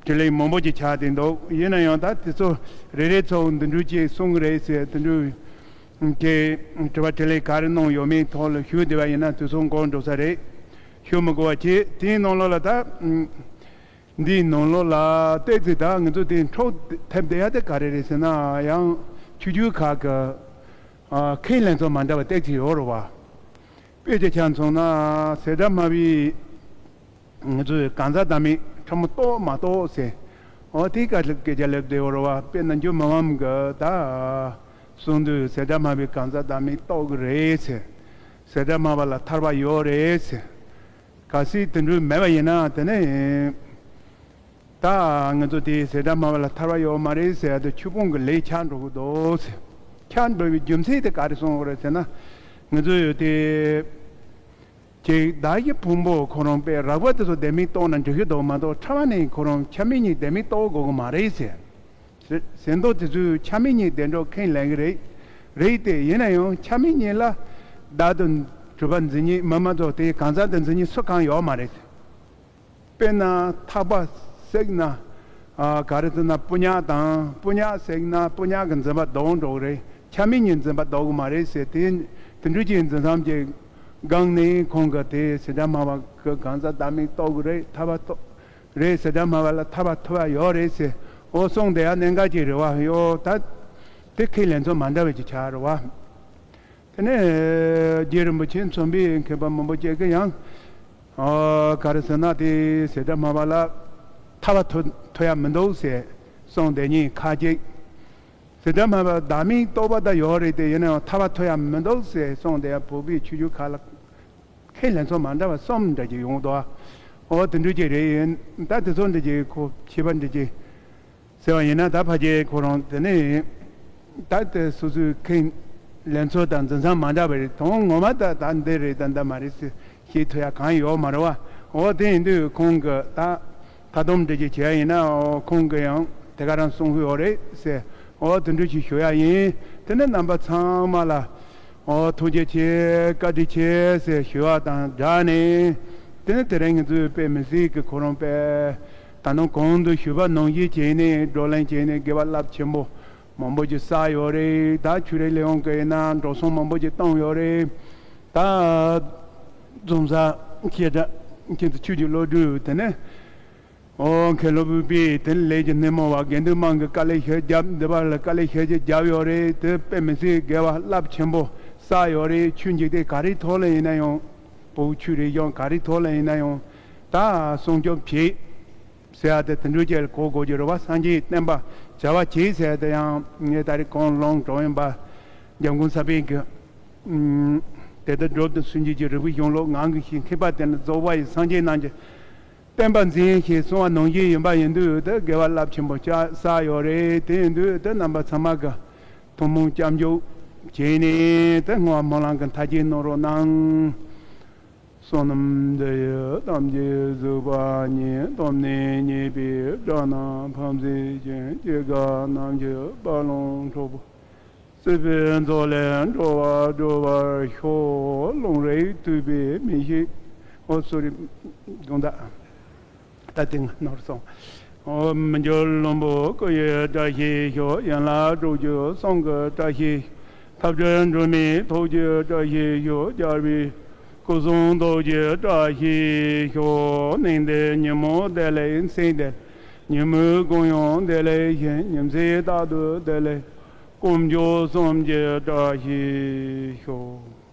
དྲིས་ལན་མང་པོ་ཅིག་ཆགས་བསྡད་འདུག་ཡིན་ན་ཡང་ད་དེ་ཚོ་རེ་རེ་ཚོ་འདི་འདྲ་ཅིག་གསུང་གི་རེད་ཟེར་དེ་འདྲ། དེ་དྲི་བ་དྲིས་ལན་ག་རེ་གནང་ཡོད་མེད་ཐོག་ལ་ཞུ་བདེ་བ་ཡིན་ན་དུས་ཚོད་འགོར་འགྲོ་ས་རེད། ཞུ་མི་དགོས་པ་བྱས། དེའི་ནང་ལོགས་ལ་ད་འདིའི་ནང་ལོགས་ལ་ཏོག་ཙམ་ད་ང་ཚོ་དེ་འཕྲོ་ཐེབས་བསྡད་ཡ་དེ་ག་རེ་རེད་ཟེར་ན། ཡང་ཆོས་བརྒྱུད་ཁག་གི་ཁས་ལེན་ཚོ་མ་འདྲ་བ་ཏོག་ཙམ་ཡོད་རེད་བ། དཔེ་ཆ་ཆ་མཚོན་ན་ཟེ་དྲ་སྨྲ་བའི། ང་ཚོས་གང་ཟག་བདག་མེད་ཕྲ་མོ་རྟོགས་མ་རྟོགས་ཟེར། འོ་དེའི་སྐད་ཆ་སྐད་ཆ་ལབ་བསྡད་ཡོད་རེད་བ། དཔེར་ན་འཇུ་མི་ཕམ་གྱིས་ད་གསུང་དུས་ཟེ་དྲ་སྨྲ་བའི་གང་ཟག་བདག་མེད་རྟོགས་ཀྱི་རེད་ཟེར། ཟེ་དྲ་སྨྲ་བ་ལ་ཐར་པ་ཡོད་རེད་ཟེར། གལ་སྲིད་དེ་འདྲ་མེད་པ་ཡིན་ན་དེ་ནས་ད་ང་ཚོ་དེ་ཟེ་དྲ་སྨྲ་བ་ལ་ཐར་པ་ཡོད་མ་རེད་ཟེར་ཡ་དེ་ཆོས་སྤོང་གི་ལས་ཆགས་འགྲོ་གི་འདུག་ཟེར། ཆགས་འགྲོ་བའི་རྒྱུ་མཚན་དེ་ག་རེ་གསུངས་ཡོད་རེད་ཟེར་ན། ང་ཚོ་ཡོད་དེ། ཅིག་བདག་གི་ཕུང་པོ་ཁོ་རང་དཔེ་རགས་པ་དེ་ཚོ་བདེན་མེད་རྟོགས་ན་འགྲིག་གི་འདུག་མ་གཏོགས་ཕྲ་བ་ནས་ཁོ་རང་ཆ་མེད་གཉིས་བདེན་མེད་རྟོགས་དགོས་ཀྱི་མ་རེད་ཟེར། ཟེར་ཟེར་མདོ་དེ་ཚོས་ཆ་མེད་གཉིས་བདེན་གྲུབ་ཁས་ལེན་གྱི་རེད། རེད་དེ་ཡིན་ན་ཡང་ཆ་མེད་གཉིས་ལ་བདག་ཏུ་གྲུབ་པ་འཛིན་མཁན་མི་མ་གཏོགས་དེ་གང་ཟག་ཏུ་འཛིན་མཁན་སུ་གང་ཡོད་མ་རེད། དཔེར་ན་ཐག་པ་བསྲེགས་ན། ཨ་ག་རེ་ཟེར་ན་སྤུ་ཉག་དང་སྤུ་ཉག་བསྲེགས་ན་སྤུ་ཉག་གི་འཛིན་པ་ལྡོག་འགྲོ་གི་རེད། ཆ་མེད་གཉིས་འཛིན་པ་ལྡོག་གི་མ་རེད་ཟེར། དེ་དེ་འདྲ་ཅིག་འཛིན་བསམ་གྱི་སྒང་ནས་ཁོང་གིས་དེ་ཟེ་དྲ་སྨྲ་བ་གི་གང་ཟག་བདག་མེད་རྟོགས་གི་རེད། ཐར་པ་རྟོགས་རེད། ཟེ་དྲ་སྨྲ་བ་ལ་ཐར་པ་ཐོབ་ཡ་ཡོད་རེད་ཟེར། འོ་གསུངས་བསྡད་ཡ་གནད་འགག་ཅིག་རེད་བ། ཡོ་ད་དེ་ཁས་ལེན་ཚོ་མ་འདྲ་བའི་ཅིག་ཆགས་རེད་བ། དེ་ནས་རྗེ་རིན་པོ་ཆེ་མཚོན་པའི་མཁས་པ་མང་པོ་ཅིག་གིས་ཡང་། ཨ་ག་རེ་ཟེར་ན་དེ་ཟེ་དྲ་སྨྲ་བ་ལ་ཐར་པ་ཐོབ་ཐོབ་ཡ་མི་འདུག་ཟེར་གསུངས་བསྡད་མཁན་ཁ་ཅིག་ཟེ་དྲ་སྨྲ་བ་བདག་མེད་རྟོགས་པ་ད་ཡོད་རེད་དེ་ཡིན་ནའང་ཐར་པ་ཐོབ་ཡ་མི་འདུག་ཟེར་གསུངས་བསྡད་ཡ་བོད་པའི་ཆོས་བརྒྱུད་ཁག་ལ་ཁས་ལེན་ཚོ་མ་འདྲ་བ་གསུམ་འདྲ་ཅིག་ཡོང་འདུག་འོ་དེ་འདྲ་ཅིག་རེད། ཡིན་ད་དེ་ཚོ་འདྲ་ཅིག་ཁོ་ཁྱད་པར་འདྲ་ཅིག་ཟེར་བ་ཡིན་ན་ད་ཕལ་ཆེར་ཁོ་རང་དེ་ནས་ད་དེ་སོ་སོའི་ཁས་ལེན་ཚུལ་དང་འཛིན་བཟུང་མ་འདྲ་བ་རེད། དོན་ངོ་མ་ད་ད་འདི་རེད་ད་འདི་མ་རེད་ཟེར་ཤེས་ཐུབ་ཡ་གང་ཡོད་མ་རེད་བ། འོ་དེ་ཡིན་དུས་ཁོང་གི་ད་ད་དུང་འདྲི་རྒྱུ་བྱས་ཡིན་ན་འོ་ཁོང་གི་ཡང་དེ་ག་རང་གསུང་གི་ཡོད་རེད་ཟེར། འོ་དེ་འདྲ་ཞིག་ཞུ་ཡ་ཡིན། དེ་ནས་རྣམ་པ་ཚང་མ་ལ་འོ་ཐུགས་རྗེ་ཆེ་བཀའ་དྲིན་ཆེ་ཟེར་ཞུ་བ་དང་སྦྲགས་ནས། དེ་ནས་དེ་རིང་ང་ཚོའི་དཔེ་མི་སྲིད་ཀྱི་ཁོ་རང་དཔེ། ད་ནང་གོང་དུ་ཞུས་པ་ནང་བཞིན་བྱས་ནས་བགྲོ་གླེང་བྱས་ནས་དགེ་བ་རླབས་ཆེན་པོ་མང་པོ་ཞིག་བསགས་ཡོད་རེད། ད་ཆོས་རའི་ལས་ཁུངས་ཀྱིས་ཡིན་ན་འགྲོ་སོང་མང་པོ་ཞིག་བཏང་ཡོད་རེད། ད་འཛོམས་ས་ཁྱེད་དྲ་ཁྱེད་ཚོ་ཆོས་ཀྱི་བློ་གྲོས་དེ་ནས་ཨོ་མཁན་སློབ་དཔོན་པས་དེ་ནས་ལས་ཀྱི་སྣེ་མོ་བ་དགེ་འདུན་དམངས་ཀྱི་དཀའ་ལས་ཞེ་བརྒྱབ་འདི་པ་ལ་དཀའ་ལས་ཞེ་ཅིག་བརྒྱབ་ཡོད་རེད། དེ་དཔེ་མི་སྲིད་དགེ་བ་རླབས་ཆེན་པོ་བསགས་ཡོད་རེད། ཆོས་འཇིག་རྟེན་ག་རེའི་ཐོག་ལ་ཡིན་ན་ཡང་བོད་ཆོས་རིག་གཞུང་ག་རེའི་ཐོག་ལ་ཡིན་ན་ཡང་ད་སྲུང་སྐྱོབ་བྱེད། ཟེར་ཡ་དེ་དེ་འདྲ་ཅིག་གོ་དགོས་ཀྱི་རེད་བ། སངས་རྒྱས་བསྟན་པ་བྱ་བ་བྱེད་ཟེར་ཡ་དེ་ཡང་ངས་ད་རེས་གོང་ལོང་འགྲོ་ཡིན་པ། འཇམ་མགོན་ས་པཎ་གྱི་ཨུམ། དེ་ལྟར་སྒྲུབ་དང་སུན་འབྱིན་གྱི་རིལ་བུ་གཞུང་ལུགས་ངང་གིས་ཤིང་མཁས་པ་དེ་ནི་རྫོགས་པ་ཡི་སངས་རྒྱས་རྣམས་ཀྱི་བསྟན་པ་འཛིན་ཞེས་གསུངས་པ་ནང་བཞིན་ཡིན་པ་ཡིན་དུས་དེ་དགེ་བ་རླབས་ཆེན་པོ་བསགས་ཡོད་རེད། དེ་ཡིན་དུས་དེ་རྣམ་པ་ཚང་མ་གི་ཐུན་མོང་སྐྱབས་འཇུག་བྱས་ནས་དེ་སྔོན་སྨོན་ལམ་གྱི་མཐའ་རྒྱས་གནང་རོགས་གནང་། བསོད་ནམས་འདི་ཡིས་ཐམས་ཅད་གཟིགས་པ་ཉིད། ཐོབ་ནས་ཉེས་པའི་དགྲ་རྣམས་ཕམ་བྱས་ཤིང་། སྐྱེ་རྒ་ན་འཆིའི་རྦ་ཀློང་འཁྲུགས་པ། སྲིད་པའི་མཚོ་ལས་འགྲོ་བ་སྒྲོལ་བར་ཤོག། རླུང་རིགས་ཐུབ་པའི་མི་ཤིགས། ཨོ་སོ་རི། དགོངས་དག་ད་དེ་སྔ་ནོར་སོང་། ཨོ་མི་འགྱུར་ལྷུན་པོ་སྐུ་ཡི་བཀྲ་ཤིས་ཤོག། ཡན་ལག་དྲུག་ཅུ་གསུང་གི་བཀྲ་ཤིས། ཐབས་ཀྱི་སྒྲོན་མེ་ཐུགས་ཀྱི་བཀྲ་ཤིས་ཤོག། རྒྱལ་བའི་སྐུ་གསུང་ཐུགས་ཀྱི་བཀྲ་ཤིས་ཤོག། གནས་འདིར་ཉིན་མོ་བདེ་ལེགས་མཚན་བདེ་ལེགས། ཉིན་མོའི་གུང་ཡང་བདེ་ལེགས་ཤིང་། ཉིན་མཚན་རྟག་ཏུ་བདེ་ལེགས། དཀོན་མཆོག་གསུམ་གྱི་བཀྲ་ཤིས་ཤོག།